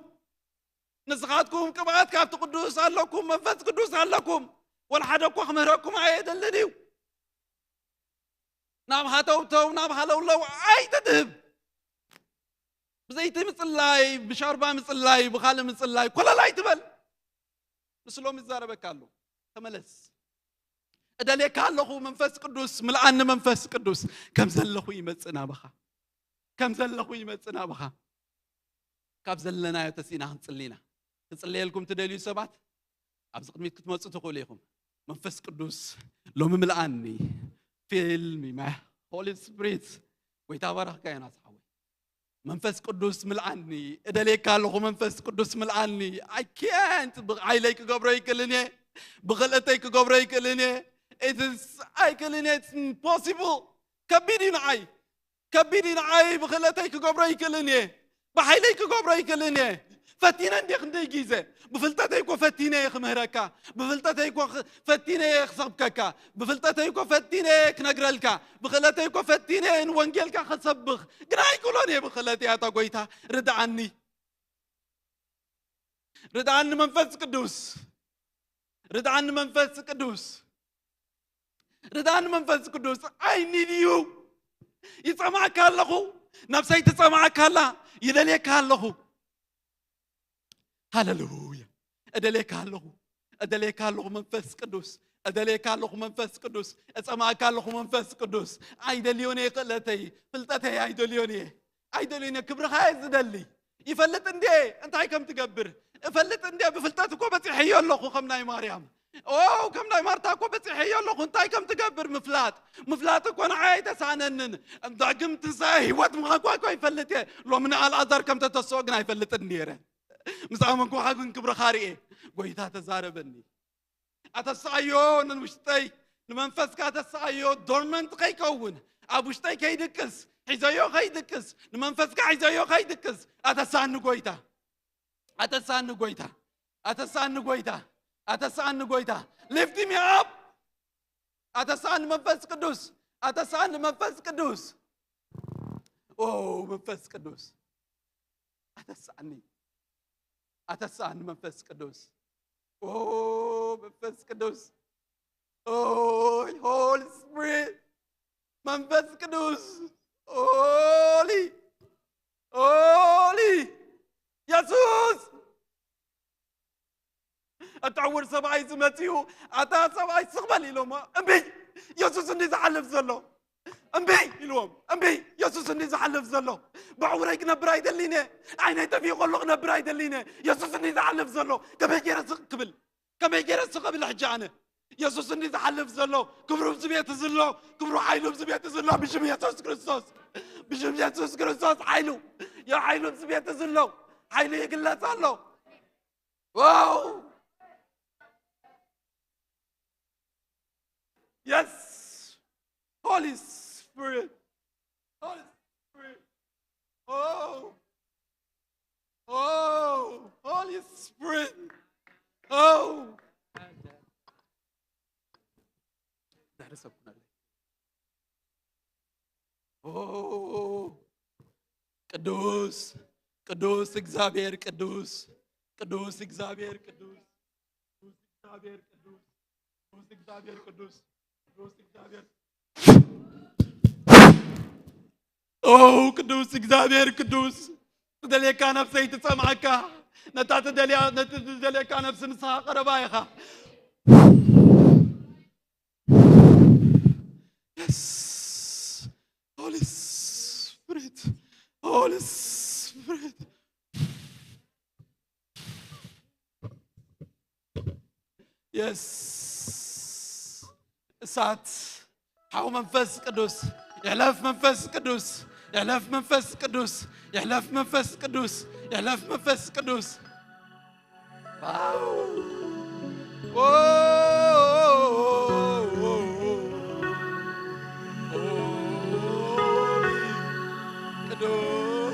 ንስኻትኩም ቅብኣት ካብቲ ቅዱስ ኣለኩም፣ መንፈስ ቅዱስ ኣለኩም። ወላ ሓደ እኳ ክምህረኩም ኣየደልን እዩ። ናብ ሃተውተው፣ ናብ ሃለውለው ኣይትድህብ። ብዘይቲ ምጽላይ፣ ብሻርባ ምጽላይ፣ ብኻልእ ምጽላይ፣ ኮለል ኣይትበል። ንሱ ሎም ይዛረበካ ኣሎ። ተመለስ። እደልየካ ኣለኹ መንፈስ ቅዱስ፣ ምልኣኒ መንፈስ ቅዱስ። ከም ዘለኹ ይመጽእ ናባኻ። ከም ዘለኹ ይመጽእ ናባኻ። ካብ ዘለናዮ ተሲእና ክንጽሊ ኢና። ክጽለየልኩም ትደልዩ ሰባት፣ ኣብዚ ቅድሚት ክትመጹ ትኽእሉ ኢኹም። መንፈስ ቅዱስ ሎሚ ምልኣኒ። ፊልሚ ማይ ሆሊ ስፕሪት። ጎይታ ባረኽካ ዮናስ ሓወይ። መንፈስ ቅዱስ ምልኣኒ። እደልየካ ኣለኹ መንፈስ ቅዱስ ምልኣኒ። I can't። ብሓይለይ ክገብሮ ይክእልን እየ። ብኽልእተይ ክገብሮ ይክእልን እየ። It is ኣይክእልን እየ። It's impossible። ከቢድ እዩ ንዓይ። ከቢድ እዩ ንዓይ። ብኽልእተይ ክገብሮ ይክእልን እየ። ብሓይለይ ክገብሮ ይክእልን እየ። ፈቲነ እንዴ ክንደይ ግዜ። ብፍልጠተይ እኮ ፈቲነ። ክምህረካ፣ ብፍልጠተይ እኮ ኽ-፣ ፈቲነ እየ ክሰብከካ፣ ብፍልጠተይ እኮ ፈቲነ እየ ክነግረልካ፣ ብኽእለተይ እኮ ፈቲነ እየ ንወንጌልካ ከሰብኽ፣ ግን ኣይክእሎን እየ ብኽእለተይ ኣታ ጎይታ፣ ርድኣኒ። ርድኣኒ መንፈስ ቅዱስ፣ ርድኣኒ መንፈስ ቅዱስ፣ ርድኣኒ መንፈስ ቅዱስ። I need you። ይጸማዕካ ኣለኹ፣ ነብሰይ ትጸማዕካ ኣላ፣ ይደልየካ ኣለኹ። ሃሌሉያ። እደልየካ ኣለኹ፣ እደልየካ ኣለኹ መንፈስ ቅዱስ፣ እደልየካ ኣለኹ መንፈስ ቅዱስ፣ እጸማዕካ ኣለኹ መንፈስ ቅዱስ። ኣይደልዮን እየ ክእለተይ፣ ፍልጠተይ ኣይደልዮን እየ፣ ኣይደልዮን እየ፣ ክብርኻ እየ ዝደሊ። ይፈልጥ እንዴ እንታይ ከም ትገብር፣ እፈልጥ እንዴ ብፍልጠት እኮ በጺሐዮ ኣለኹ ከም ናይ ማርያም። ኦ፣ ከም ናይ ማርታ እኮ በጺሐዮ ኣለኹ። እንታይ ከም ትገብር ምፍላጥ፣ ምፍላጥ እኮ ንዓይ ኣይተሳነንን። ዳግም ትንሳኤ ህይወት ምዃንኳ እኮ ይፈልጥ እየ። ሎሚ ንኣልኣዛር ከም ተተስኦ ግን ኣይፈልጥን ነይረ። ምስ ኣመንኩኻ ግን ክብርኻ ርእየ። ጎይታ ተዛረበኒ። ኣተስኣዮ ንውሽጠይ፣ ንመንፈስካ ኣተስኣዮ፣ ዶርመንት ከይከውን፣ ኣብ ውሽጠይ ከይድቅስ፣ ሒዘዮ ከይድቅስ፣ ንመንፈስካ ሒዘዮ ከይድቅስ፣ ኣተስኣኒ ጎይታ። ኣተስኣኒ ጎይታ። ኣተስኣኒ ጎይታ። ኣተስኣኒ ጎይታ። Lift me up። ኣተስኣኒ መንፈስ ቅዱስ። ኣተስኣኒ መንፈስ ቅዱስ። ኦ መንፈስ ቅዱስ። ኣተስኣኒ። ኣተስኣኒ መንፈስ ቅዱስ። ኦ መንፈስ ቅዱስ። ኦ ሆሊ ስፒሪት። መንፈስ ቅዱስ። ሆሊ፣ ሆሊ የሱስ። እቲ ዕውር ሰብኣይ ዝመፅኡ፣ ኣታ ሰብኣይ ስቕ በል ኢሎሞ፣ እምቢ፣ የሱስ እንዲ ዝሓልፍ ዘሎ። እምቢ ኢልዎም፣ እምቢ፣ የሱስ እንዲ ዝሓልፍ ዘሎ። ብዕውረይ ክነብር ኣይደሊነ፣ ዓይነይ ጠፊኡ ከሎ ክነብር ኣይደሊነ፣ የሱስ እንዲ ዝሓልፍ ዘሎ። ከመይ ገይረ ስቕ ክብል? ከመይ ገይረ ስቕ ክብል ሕጂ ኣነ? የሱስ እንዲ ዝሓልፍ ዘሎ፣ ክብሩ ኣብዚ ቤት ዘሎ፣ ክብሩ ሓይሉ ኣብዚ ቤት ዘሎ፣ ብሽም የሱስ ክርስቶስ፣ ብሽም የሱስ ክርስቶስ ሓይሉ፣ የሓይሉ ኣብዚ ቤት ዘሎ፣ ሓይሉ ይግለጽ ኣሎ። ዋው! የስ! ሆሊ ስፒሪት! ሆሊ ስፒሪት! ኦ! ኦ! ሆሊ ስፒሪት! ኦ! ዛሬ ሰብኩናል። ኦ! ቅዱስ፣ ቅዱስ እግዚአብሔር ቅዱስ፣ ቅዱስ እግዚአብሔር ቅዱስ፣ ቅዱስ እግዚአብሔር ቅዱስ፣ ቅዱስ እግዚአብሔር ቅዱስ፣ ቅዱስ እግዚአብሔር። ኦ ቅዱስ እግዚአብሔር ቅዱስ፣ ትደልየካ ነፍሰይ ትጸምዓካ፣ ነታ ትደልያ፣ ነቲ ትደልየካ ነፍሲ ንስኻ ቀረባ ኢኻ። የስ። ሆሊ ስፕሪት፣ ሆሊ ስፕሪት። የስ። እሳት፣ ሓው መንፈስ ቅዱስ፣ ይሕለፍ መንፈስ ቅዱስ፣ ይሕለፍ መንፈስ ቅዱስ፣ ይሕለፍ መንፈስ ቅዱስ፣ ይሕለፍ መንፈስ ቅዱስ። ቅዱስ፣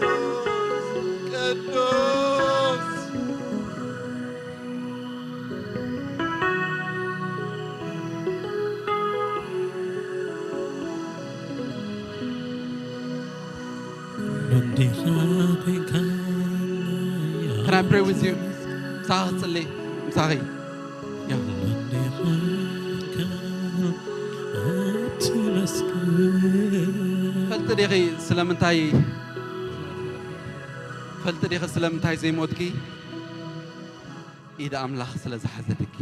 ቅዱስ። Can I pray with you? ምሳኺ ክጽሊ፣ ምሳኺ። ያ። ፈልጢ ዲኺ ስለምንታይ፣ ፈልጢ ዲኺ ስለምንታይ ዘይሞትኪ? ኢድ ኣምላኽ ስለ ዝሓዘትኪ።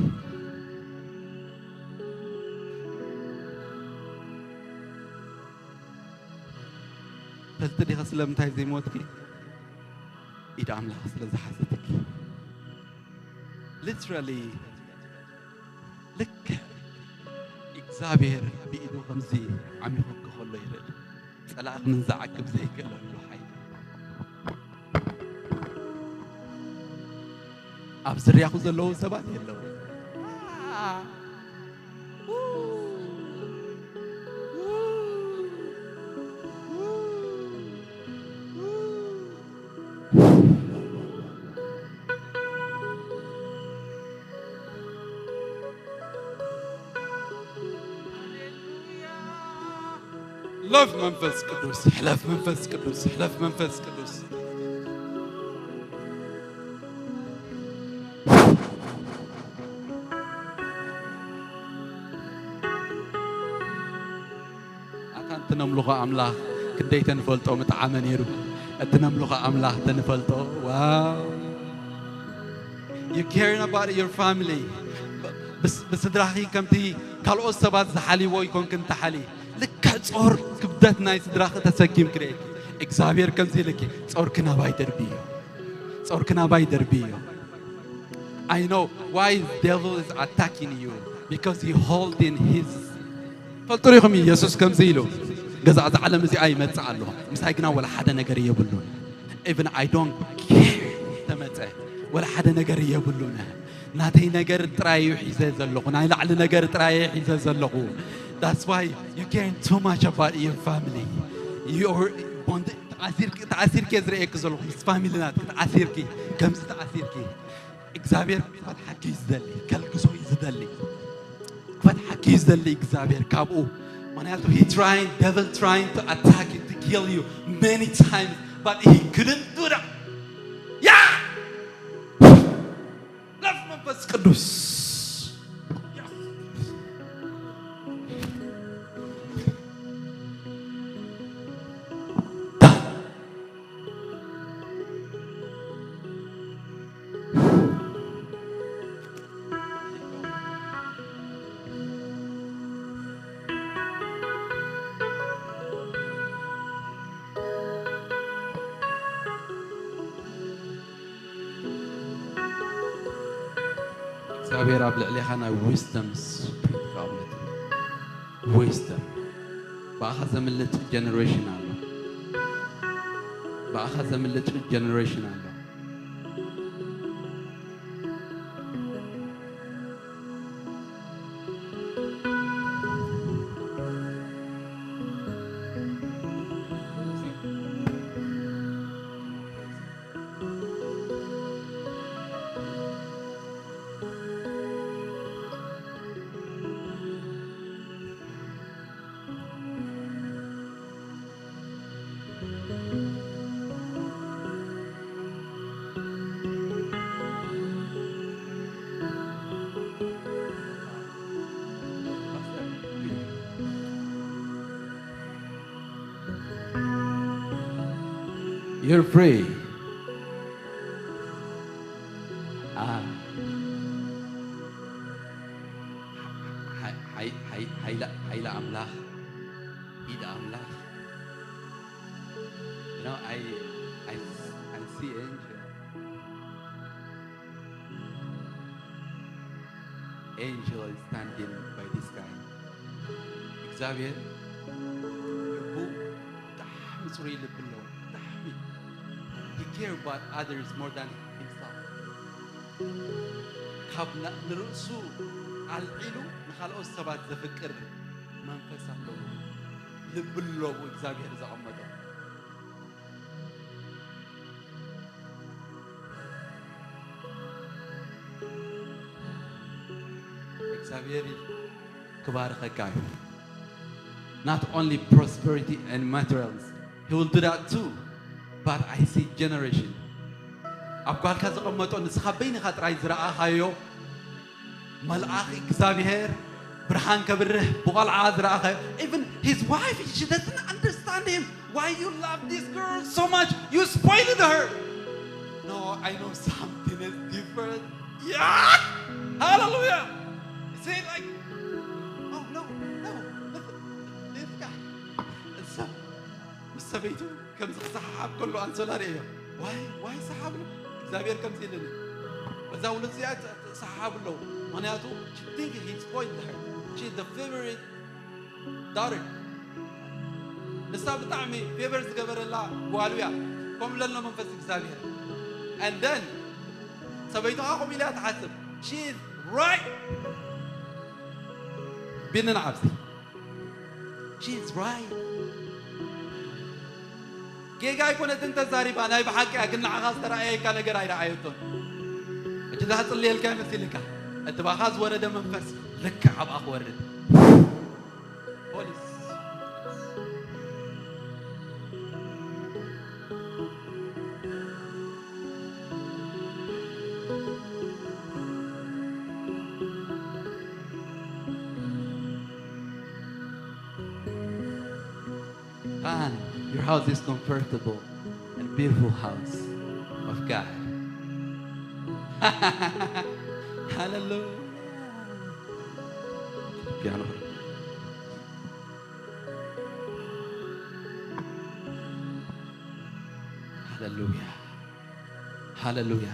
ፈልጢ ዲኺ ስለምንታይ ዘይሞትኪ? ኢድ ኣምላኽ ስለ ዝሓዘትኪ። Literally፣ ልክዕ እግዚኣብሔር ብኢዱ ከምዚ ዓሚኹኪ ከሎ ይርእ። ጸላእኺ ምን ዝዓቅብ ዘይክእለሉ ሓይሊ። ኣብ ዝርያኹ ዘለዉ ሰባት የለዉ። ሕለፍ መንፈስ ቅዱስ፣ ሕለፍ መንፈስ ቅዱስ፣ ሕለፍ መንፈስ ቅዱስ። ኣታ እንተነምልኾ ኣምላኽ ክንደይ ተንፈልጦ ምጥዓመ ነይሩ። እቲ ነምልኾ ኣምላኽ ተንፈልጦ። ዋው። You caring about your family. ብስ-፣ ብስድራኺ ከምቲ ካልኦት ሰባት ዝሓልይዎ ይኮንክን ትሓሊ። ልክዕ ጾር ክብደት ናይ ስድራኺ ተሰኪምኪ ርኤኪ። እግዚኣብሔር ከምዚ ኢልኪ፣ "ጾርኪ ናባይ ደርብዮ። ጾርኪ ናባይ ደርብዮ." I know why devil is attacking you, because he holding his ፈልጡ ሪኹም ኢየሱስ ከምዚ ኢሉ፣ "ገዛ እዛ ዓለም እዚኣ ይመጽእ ኣለኹ፣ ምሳይ ግና ወላ ሓደ ነገር የብሉን። Even I don't care ተመጸ፣ ወላ ሓደ ነገር የብሉን። ናተይ ነገር ጥራይ እዩ ሒዘ ዘለኹ፣ ናይ ላዕሊ ነገር ጥራይ እየ ሒዘ ዘለኹ። That's why you caring too much about your family. You are bond-" ተኣሲርኪ፣ ተኣሲርኪ እየ ዝርእየኪ ዘለኹ፣ ምስ ፋሚሊ ናትኪ ተኣሲርኪ፣ ከምዚ ተኣሲርኪ። እግዚኣብሔር ክፈትሓኪ እዩ ዝደሊ፣ ከልግሶ እዩ ዝደሊ። ክፈትሓኪ እዩ ዝደሊ እግዚኣብሔር ካብኡ። ምኽንያቱ he trying, devil trying to attack you, to kill you many times, but he couldn't do that. Yeah! ለፍ መንፈስ ቅዱስ። እግዚኣብሔር ኣብ ልዕሌኻ ናይ wisdom spirit ክኣምነት። Wisdom። ብኣኻ ዘምልጥ generation ኣሎ። ብኣኻ ዘምልጥ generation ኣሎ። You're free. Ah. ሓይ-፣ ሓይ-፣ ሓይ-፣ ሓይላ፣ ሓይላ ኣምላኽ፣ ኢድ ኣምላኽ። You know, I, I, I see angel. Angel is standing by this guy. እግዚኣብሔር ልቡ ብጣዕሚ ጽሩይ ልቢ ኣለዎ። ብጣዕሚ። He care about others more than himself. ካብ ና-፣ ንርእሱ ኣልዒሉ ንኻልኦት ሰባት ዘፍቅር መንፈስ ኣለዎ። ልቢ ኣለዎ እግዚኣብሔር ዘቐመጦ። እግዚኣብሔር ክባርኸካ እዩ። Not only prosperity and materials, he will do that too. But I see generation. ኣብ ጓልካ ዘቐመጦ ንስኻ በይንኻ ጥራይ ዝረኣኻዮ መልኣኽ እግዚኣብሔር ብርሃን ከብርህ ብቆልዓ ዝረኣኻዮ። Even his wife, she doesn't understand him. Why you love this girl so much? You spoiled her. No, I know something is different. Yeah! Hallelujah! Say like, oh no, no, this, this guy. So, ምስ ሰበይቱ ከምዚ ክሰሓሓብ ከሎ ኣንሶላ ርእዮ። ዋይ፣ ዋይ ሰሓብ ነው። እግዚኣብሔር ከምዚ ኢልኒ። በዛ ውሉድ እዚኣ ተ-፣ ተ-፣ ሰሓሓብ ኣለዉ። ምኽንያቱ፣ she think he spoiled her. She is the favorite daughter. ንሳ ብጣዕሚ ፌቨር ዝገበረላ ጓሉ እያ። ከምኡ ለሎ መንፈስ እግዚኣብሔር። And then፣ ሰበይቱ ኸዓ ከምኡ ኢላ እያ ትሓስብ። She is right. ቢኒ ንዓብሲ። She is right. ጌጋ ኣይኮነትን ተዛሪባ፣ ናይ ብሓቂ እያ፣ ግን ንዓኻ ዝተረኣየካ ነገር ኣይረኣየቶን። ሕጂ እዛ ክጽልየልካ ይመስልካ፣ እቲ ባኻ ዝወረደ መንፈስ ልክዕ ኣብኣ ክወርድ። ፖሊስ። And your house is comfortable and beautiful house of God. Hallelujah. Piano. ሃሌሉያ፣ ሃሌሉያ።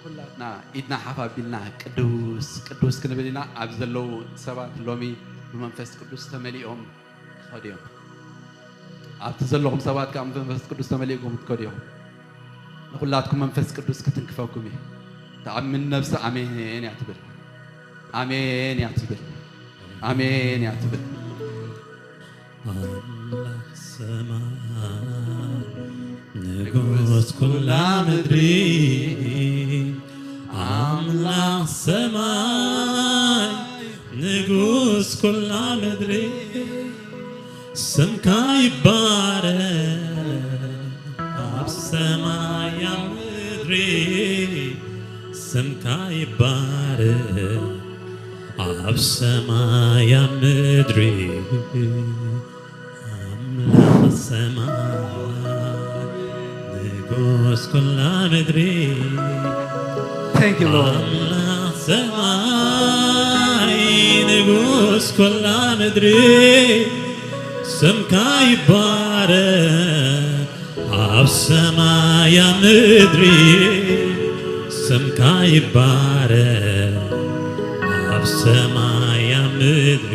ኩላትና ኢድና ሓፍ ኣቢልና ቅዱስ ቅዱስ ክንብል ኢና። ኣብ ዘለዉ ሰባት ሎሚ ብመንፈስ ቅዱስ ተመሊኦም ክኸዱ እዮም። ኣብቲ ዘለኹም ሰባት ከዓ መንፈስ ቅዱስ ተመሊእኩም ክትከዱ እዮም። ንኹላትኩም መንፈስ ቅዱስ ክትንክፈኩም እዩ። ተኣምን ነብሲ ኣሜን እያ ትብል። ኣሜን እያ ትብል። ኣሜን እያ ትብል። ኣምላኽ ሰማይ ንጉስ ኩላ ምድሪ፣ ኣምላኽ ሰማይ ንጉስ ኩላ ምድሪ፣ ስምካ ይባረክ ኣብ ሰማይ ኣብ ምድሪ፣ ስምካ ይባረክ ኣብ ሰማይ ኣብ ምድሪ። ኣምላኽ ሰማይ ንጉስ ኩላ ምድሪ። Thank you, Lord. ኣምላኽ ሰማይ ንጉስ ኩላ ምድሪ፣ ስምካ ይባረክ ኣብ ሰማይ ኣብ ምድሪ፣ ስምካ ይባረክ ኣብ ሰማይ ኣብ ምድሪ።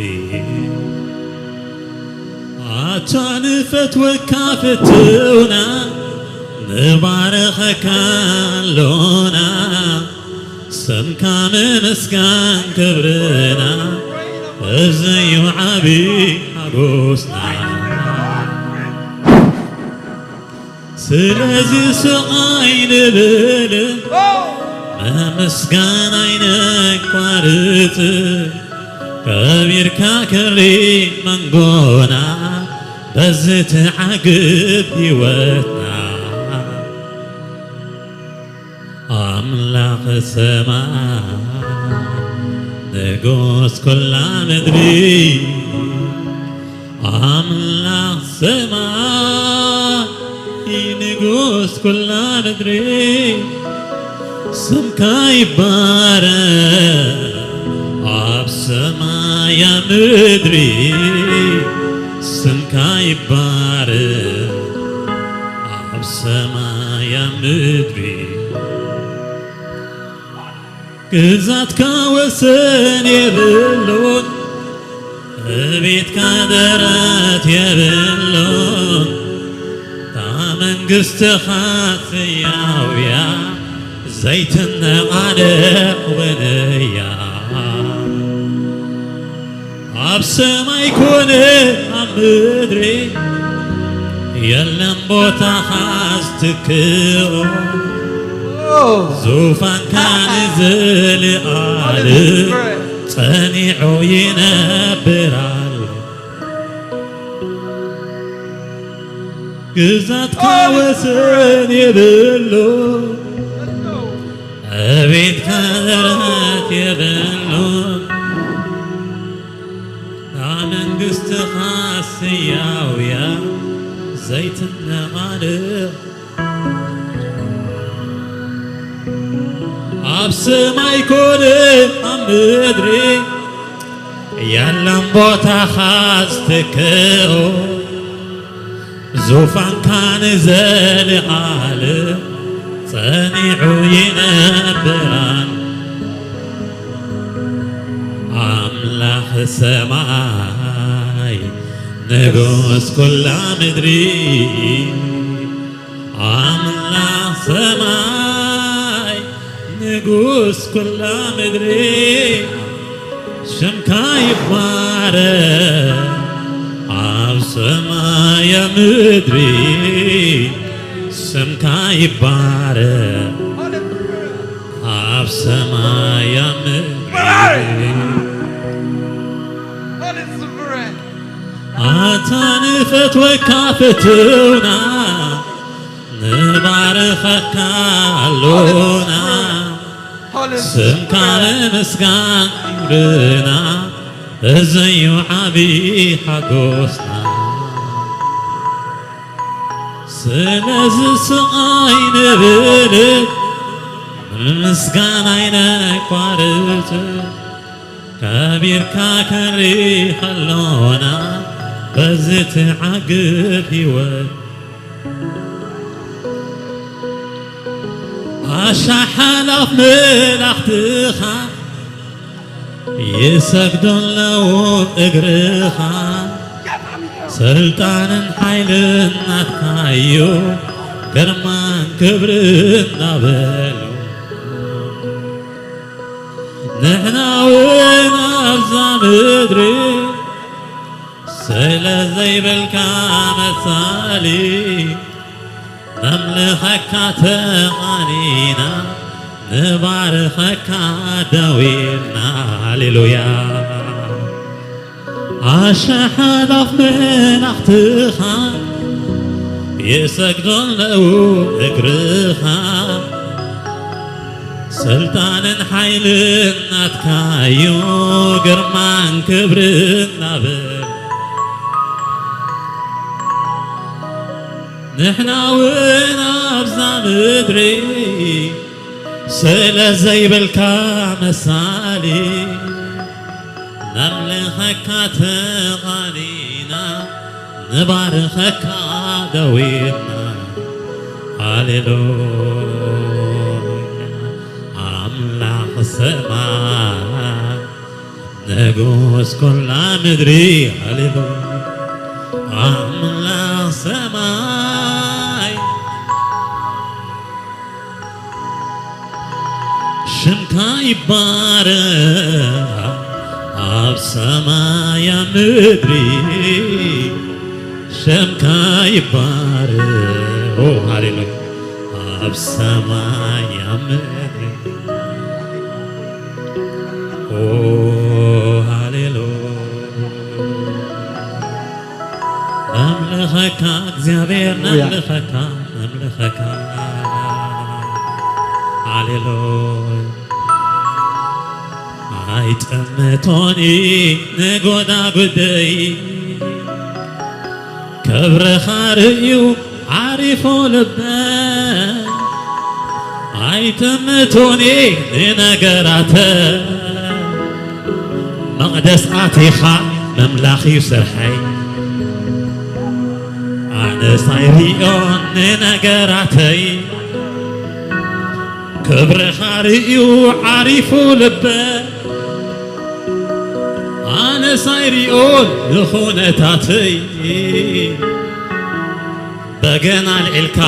ኣታ ንፈትወካ ፍትውና፣ ንባርኸካ ኣሎና፣ ስምካ ምምስጋን ክብርና፣ እዚ እዩ ዓቢ ሓጎስና። ስለዚ ስቕ ኣይንብል፣ ምምስጋን ኣይነቋርጽ፣ ከቢርካ ክብሪ መንጎና፣ በዚ ትዓግብ ህይወትና። ኣምላኽ ሰማይ ንጉስ ኩላ ምድሪ፣ ኣምላኽ ሰማይ ንጉስ ኩላ ምድሪ፣ ስምካ ይባረክ ኣብ ሰማይ ኣብ ምድሪ፣ ስምካ ይባረክ ኣብ ሰማይ ኣብ ምድሪ። ግዛትካ ወሰን የብሉን፣ ቤትካ ደረት የብሉን። እታ መንግስትኻ ሕያው እያ፣ ዘይትነቓነቕ እውን እያ። ኣብ ሰማይ ኮነ ኣብ ምድሪ፣ የለን ቦታኻ ዝትክኦ። ዙፋንካ ንዘለኣለም ጸኒዑ ይነብር ኣሎ። ግዛትካ ወሰን የብሉ፣ ቤትካ ደረት የብሉ። እታ መንግስትኻ ሕያው እያ ዘይትነቓነቕ። ኣብ ሰማይ ኮነ ኣብ ምድሪ፣ የለን ቦታኻ ዝትክኦ። ዙፋንካ ንዘለኣለም ጸኒዑ ይነብራል። ኣምላኽ ሰማይ ንጉስ ኩላ ምድሪ፣ ኣምላኽ ሰማይ ንጉስ ኩላ ምድሪ፣ ስምካ ይባረክ ኣብ ሰማይ ኣብ ምድሪ፣ ስምካ ይባረክ ኣብ ሰማይ ኣብ ምድሪ። ኣታ ንፈትወካ ፍትውና፣ ንባርኸካ ኣሎና። ስምካ ንምስጋን ክብርና፣ እዚ እዩ ዓቢ ሓጎስና። ስለዚ ስቕ ኣይንብል፣ ምስጋና ኣይነቋርጽ፣ ከቢርካ ክንርኢ ከሎና፣ በዚ ትዓግብ ህይወት። ኣሻሓላፍ መላእኽትኻ ይሰግዱ ኣለዉ እግርኻ፣ ስልጣንን ሓይልን ናትካዩ፣ ግርማን ክብርን እናበሉ። ንሕና እውን ኣብዛ ምድሪ ስለ ዘይብልካ መሳሊ፣ ነምልኸካ ተቓኒና፣ ንባርኸካ ደዊና። ሃሌሉያ። ኣሽሓት ኣፍ መላእኽትኻ ይሰግዱ ኣለዉ እግርኻ። ስልጣንን ሓይልን ናትካዩ፣ ግርማን ክብርን ናበል። ንሕና እውን ኣብዛ ምድሪ ስለ ዘይብልካ መሳሊ፣ ነምልኸካ ተቓኒና፣ ንባርኸካ ደዊና። ሃሌሉያ። ኣምላኽ ሰማይ፣ ንጉስ ኩላ ምድሪ። ሃሌሉያ። ኣምላኽ ሰማይ፣ ሽምካ ይባረኽ ኣብ ሰማይ ኣብ ምድሪ፣ ሽምካ ይባረኽ። ኦ፣ ሃሌሉያ። ኣብ ሰማይ ኣብ ምድሪ። ኦ፣ ሃሌሉያ። ነምልኸካ እግዚኣብሔር፣ ሃሌሉያ። ነምልኸካ፣ ነምልኸካ። ሃሌሉያ። ኣይጠምቶኒ ንጎዳጉደይ፣ ክብርኻ ርእዩ ዓሪፉ ልበይ። ኣይጠምቶኒ ንነገራተ፣ መቕደስ ኣቲኻ ምምላኽ እዩ ስርሐይ። ኣነስ ኣይሪኦን ንነገራተይ፣ ክብርኻ ርእዩ ዓሪፉ ልበ። ኣነስ ኣይሪኦን ንኹነታተይ፣ በገና ኣልዒልካ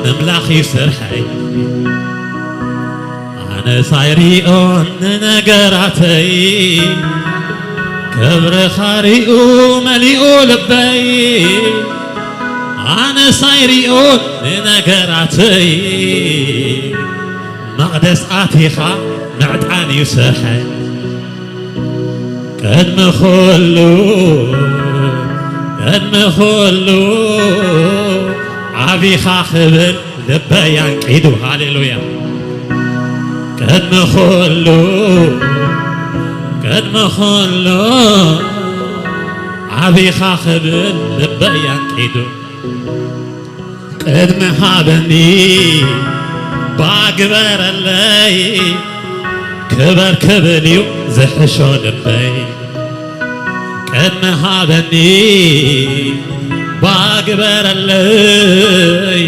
ምምላኽ እዩ ስርሐይ። ኣነስ ኣይሪኦን ንነገራተይ፣ ክብርኻ ርእዩ መሊኡ ልበይ። ኣነስ ኣይሪኦን ንነገራተይ፣ መቕደስ ኣቲኻ ምዕጣን እዩ ስርሐይ። ቅድሚ ኹሉ፣ ቅድሚ ኹሉ ዓቢኻ ክብል ልበይ ኣንቂዱ። ሃሌሉያ። ቅድሚ ኹሉ፣ ቅድሚ ኹሉ ዓቢኻ ክብል ልበይ ኣንቂዱ። ቅድሚ ሃበኒ ባግበረለይ፣ ክበር ክብል እዩ ዝሕሾ ልበይ። ቅድሚ ሃበኒ ባግበረለይ፣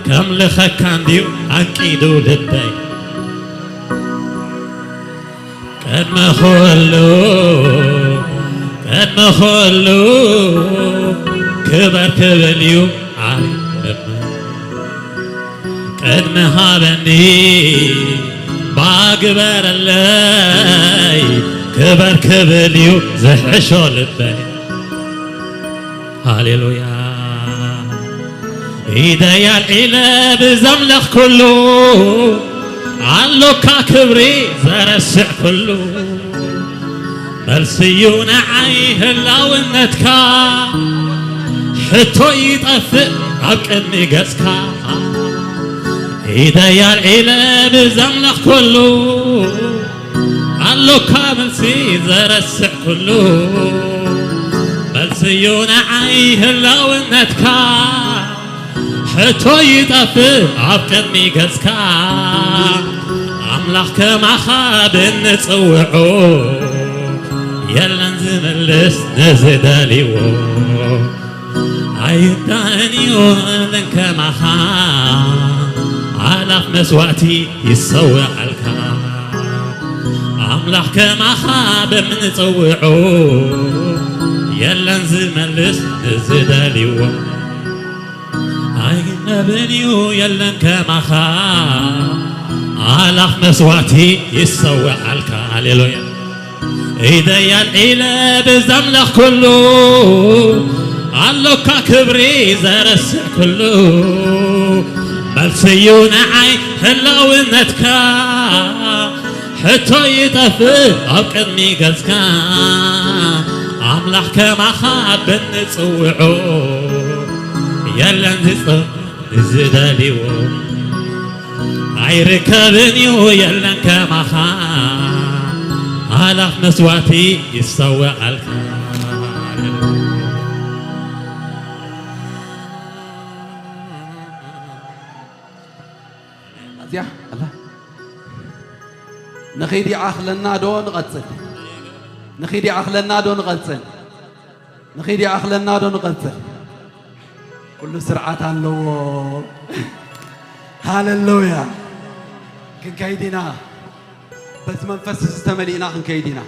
ከምልኸካ እንድዩ ኣንቂዱ ልበይ። ቅድሚ ኹሉ፣ ቅድሚ ኹሉ ክበር ክብል እዩ ዓለም። ቅድሚ ሃበኒ ባግበረለይ፣ ክበር ክብል እዩ ዝሕሾ ልበይ። ሃሌሉያ። ኢደይ ኣልዒለ ብዘምለኽ ኩሉ፣ ኣሎካ ክብሪ ዘረስዕ ኩሉ። መልስዩ ንዓይ ህላውነትካ፣ ሕቶ ይጠፍእ ኣብ ቅድሚ ገጽካ። ኢደይ ኣልዒለ ብዘምለኽ ኩሉ፣ ኣሎካ መልሲ ዘረስዕ ኩሉ። መልስዩ ንዓይ ህላውነትካ፣ ሕቶ ይጠፍእ ኣብ ቅድሚ ገጽካ ኣምላኽ ከማኻ ብንጽውዖ የለን ዝምልስ ንዝደልይዎ ኣይዳእን እዩ ምን ከማኻ ኣላፍ መስዋእቲ ይሰውኣልካ ኣምላኽ ከማኻ ብምንጽውዖ የለን ዝመልስ ንዝደልይዎ ኣይነብን እዩ የለን ከማኻ ኣላፍ መስዋእቲ ይሰውኣልካ ሃሌሉያ ኢደይ ኣልዒለ ብዘምለኽ ኩሉ ኣሎካ ክብሪ ዘረስዕ ኩሉ መልስዩ ንዓይ ህላውነትካ ሕቶ ይጠፍእ ኣብ ቅድሚ ገጽካ ኣምላኽ ከማኻ ብንጽውዖ የለን ዝጽ ንዝደልይዎ ኣይርከብን እዩ የለን ከማኻ ኣላፍ መስዋእቲ ይሰውኣልካ እዚኣ ኣላ ንኺድ ይኣኽለና ዶ ንቐጽል ንኺድ ይኣኽለና ዶ ንቐጽል ንኺድ ይኣኽለና ዶ ንቐጽል ኩሉ ስርዓት ኣለዎ ሃሌሉያ ክንከይድ ኢና በዚ መንፈስ ዝተመሊእና ክንከይድ ኢና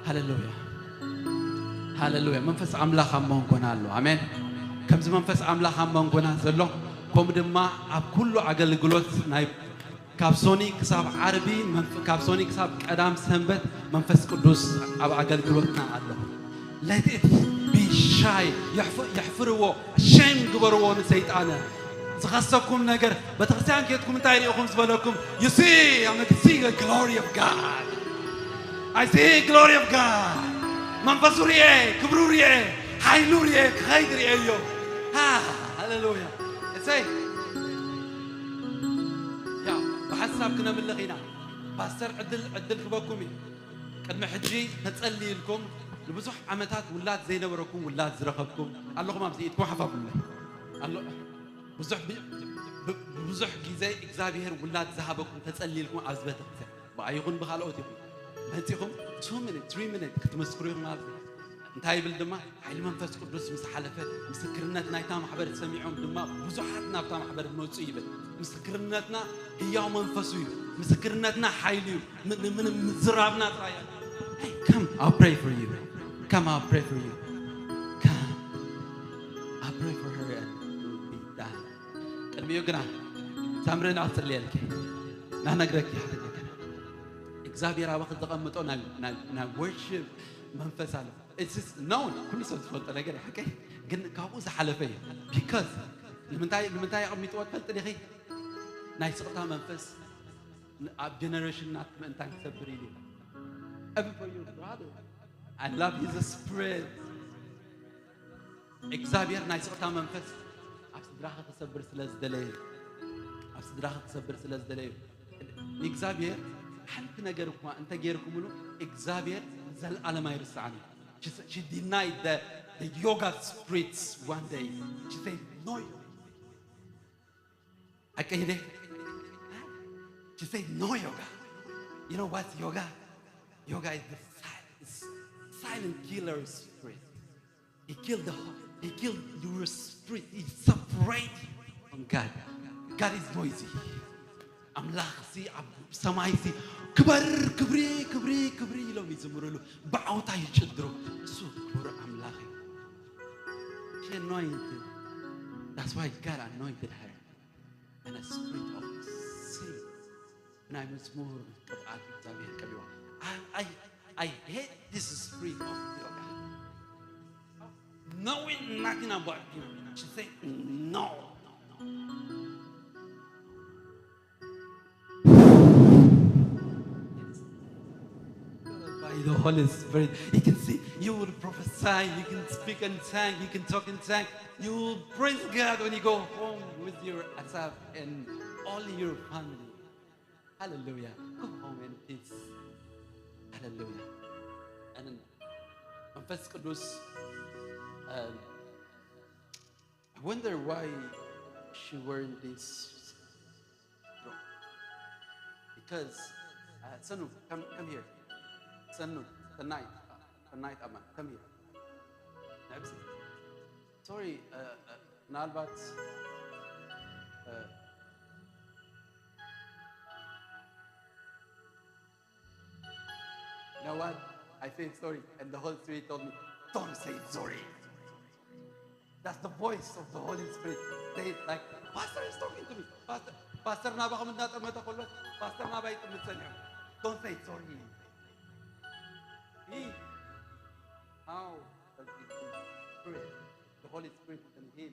ሃሌሉያ ሃሌሉያ መንፈስ ኣምላኽ ኣብ መንጎና ኣሎ ኣሜን ከምዚ መንፈስ ኣምላኽ ኣብ መንጎና ዘሎ ከምኡ ድማ ኣብ ኩሉ ኣገልግሎት ናይ ካብ ሶኒ ክሳብ ዓርቢ ካብ ሶኒ ክሳብ ቀዳም ሰንበት መንፈስ ቅዱስ ኣብ ኣገልግሎትና ኣሎ let it be shy የሕፍርዎ ሸም ግበርዎ ንሰይጣነ ዝኸሰኩም ነገር ቤተክርስትያን ኬድኩም እንታይ ርኢኹም ዝበለኩም you see I'm see the glory of God I see glory of God መንፈሱ ርኤ ክብሩ ርኤ ሓይሉ ርኤ ክኸይድ ርኤዮ ሃሌሉያ እሰይ ያ ብሓሳብ ክነምልኽ ኢና ፓስተር ዕድል ዕድል ክበኩም እዩ ቅድሚ ሕጂ ተጸልይልኩም ንብዙሕ ዓመታት ውላድ ዘይነበረኩም ውላድ ዝረኸብኩም ኣለኹም ኣብዚ ኢድኩም ሓፋፍሉለይ ኣሎ ብዙሕ ብዙሕ ግዜ እግዚኣብሔር ውላድ ዝሃበኩም ተጸልይልኩም ኣብዚ ቤተክርስትያን ብኣይ ይኹን ብካልኦት ይኹን መጺኹም two minute three minute ክትምስክሩ ኢኹም ኣብዚ እንታይ ይብል ድማ ሓይሊ መንፈስ ቅዱስ ምስ ሓለፈ ምስክርነት ናይታ ማሕበር ሰሚዖም ድማ ብዙሓት ናብታ ማሕበር መፁ ይብል ምስክርነትና ህያው መንፈሱ እዩ ምስክርነትና ሓይሊ እዩ ምንም ምዝራብና ጥራይ Hey, come, I'll pray for you. Come, I'll pray for you. Come. I'll pray for her and it will be done. ቅድሚኡ ግና ሳምሪ ንክፅልየልኪ ናነግረኪ ሓደ ነገር እግዚኣብሔር ኣባኺ ዘቐምጦ ናይ ወርሽፕ መንፈስ ኣሎ known ኩሉ ሰብ ዝፈልጦ ነገር እዩ ሓቀይ ግን ካብኡ ዝሓለፈ እዩ because ንምንታይ ንምንታይ ኣቐሚጥዎ ትፈልጢ ዲኺ ናይ ስቕታ መንፈስ ኣብ ጀነሬሽንና ምእንታን ክሰብር ኢሉ Every for you brother I love his spirit እግዚኣብሔር ናይ ስቕታ መንፈስ ኣብ ስድራኺ ክሰብር ስለ ዝደለየ ኣብ ስድራኺ ክሰብር ስለ ዝደለየ ንእግዚኣብሔር ሓንቲ ነገር እኳ እንተገይርኩምሉ እግዚኣብሔር ንዘለኣለም ኣይርስዓን እዩ She, she denied the, the yoga spirits one day. She said, no, you. I can hear She said, no yoga. You know what's yoga? Yoga is the silence, silent killer spirit. He killed the he killed your spirit. He separated you from God. God is noisy. ኣምላኽ ሲ ኣብ ሰማይ ሲ ክበር ክብሪ ክብሪ ክብሪ ኢሎም ይዝምርሉ ብዓውታ ይጭድሩ እሱ ክቡር ኣምላኽ እዩ She anointed That's why God anointed her and a spirit of sing ናይ መዝሙር ቅብኣት እግዚኣብሔር ቀቢዋ I, I, I hate this spirit of yoga knowing nothing about you she said no, no, no. By the Holy Spirit, you can see, you will prophesy, you can speak in tongue, you can talk in tongue, you will praise God when you go home with your asaf and all your family. Hallelujah. Go home in peace. Hallelujah. And መንፈስ ቅዱስ um, I wonder why she wearing this dress. Because, uh, Sanu, come, come here. Sanu, tonight, uh, tonight, Aman, come here. Nabsi. Sorry, uh, uh, ምናልባት, uh, you know what? I said sorry, and the Holy Spirit told me, "Don't say sorry." That's the voice of the Holy Spirit. They like, "Pastor is talking to me." Pastor, Pastor ናባኹም እናጠመተ ከሎ፣ Pastor ናባይ ይጥምት ጸኒሑ። "Don't say sorry." He, how does it feel? Spirit, the Holy Spirit within him.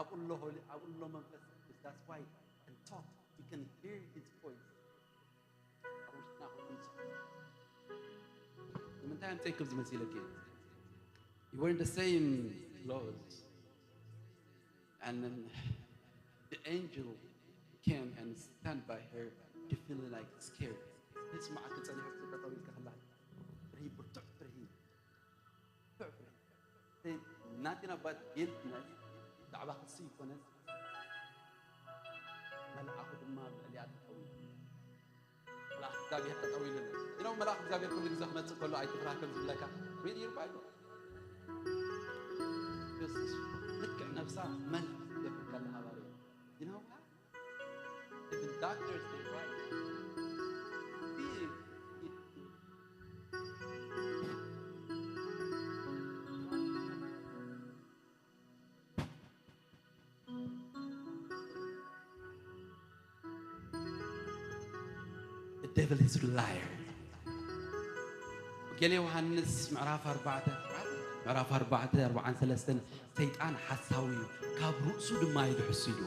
ኣብኡ ኣሎ ሆሊ-፣ ኣብኡ ኣሎ መንፈስ ቅዱስ። That's why you can talk, you can hear his voice. ኣብ ውሽጥና ክመጽእ። ንምንታይ ኣምጺእኩም ዝመሲለኪ? You were in the same clothes. And then the angel came and stand by her. You feel like scared. ንስማዓኪ ጸኒሑ ጠጠው ኢልካ ከላ። ፍርሂ፣ ብርቱዕ ፍርሂ። Not in about guiltiness፣ ብዛዕባ ክሲ ኣይኮነን። መልኣኹ ድማ ኣብ ልዕሊኣ ጠጠው ኢሉ። መልኣኽ እግዚኣብሔር ጠጠው ኢሉ ኣሎ። You know፣ መልኣኽ እግዚኣብሔር ኩሉ ግዜ ክመጽእ ከሎ ኣይትፍራህ ከም ዝብለካ። Read your Bible። ክርስቶስ ልክዕ ነብሳ መን ትገብር ከላ ሃባሪ። You know what? Even doctors, they write. Be it The devil is a liar. ወንጌል ዮሃንስ ምዕራፍ ኣርባዕተ፣ ምዕራፍ ኣርባዕተ፣ ኣርብዓን ሰለስተን፣ ሰይጣን ሓሳዊ እዩ፣ ካብ ርእሱ ድማ እዩ ዝሕሱ ኢሉ።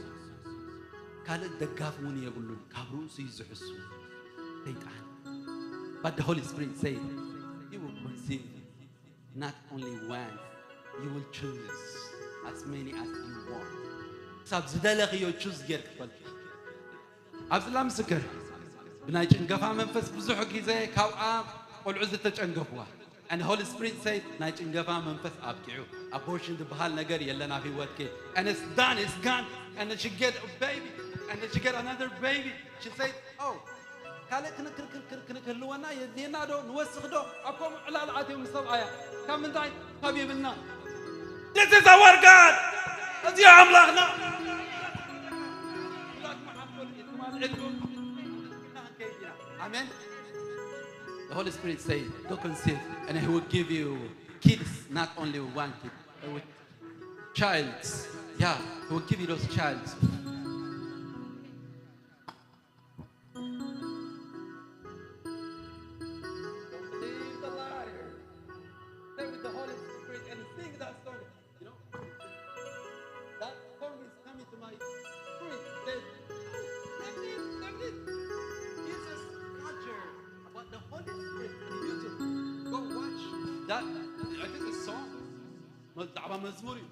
ካልእ ደጋፊ እውን የብሉን፣ ካብ ርእሱ እዩ ዝሕሱ ሰይጣን። But the Holy Spirit said, "You will conceive not only once, you will choose as many as you want." ክሳብ ዝደለኽዮ ቹዝ ጌርክ ትፈልጥ። ኣብዚ ላ ምስክር ብናይ ጭንገፋ መንፈስ ብዙሕ ግዜ ካብኣ ቆልዑ ዝተጨንገፍዋ። And Holy Spirit said፣ "ናይ ጭንገፋ መንፈስ ኣብቂዑ፣ ኣቦርሽን ዝበሃል ነገር የለን ኣብ ህይወትኪ። And it's done, it's gone." And she get a baby. And she get another baby. She said, "Oh, ካልእ ክንክር ክልወና የድልየና ዶ? ንወስኽ ዶ? ኣብ ከምኡ ዕላል ኣትዮም ምስ ሰብኣያ። ካብ ምንታይ? ካብ የብልና." This is our God. እዚ ኣምላኽና። ኣሜን። The Holy Spirit say, "Go conceive, and He will give you kids, not only one kid, uh, with childs." Yeah, He will give you those childs. Don't believe the liar. Stay with the Holy Spirit and sing that song. You know, that song is coming to my spirit. Says, "David, David, Jesus culture about the Holy Spirit on YouTube. Go watch that." I think it's a song. ብዛዕባ መዝሙር እዩ።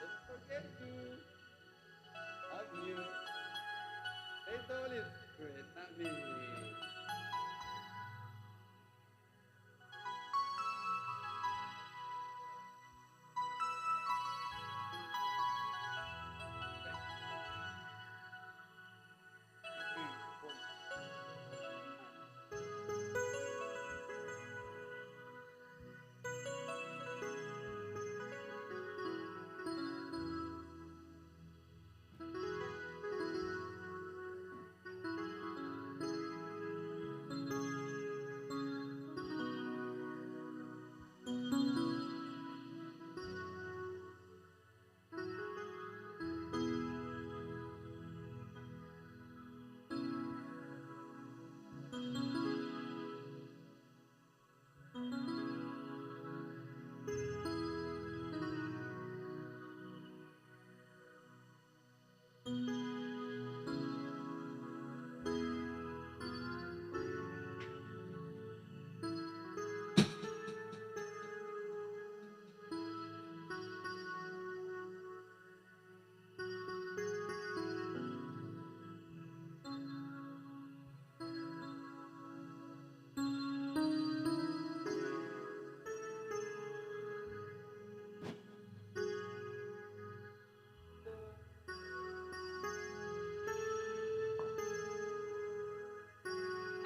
Don't forget to hug you. Say, "Holy Spirit, not me."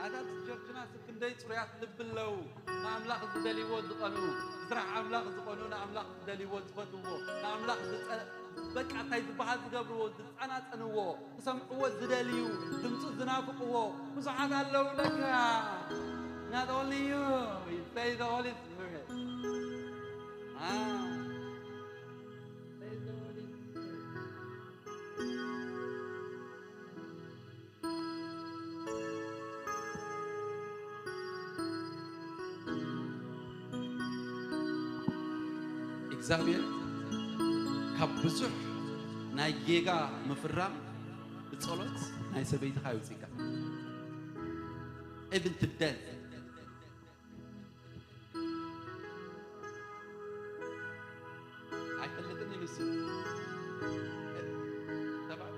ኣታ ቸርችና ክንደይ ጽሩያት ልቢ ኣለዉ። ንኣምላኽ ዝደልይዎ ዝቐንኡ፣ ብስራሕ ኣምላኽ ዝቐንኡ፣ ንኣምላኽ ዝደልይዎ ዝፈትውዎ፣ ንኣምላኽ ዝጸ-፣ በቃ እንታይ ዝበሃል ዝገብርዎ፣ ዝጸናጸንዎ፣ ክሰምዕዎ ዝደልዩ፣ ድምፁ ዝናፍቕዎ ብዙሓት ኣለዉ ለካ። Not only you, we say the Holy Spirit. Ah, say the Holy Spirit. እግዚኣብሔር ካብ ብዙሕ ናይ ጌጋ ምፍራም ብጸሎት ናይ ሰበይትኻ ይውፅካ። Even to death. ኣይፈልጥን እዩ ንሱ። ሰባት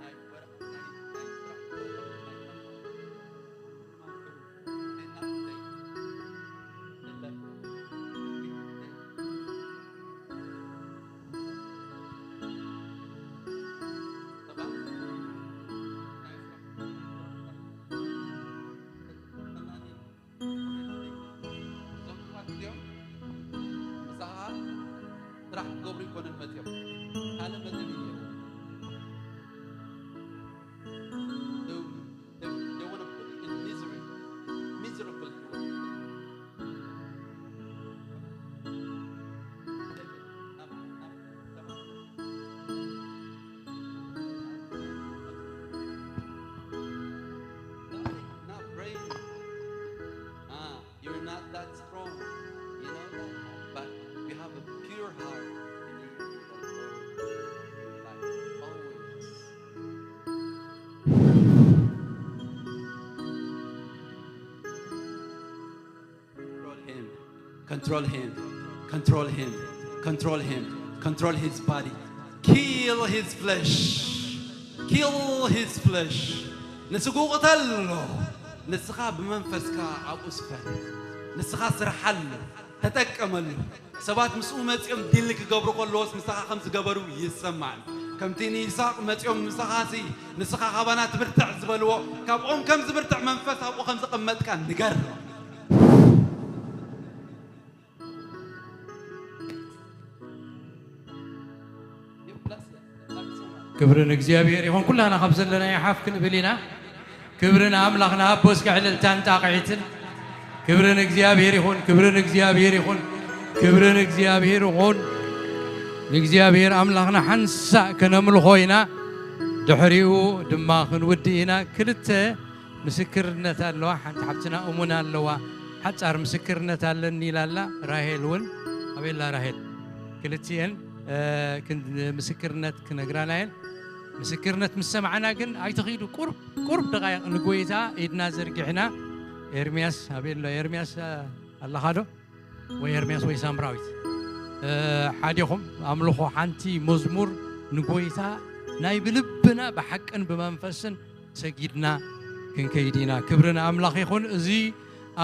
ናይ ወረቐት ናይ ናይ ስራሕ ወረቐት ናይ ስራሕ ክገብሩ ይኮነን መፅኦም ካልእ መፅኦም እዩ። They, they, they want to put you in misery, miserable. Not praying. Ah, you're not that strong. You know that? But you have a pure heart. You need to control your life always. Control him. Control him. Control him. Control him. Control his body. Kill his flesh. Kill his flesh. ንስጉ ቅተሎ። ንስኻ ብመንፈስካ ኣብኡ ስፈር። ንስኻ ስርሓሉ። ተጠቀመሉ። ሰባት ምስኡ መጺኦም ዲል ክገብሩ ከለዎስ ምሳኻ ከም ዝገበሩ ይሰማዕን። ከምቲ ንይስሐቅ መጺኦም ምሳኻሲ ንስኻ ካባና ትብርትዕ ዝበልዎ፣ ካብኦም ከም ዝብርትዕ መንፈስ ኣብኡ ከም ዘቐመጥካ ንገር። ክብሪ ንእግዚኣብሔር ይኹን። ኩላና ካብ ዘለናዮ ሓፍ ክንብል ኢና። ክብሪ ንኣምላኽና ኣቦ። እስከ ዕልልታን ጣቕዒትን። ክብሪ ንእግዚኣብሔር ይኹን፣ ክብሪ ንእግዚኣብሔር ይኹን፣ ክብሪ ንእግዚኣብሔር ይኹን። ንእግዚኣብሔር ኣምላኽና ሓንሳእ ከነምልኾ ኢና። ድሕሪኡ ድማ ክንውድእ ኢና። ክልተ ምስክርነት ኣለዋ። ሓንቲ ሓብትና እሙን ኣለዋ። ሓጻር ምስክርነት ኣለኒ ኢላ ኣላ። ራሄል እውን ኣበይ ኣላ ራሄል? ክልቲኤን፣ እ፣ ክን-፣ ምስክርነት ክነግራና እየን። ምስክርነት ምስ ሰማዕና ግን ኣይትኺዱ። ቁርብ፣ ቁርብ ደቓይቕ ንጎይታ ኢድና ዘርጊሕና። ኤርምያስ ኣበይ ኣሎ? ኤርምያስ፣ እ፣ ኣለኻ ዶ? ወይ ኤርምያስ ወይ ሳምራዊት፣ እ፣ ሓዲኹም ኣምልኾ ሓንቲ መዝሙር ንጎይታ ናይ ብልብና ብሓቅን ብመንፈስን ሰጊድና ክንከይድ ኢና። ክብሪ ንኣምላኽ ይኹን። እዚ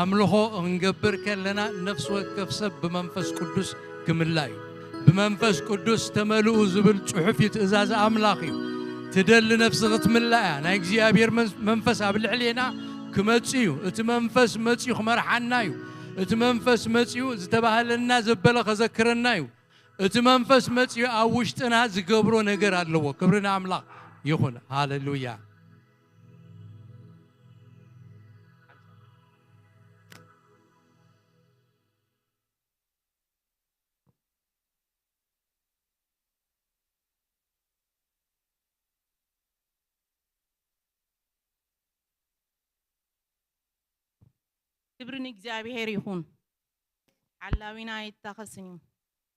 ኣምልኾ ክንገብር ከለና ነፍሲ ወከፍ ሰብ ብመንፈስ ቅዱስ ክምላእ እዩ። ብመንፈስ ቅዱስ ተመልኡ ዝብል ጽሑፍ እዩ፣ ትእዛዝ ኣምላኽ እዩ። ትደሊ ነፍሲ ክትምላእ እያ። ናይ እግዚኣብሔር መን-፣ መንፈስ ኣብ ልዕሌና ክመጽእ እዩ። እቲ መንፈስ መጺኡ ክመርሓና እዩ። እቲ መንፈስ መጺኡ ዝተባህለና ዘበለ ከዘክረና እዩ። እቲ መንፈስ መጺኡ ኣብ ውሽጥና ዝገብሮ ነገር ኣለዎ። ክብሪ ንኣምላኽ ይኹን። ሃሌሉያ። ክብሪ ንእግዚኣብሔር ይኹን። ሓላዊና ኣይታኸስን እዩ።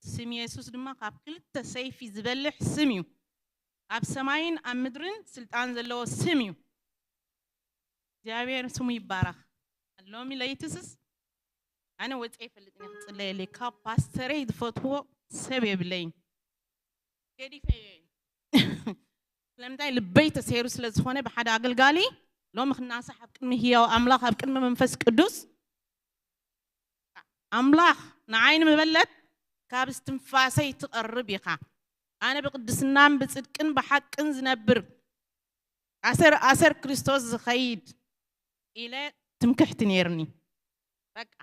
ስም የሱስ ድማ ካብ ክልተ ሰይፊ ዝበልሕ ስም እዩ። ኣብ ሰማይን ኣብ ምድርን ስልጣን ዘለዎ ስም እዩ። እግዚኣብሔር ስሙ ይባረኽ። ሎሚ ለይትስስ ኣነ ወፀ ይፈልጥኒ ክፅለየለይ ካብ ፓስተረይ ዝፈትዎ ሰብ የብለይን። ገዲፈ እየ። ስለምንታይ ልበይ ተሰይሩ ስለ ዝኾነ ብሓደ ኣገልጋሊ ሎሚ ክናሳሕ ኣብ ቅድሚ ህያው ኣምላኽ ኣብ ቅድሚ መንፈስ ቅዱስ ኣምላኽ ንዓይ ንምበለት ካብ እስትንፋሰይ ትቐርብ ኢኻ። ኣነ ብቅድስናን ብጽድቅን ብሓቅን ዝነብር ኣሰር ኣሰር ክርስቶስ ዝኸይድ ኢለ ትምክሕቲ ነይርኒ። በቃ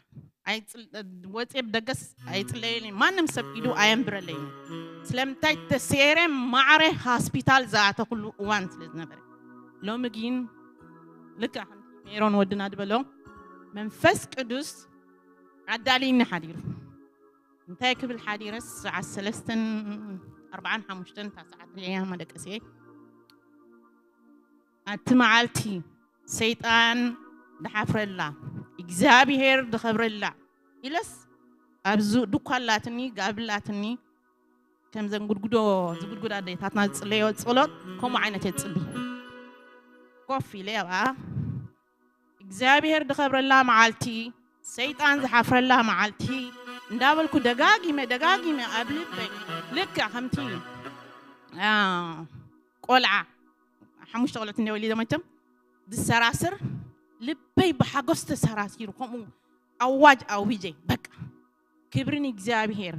ኣይጽል-፣ ወጽየ ብደገስ ኣይጽለየለይ፣ ማንም ሰብ ኢዱ ኣየንብረለይ። ስለምንታይ ተሰይረ ማዕረ ሆስፒታል ዝኣተኹሉ እዋን ስለ ዝነበረ። ሎሚ ግን ልክዕ ከምቲ ሜሮን ወድና ዝበሎ መንፈስ ቅዱስ ኣዳልይኒ ሓዲሩ። እንታይ ክብል ሓዲረስ፣ ሰዓት ሰለስተን ኣርባዓን ሓሙሽተን እታ ሰዓት ርእያ መደቀስየ። ኣቲ መዓልቲ ሰይጣን ድሓፍረላ፣ እግዚኣብሔር ድኸብረላ ኢለስ፣ ኣብዚ ድኳ ኣላትኒ፣ ጋብ ኣላትኒ፣ ከምዘን ጉድጉዶ ዝጉድጉዳ ኣዴታትና ዝጽለዮ ጸሎት ከምኡ ዓይነት እየ ዝጽሊ። ኮፍ ኢለ ኣብኣ እግዚኣብሔር ድኸብረላ መዓልቲ፣ ሰይጣን ዝሓፍረላ መዓልቲ እንዳበልኩ ደጋጊመ ደጋጊመ ኣብ ልበይ፣ ልክዕ ከምቲ፣ አ፣ ቆልዓ ሓሙሽተ ቆልዑት እንደ ወሊዶም መቸም ዝሰራስር ልበይ ብሓጎስ ተሰራሲሩ፣ ከምኡ ኣዋጅ ኣዊጀ፣ በቃ ክብሪ ንእግዚኣብሔር፣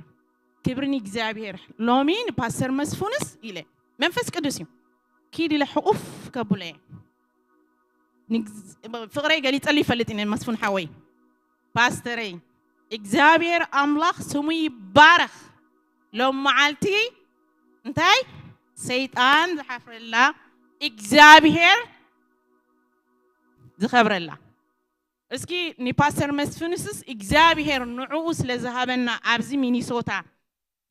ክብሪ ንእግዚኣብሔር። ሎሚ ንፓስተር መስፉንስ ኢለ መንፈስ ቅዱስ እዩ፣ ኪድ ኢለ ሕቑፍ ከብሎ እየ። ንግዝ-፣ ፍቕረይ ገሊጸሉ ይፈልጥ እየ መስፉን ሓወይ፣ ፓስተረይ። እግዚኣብሔር ኣምላኽ ስሙ ይባረኽ። ሎም መዓልቲ እንታይ ሰይጣን ዝሓፍረላ፣ እግዚኣብሔር ዝኸብረላ። እስኪ ንፓስተር መስፍንስስ እግዚኣብሔር ንዕኡ ስለ ዝሃበና ኣብዚ ሚኒሶታ፣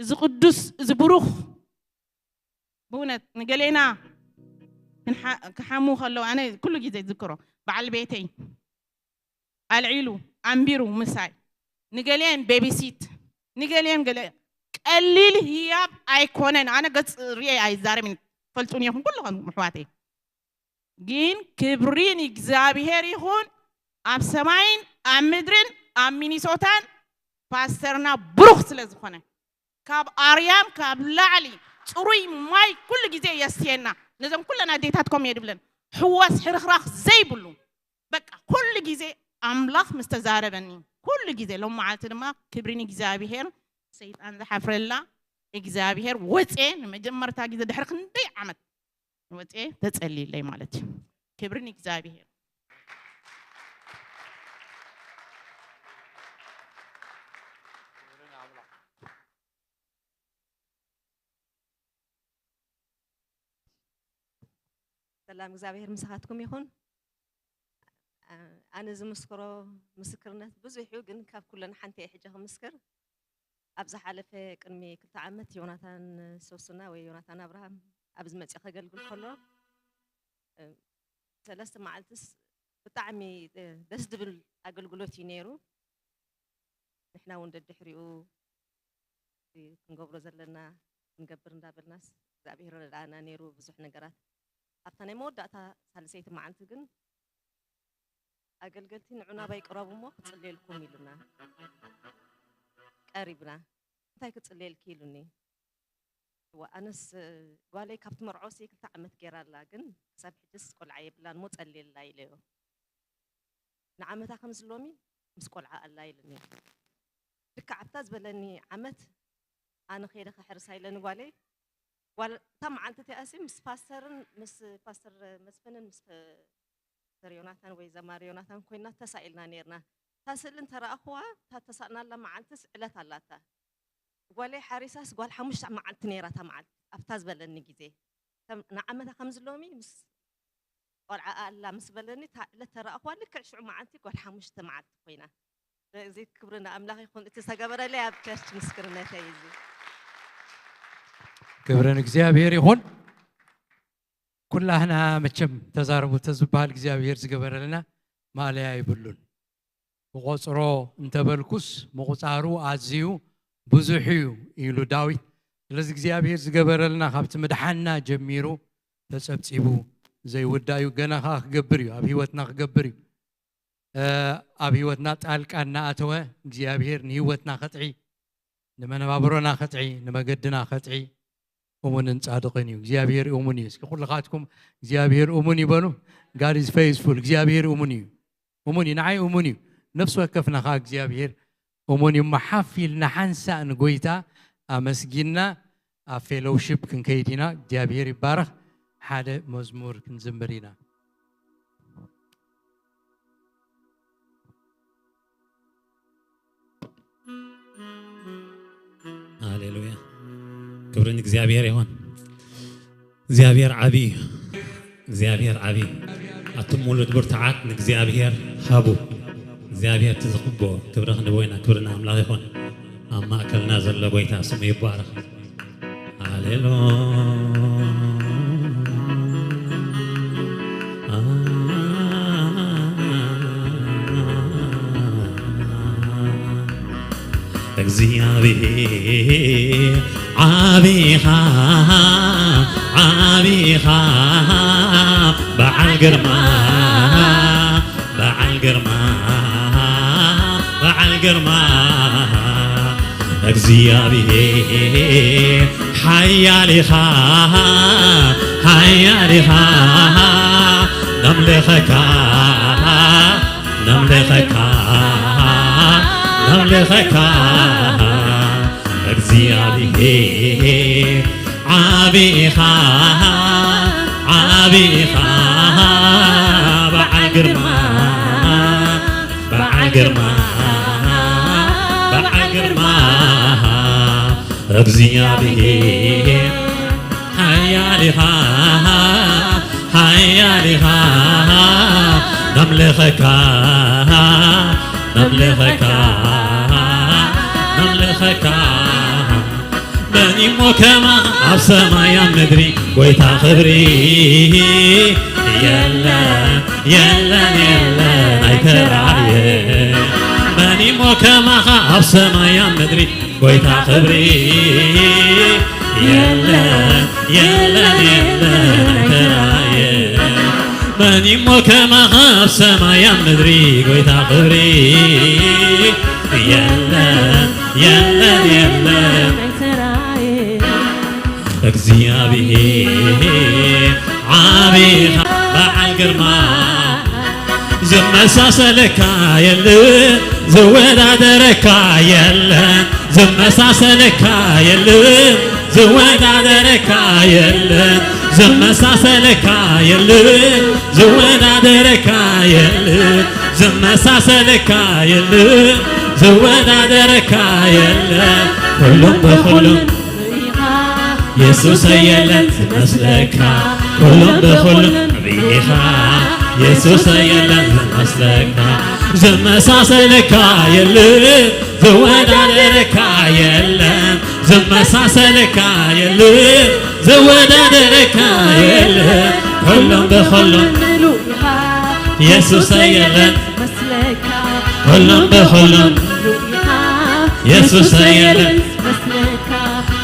እዚ ቅዱስ፣ እዚ ብሩኽ፣ ብእውነት ንገሌና ክንሓ-፣ ክሓሙ ከለዉ፣ ኣነ ኩሉ ግዜ ዝክሮ፣ በዓል ቤተይ ኣልዒሉ ኣንቢሩ ምሳይ፣ ንገሌን ቤቢሲት፣ ንገሌን ገለ፣ ቀሊል ህያብ ኣይኮነን። ኣነ ገጽ ርእየ ኣይዛረብን፣ ፈልጡን ኢኹም ኩልኹም ኣሕዋተይ። ግን ክብሪ ንእግዚኣብሔር ይኹን፣ ኣብ ሰማይን ኣብ ምድርን ኣብ ሚኒሶታን ፓስተርና ብሩኽ ስለ ዝኾነ፣ ካብ ኣርያም ካብ ላዕሊ ጽሩይ ማይ ኩሉ ግዜ የስትየና። ነዞም ኩለን ኣዴታትኩም እየ ድብለን፣ ሕዋስ ሕርኽራኽ ዘይብሉ፣ በቃ ኩሉ ግዜ ኣምላኽ ምስ ተዛረበኒ፣ ኩሉ ግዜ። ሎም መዓልቲ ድማ ክብሪ ንእግዚኣብሔር፣ ሰይጣን ዝሓፍረላ፣ እግዚኣብሔር ወፅየ ንመጀመርታ ግዜ ድሕሪ ክንደይ ዓመት ወፅየ ተጸልይለይ ማለት እዩ። ክብሪ ንእግዚኣብሔር። ሰላም እግዚኣብሔር ምሳኻትኩም ይኹን። ኣ-፣ ኣነ ዝምስክሮ ምስክርነት ብዙሕ እዩ፣ ግን ካብ ኩለን ሓንቲ እየ ሕጂ ክምስክር። ኣብ ዝሓለፈ ቅድሚ ክልተ ዓመት ዮናታን ሶስና ወይ ዮናታን ኣብርሃም ኣብዚ መፅኡ ከገልግል ከሎ፣ እ፣ ሰለስተ መዓልትስ ብጣዕሚ፣ እ፣ ደስ ዝብል ኣገልግሎት እዩ ነይሩ። ንሕና እውን ደድሕሪኡ ክንገብሮ ዘለና ክንገብር እንዳበልናስ እግዚኣብሔር ረድኣና ነይሩ ብዙሕ ነገራት። ኣብታ ናይ መወዳእታ ሳልሰይቲ መዓልቲ ግን ኣገልገልቲ ንዑ ናባይ ቅረቡ እሞ ክጽልየልኩም ኢሉና ቀሪብና። እንታይ ክጽልየልኪ ኢሉኒ። እዋ ኣነስ ጓለይ ካብቲ መርዖሲ ክልተ ዓመት ገይራ ኣላ፣ ግን ክሳብ ሕጅስ ቆልዓ የብላን እሞ ጸልየላ ኢለዮ። ንዓመታ ከም ዝሎሚ ምስ ቆልዓ ኣላ ኢሉኒ። ልክዕ ኣብታ ዝበለኒ ዓመት ኣነ ከይደ ከሕርሳ ኢለ ንጓለይ፣ ጓል እታ መዓልቲ እቲኣሲ ምስ ፓስተርን ምስ ፓስተር መስፍንን ምስ ፓስተር ዮናታን ወይ ዘማሪ ዮናታን ኮይና ተሳኢልና ነይርና። እታ ስእሊ እንተረኣኹዋ፣ እታ ተሳእናላ መዓልትስ ዕለት ኣላታ። ጓለይ ሓሪሳስ ጓል ሓሙሽተ መዓልቲ ነይራ እታ መዓልቲ፣ ኣብታ ዝበለኒ ግዜ። ከም ንዓመታ ከም ዝሎሚ ምስ ቆልዓ ኣላ ምስ በለኒ፣ እታ ዕለት ተረኣኹዋ፣ ልክዕ ሽዑ መዓልቲ ጓል ሓሙሽተ መዓልቲ ኮይና። እዚ ክብሪ ንኣምላኽ ይኹን፣ እቲ ዝተገበረለይ ኣብ ቸርች ምስክርነተይ እዩ እዚ። ክብሪ ንእግዚኣብሔር ይኹን። ኩላህና መቸም ተዛረቡ ተዝበሃል እግዚኣብሔር ዝገበረልና ማእለያ ይብሉን። ብቆጽሮ እንተበልኩስ ምቑጻሩ ኣዝዩ ብዙሕ እዩ ኢሉ ዳዊት። ስለዚ እግዚኣብሔር ዝገበረልና ካብቲ ምድሓንና ጀሚሩ ተጸብጺቡ ዘይውዳእ እዩ። ገና ኸኣ ክገብር እዩ፣ ኣብ ህይወትና ክገብር እዩ። እ፣ ኣብ ህይወትና ጣልቃ እናኣተወ እግዚኣብሔር ንህይወትና ከጥዒ፣ ንመነባብሮና ከጥዒ፣ ንመገድና ከጥዒ እሙንን ጻድቕን እዩ። እግዚኣብሔር እሙን እዩ። እስኪ ኩልኻትኩም እግዚኣብሔር እሙን ይበሉ። God is faithful። እግዚኣብሔር እሙን እዩ። እሙን እዩ። ንዓይ እሙን እዩ። ነፍሲ ወከፍና ኸኣ እግዚኣብሔር እሙን እዩ። እሞ ሓፍ ኢልና ሓንሳእ ንጎይታ ኣመስጊንና ኣብ ፌሎውሺፕ ክንከይድ ኢና። እግዚኣብሔር ይባረኽ። ሓደ መዝሙር ክንዝምር ኢና። ሃሌሉያ። ክብሪ ንእግዚኣብሔር ይኹን። እግዚኣብሔር ዓቢ እዩ። እግዚኣብሔር ዓቢ እዩ። ኣቱም ውሉድ ብርቱዓት ንእግዚኣብሔር ሃቡ። እግዚኣብሔር እቲ ዝቕቦ ክብሪ ክንህቦ ኢና። ክብሪ ንኣምላኽ ይኹን። ኣብ ማእከልና ዘሎ ጎይታ ስሙ ይባረኽ። ሃሌሉያ። እግዚኣብሔር ዓቢኻ፣ ዓቢኻ፣ በዓል ግርማ፣ በዓል ግርማ፣ በዓል ግርማ። እግዚኣብሔር ሓያል ኢኻ፣ ሓያል ኢኻ፣ ነምልኸካ፣ ነምልኸካ፣ ነምልኸካ። እግዚኣብሔር ዓቢ ኢኻ፣ ዓቢ ኢኻ፣ በዓል ግርማ፣ በዓል ግርማ፣ በዓል ግርማ። እግዚኣብሔር ሓያል ኢኻ፣ ሓያል ኢኻ፣ ነምልኸካ፣ ነምልኸካ፣ ነምልኸካ። መን እሞ ከማኻ ኣብ ሰማይ ኣብ ምድሪ፣ ጎይታ ክብሪ፣ የለን፣ የለን፣ የለን፣ ኣይተራእየን። መን እሞ ከማኻ ኣብ ሰማይ ኣብ ምድሪ፣ ጎይታ ክብሪ፣ የለን፣ የለን፣ የለን፣ ኣይተራእየን። መን እሞ ከማኻ ኣብ ሰማይ ኣብ ምድሪ፣ ጎይታ ክብሪ፣ የለን፣ የለን፣ የለን። እግዚኣብሔር ዓቢኻ፣ በዓል ግርማ፣ ዝመሳሰለካ የለን፣ ዝወዳደረካ የለን፣ ዝመሳሰለካ የለን፣ ዝወዳደረካ የለን፣ ዝመሳሰለካ የለን፣ ዝወዳደረካ የለን፣ ዝመሳሰለካ የለን፣ ዝወዳደረካ የለን። ኩሉም ብኹሉም ኢኻ የሱሰ፣ የለን ዝመስለካ። ኩሉም ብኹሉም ኢኻ የሱሰ፣ የለን ዝመስለካ። ዝመሳሰለካ የለን፣ ዝወዳደረካ የለን፣ ዝመሳሰለካ የለን፣ ዝወዳደረካ የለን። ኩሉም ብኹሉም ምሉእ ኢኻ የሱሰ፣ የለን መስለካ። ኩሉም ብኹሉም ምሉእ ኢኻ የሱሰ፣ የለን መስለካ።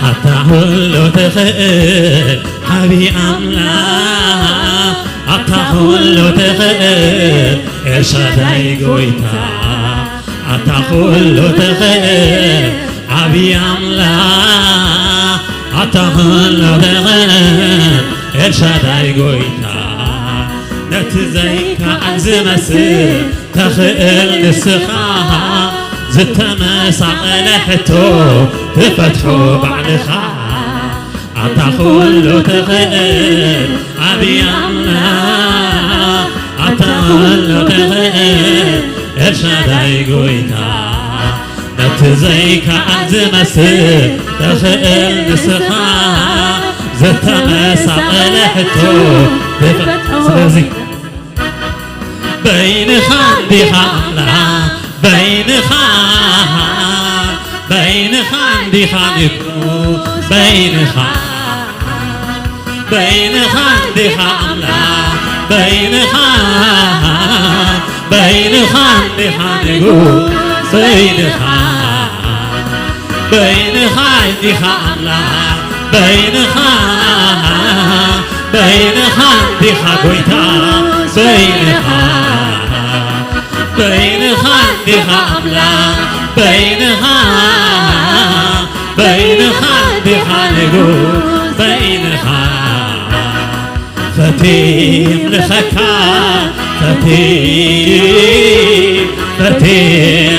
ኣታ ኩሉ ትኽእል ዓቢ ኣምላኽ፣ ኣታ ኩሉ ትኽእል ኤልሻዳይ ጎይታ፣ ኣታ ኩሉ ትኽእል ዓቢ ኣምላኽ፣ ኣታ ኩሉ ትኽእል ኤልሻዳይ ጎይታ። ነቲ ዘይከኣል ዝመስል ተኽእል ንስኻ፣ ዝተመሳቐለ ሕቶ ትፈትሖ ባዕልኻ። ኣታ ኩሉ ትኽእል ዓቢ ኣምላኽ፣ ኣታ ኩሉ ትኽእል ኤልሻዳይ ጎይታ። ነቲ ዘይከኣል ዝመስል ተኽእል ንስኻ፣ ዝተመሳቐለ ሕቶ ትፈትሖ። ስለዚ በይንኻ እንዲኻ ኣምላኽ፣ በይንኻ፣ በይንኻ እንዲኻ ንጉስ፣ በይንኻ፣ በይንኻ እንዲኻ ኣምላኽ፣ በይንኻ፣ በይንኻ እንዲኻ ንጉስ፣ በይንኻ፣ በይንኻ እንዲኻ ኣምላኽ፣ በይንኻ፣ በይንኻ እንዲኻ ጎይታ፣ በይንኻ፣ በይንኻ እንዲኻ ኣምላኽ፣ በይንኻ፣ በይንኻ እንዲኻ ንጉስ፣ በይንኻ። ፈትየ ምልኸካ፣ ፈትየ፣ ፈትየ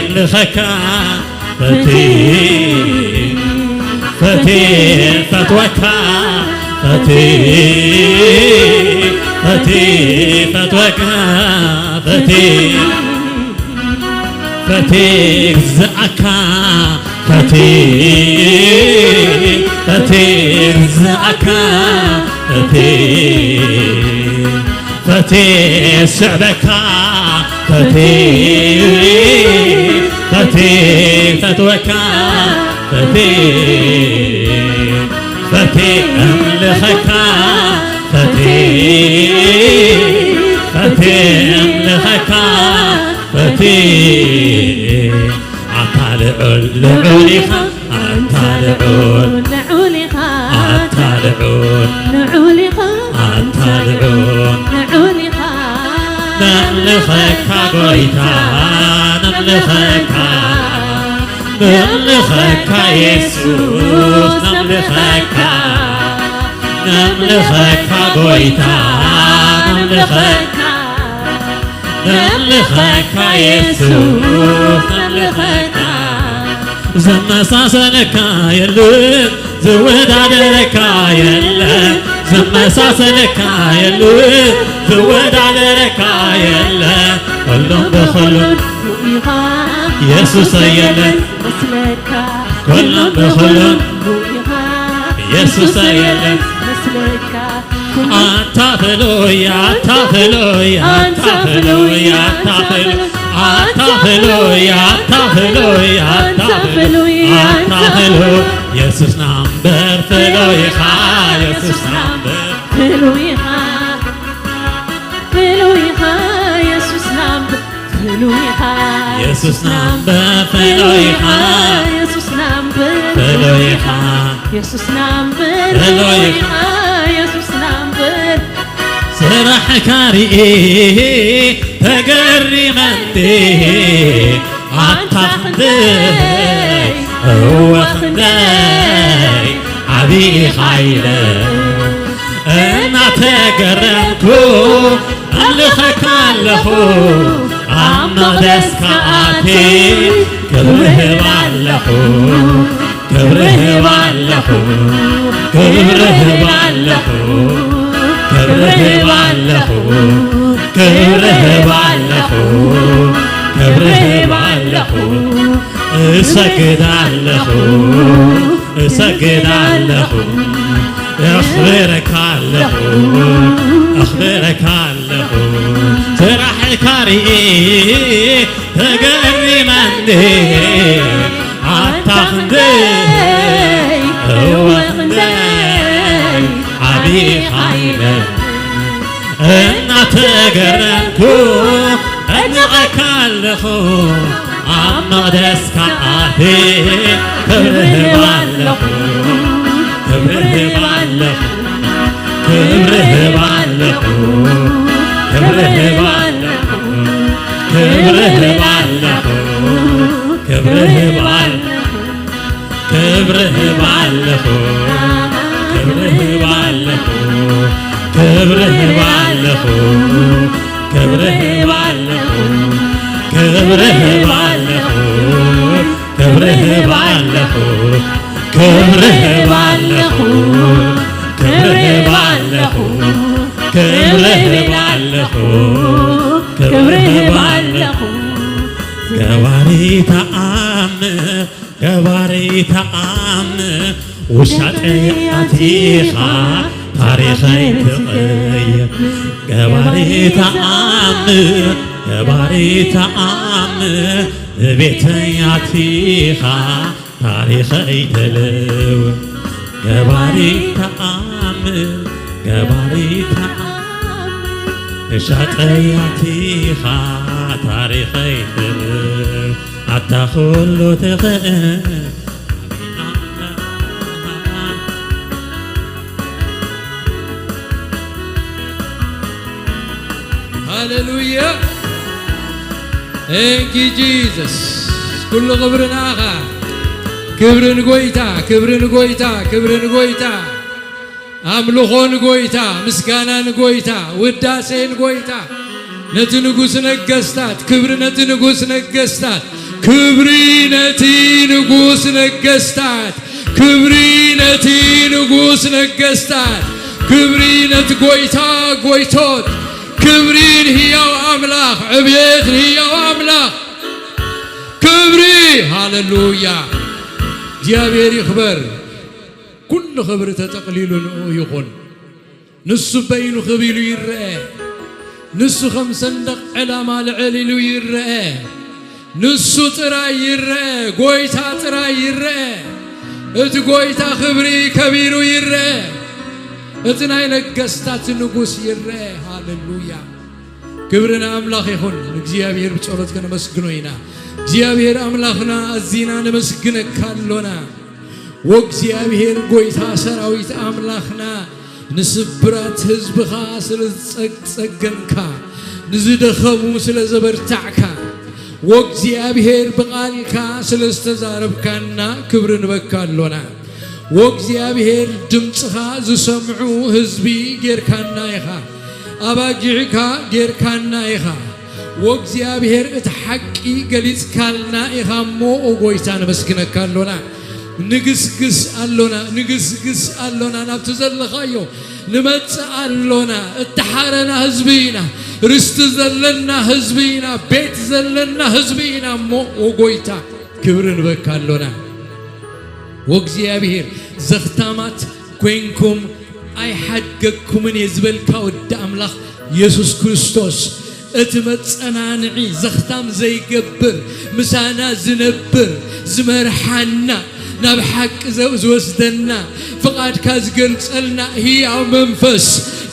ምልኸካ፣ ፈትየ፣ ፈትየ ፈትወካ፣ ፈትየ፣ ፈትየ ፈትወካ፣ ፈትየ፣ ፈትየ ግዝኣካ፣ ፈትየ፣ ፈትየ ዝኣካ፣ ፈትየ፣ ፈትየ ዝስዕበካ፣ ፈትየ፣ ፈትየ ፈትወካ፣ ፈትየ፣ ፈትየ እምልኸካ፣ ፈትየ፣ ፈትየ እምልኸካ፣ ፈትየ ኣታ ልዑል ልዑል ኢኻ፣ ኣታ ልዑል፣ ልዑል ኢኻ፣ ኣታ ልዑል፣ ልዑል ኢኻ፣ ኣታ ልዑል፣ ልዑል ኢኻ። ነምልኸካ ጎይታ፣ ነምልኸካ፣ ነምልኸካ የሱስ፣ ነምልኸካ፣ ነምልኸካ ጎይታ፣ ነምልኸካ። ነምልኸካ የሱስ፣ ነምልኸካ። ዝመሳሰለካ የለን፣ ዝወዳደረካ የለን፣ ዝመሳሰለካ የለን፣ ዝወዳደረካ የለን። ኩሉም ብኹሉም ኢኻ የሱስ የለን መስለካ። ኩሉም ብኹሉም ኢኻ የሱስ የለን መስለካ። ኣታ ፍሉይ፣ ኣታ ፍሉይ፣ ኣታ ፍሉይ፣ ኣታ ፍሉይ፣ ኣታ ፍሉይ፣ ኣታ ፍሉይ፣ ኣታ ፍሉይ፣ ኣታ ፍሉይ። የሱስና እምበር ፍሉይ ኢኻ፣ የሱስና እምበር ፍሉይ ኢኻ፣ ፍሉይ ኢኻ፣ የሱስና እምበር ፍሉይ ኢኻ፣ የሱስና እምበር ፍሉይ ኢኻ፣ የሱስና እምበር ፍሉይ ኢኻ፣ የሱስና እምበር ፍሉይ ኢኻ፣ የሱስና እምበር። ስራሕካ ርኢ ተገሪመ እንዴ ኣንታ ክንደይ፣ እወ ክንደይ ዓብዪ ኢኻ ኢለ እናተገረምኩ እልኸካ ኣለኹ። ኣብ መቕደስካ ኣትየ ክብሪ ህብ ኣለኹ፣ ክብሪ ህብ ኣለኹ፣ ክብሪ ህብ ኣለኹ፣ ክብሪ ህብ ኣለኹ፣ ክብሪ ህብ ኣለኹ፣ ክብሪ ህብ ኣለኹ። እሰግድ ኣለኹ፣ እሰግድ ኣለኹ፣ የኽብረካ ኣለኹ፣ ኣኽብረካ ኣለኹ። ስራሕካ ርኢ ተገሪመ እንዴ ኣታ ክንደይ፣ እወ ክንደይ ዓብዪ ኢኻ ኢለ እናተገረምኩ እድንቐካ ኣለኹ። ኣብ መቕደስካ ኣትየ ክብሪ ህብ ኣለኹ፣ ክብሪ ህብ ኣለኹ፣ ክብሪ ህብ ኣለኹ፣ ክብሪ ህብ ኣለኹ፣ ክብሪ ህብ ኣለኹ፣ ክብሪ ህብ ኣለኹ። ክብሪ ህብ ኣለኹ፣ ክብሪ ህብ ኣለኹ፣ ክብሪ ህብ ኣለኹ፣ ክብሪ ህብ ኣለኹ፣ ክብሪ ህብ ኣለኹ፣ ክብሪ ህብ ኣለኹ፣ ክብሪ ህብ ኣለኹ፣ ክብሪ ህብ ኣለኹ፣ ክብሪ ህብ ኣለኹ፣ ክብሪ ህብ ኣለኹ። ገባሪ ተኣምር ገባሪ ተኣምር ውሻጠይ ኣቲኻ ታሪኸይ ትቕይር። ገባሪ ተኣምር ገባሪ ተኣምር ንቤተይ ኣቲኻ ታሪኸይ ትልውጥ። ገባሪ ተኣምር ገባሪ ተኣምር ውሻጠይ ኣቲኻ ታሪኸይ ትልውጥ። ኣታ ኩሉ ትኽእል ሃሌሉያ። Thank you Jesus። ኩሉ ክብሪ ንኣኻ። ክብሪ ንጎይታ፣ ክብሪ ንጎይታ፣ ክብሪ ንጎይታ። ኣምልኾ ንጎይታ፣ ምስጋና ንጎይታ፣ ውዳሴ ንጎይታ። ነቲ ንጉስ ነገስታት ክብሪ፣ ነቲ ንጉስ ነገስታት ክብሪ፣ ነቲ ንጉስ ነገስታት ክብሪ፣ ነቲ ንጉስ ነገስታት ክብሪ፣ ነቲ ጎይታ ጎይቶት ክብሪ ንህያው ኣምላኽ፣ ዕብየት ንህያው ኣምላኽ ክብሪ። ሃሌሉያ። እግዚኣብሔር ይኽበር። ኩሉ ክብሪ ተጠቕሊሉ ንኡ ይኹን። ንሱ በይኑ ክብ ኢሉ ይረአ። ንሱ ከም ሰንደቕ ዕላማ ልዕል ኢሉ ይረአ። ንሱ ጥራይ ይረአ፣ ጎይታ ጥራይ ይረአ። እቲ ጎይታ ክብሪ ከቢሩ ይረአ። እቲ ናይ ነገስታት ንጉስ ይረአ። ሃሌሉያ። ክብሪ ንኣምላኽ ይኹን። ንእግዚኣብሔር ብጸሎት ከነመስግኖ ኢና። እግዚኣብሔር ኣምላኽና ኣዚና ነመስግነካ ኣሎና። ወእግዚኣብሔር ጎይታ ሰራዊት ኣምላኽና ንስብራት ህዝብኻ ስለ ዝጸግ-፣ ጸገንካ፣ ንዝደኸሙ ስለ ዘበርታዕካ፣ ወእግዚኣብሔር ብቓልካ ስለ ዝተዛረብካና ክብሪ ንበካ ኣሎና። ወእግዚኣብሔር ድምፅኻ ዝሰምዑ ህዝቢ ጌርካና ኢኻ። ኣባጊዕካ ጌርካና ኢኻ። ወእግዚኣብሔር እቲ ሓቂ ገሊጽካልና ኢኻ እሞ፣ ኦ ጎይታ፣ ነመስግነካ ኣሎና። ንግስግስ ኣሎና፣ ንግስግስ ኣሎና፣ ናብቲ ዘለኻዮ ንመጽእ ኣሎና። እተሓረና ህዝቢ ኢና፣ ርስቲ ዘለና ህዝቢ ኢና፣ ቤት ዘለና ህዝቢ ኢና እሞ፣ ኦ ጎይታ፣ ክብሪ ንበካ ኣሎና። ወእግዚኣብሔር፣ ዘኽታማት ኮይንኩም ኣይሓድገኩምን እየ ዝበልካ ወዲ ኣምላኽ የሱስ ክርስቶስ፣ እቲ መጸናንዒ ዘኽታም ዘይገብር፣ ምሳና ዝነብር፣ ዝመርሓና፣ ናብ ሓቂ ዘ-፣ ዝወስደና፣ ፍቓድካ ዝገልጸልና ህያው መንፈስ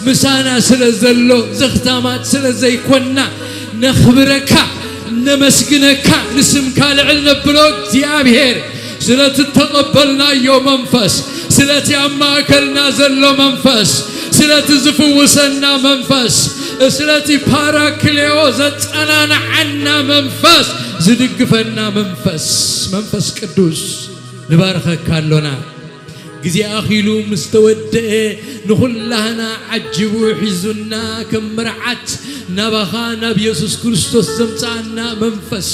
ምሳና ስለ ዘሎ፣ ዘኽታማት ስለ ዘይኮንና፣ ነኽብረካ፣ ነመስግነካ፣ ንስምካ ልዕል ነብሎ እግዚኣብሔር። ስለቲ እተቐበልናዮ መንፈስ፣ ስለቲ ኣብ ማእከልና ዘሎ መንፈስ፣ ስለቲ ዝፍውሰና መንፈስ፣ ስለቲ ፓራክሌዮ ዘጸናንዓና መንፈስ፣ ዝድግፈና መንፈስ፣ መንፈስ ቅዱስ ንባርኸካ ኣሎና። ግዜ ኣኺሉ ምስ ተወደአ፣ ንኹላህና ዓጂቡ ሒዙና፣ ከም መርዓት ናባኻ ናብ የሱስ ክርስቶስ ዘምጽኣና መንፈስ፣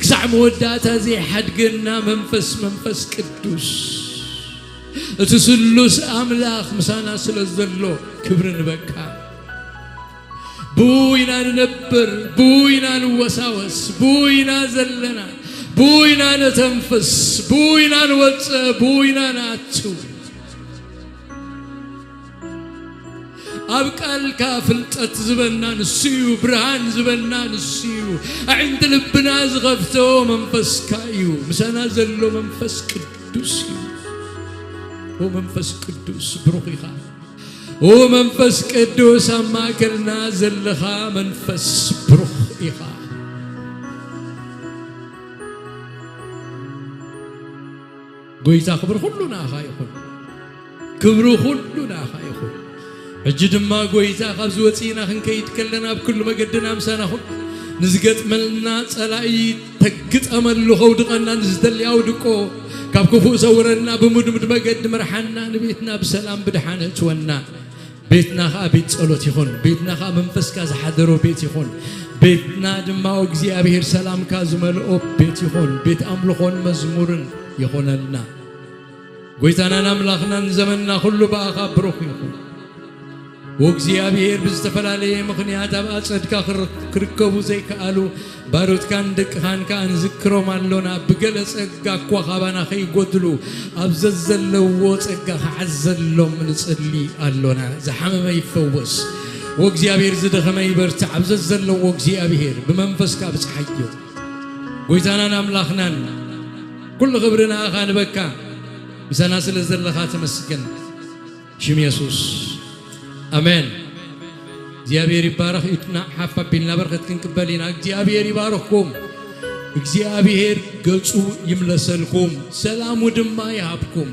ክሳዕ መወዳእታ ዘይሓድገና መንፈስ፣ መንፈስ ቅዱስ፣ እቲ ስሉስ ኣምላኽ ምሳና ስለ ዘሎ ክብሪ ንበካ። ብኡ ኢና ንነብር፣ ብኡ ኢና ንወሳወስ፣ ብኡ ኢና ዘለና፣ ብኡ ኢና ነተንፍስ፣ ብኡ ኢና ንወጽእ፣ ብኡ ኢና ንኣቱ። ኣብ ቃልካ ፍልጠት ዝበና ንሱ እዩ፣ ብርሃን ዝበና ንሱ እዩ፣ ኣዒንቲ ልብና ዝኸፍቶ መንፈስካ እዩ፣ ምሳና ዘሎ መንፈስ ቅዱስ እዩ። ኦ መንፈስ ቅዱስ ብሩኽ ኢኻ። ኦ መንፈስ ቅዱስ ኣብ ማእከልና ዘለኻ መንፈስ ብሩኽ ኢኻ። ጎይታ ክብሪ ኩሉ ንኣኻ ይኹን። ክብሪ ኩሉ ንኣኻ ይኹን። ሕጂ ድማ ጎይታ ካብዚ ወጺእና ክንከይድ ከለና ኣብ ኩሉ መገድና ምሳና ኩን። ንዝገጥመልና ጸላኢ ተግጠመሉ፣ ከውድቐና ንዝደሊ ኣውድቆ፣ ካብ ክፉእ ሰውረና፣ ብምድምድ መገዲ ምርሓና፣ ንቤትና ብሰላም ብድሓን እትወና። ቤትና ኸኣ ቤት ጸሎት ይኹን። ቤትና ኸኣ መንፈስካ ዝሓደሮ ቤት ይኹን። ቤትና ድማ እግዚኣብሔር ሰላምካ ዝመልኦ ቤት ይኹን። ቤት ኣምልኾን መዝሙርን ይኹነልና። ጎይታናን ኣምላኽናን ዘመንና ኩሉ ብኣኻ ብሩኽ ይኹን። ወእግዚኣብሔር ብዝተፈላለየ ምኽንያት ኣብ ኣጸድካ ክር-፣ ክርከቡ ዘይከኣሉ ባሮትካን ደቅኻን ከኣ ንዝክሮም ኣሎና። ብገለ ጸጋ እኳ ካባና ከይጎድሉ ኣብ ዘዘለዎ ጸጋ ክዓዘሎም ንጽሊ ኣሎና። ዝሓመመ ይፈወስ። ወእግዚኣብሔር ዝደኸመ ይበርትዕ። ኣብ ዘዘለዎ እግዚኣብሔር ብመንፈስካ ብጽሓዮ። ጎይታናን ኣምላኽናን ኩሉ ክብሪ ንኣኻ ንበካ። ምሳና ስለ ዘለኻ ተመስገን። ሽም የሱስ። ኣሜን። እግዚኣብሔር ይባረኽ። ኢድና ሓፍ ኣቢልና በረኸት ክንቅበል ኢና። እግዚኣብሔር ይባርኽኩም። እግዚኣብሔር ገጹ ይምለሰልኩም፣ ሰላሙ ድማ ይሃብኩም።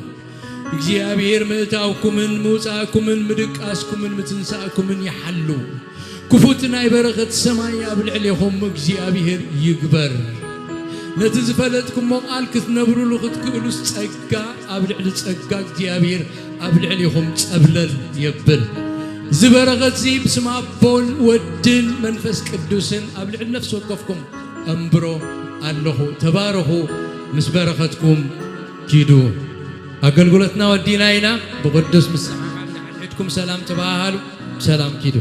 እግዚኣብሔር ምእታውኩምን ምውጻእኩምን ምድቃስኩምን ምትንሳእኩምን ይሓሉ። ክፉት ናይ በረኸት ሰማይ ኣብ ልዕሌኹም እግዚኣብሔር ይግበር። ነቲ ዝፈለጥኩሞ ቃል ክትነብሩሉ ክትክእሉስ ጸጋ ኣብ ልዕሊ ጸጋ እግዚኣብሔር ኣብ ልዕሌኹም ጸብለል የብል። እዚ በረኸትዚ ብስም ኣቦን ወድን መንፈስ ቅዱስን ኣብ ልዕሊ ነፍሲ ወከፍኩም ኣንብሮ ኣለኹ። ተባረኹ፣ ምስ በረኸትኩም ኪዱ። ኣገልግሎትና ወዲና ኢና። ብቅዱስ ምስምዓር ንሓድሕድኩም ሰላም ተባሃሃሉ። ሰላም ኪዱ።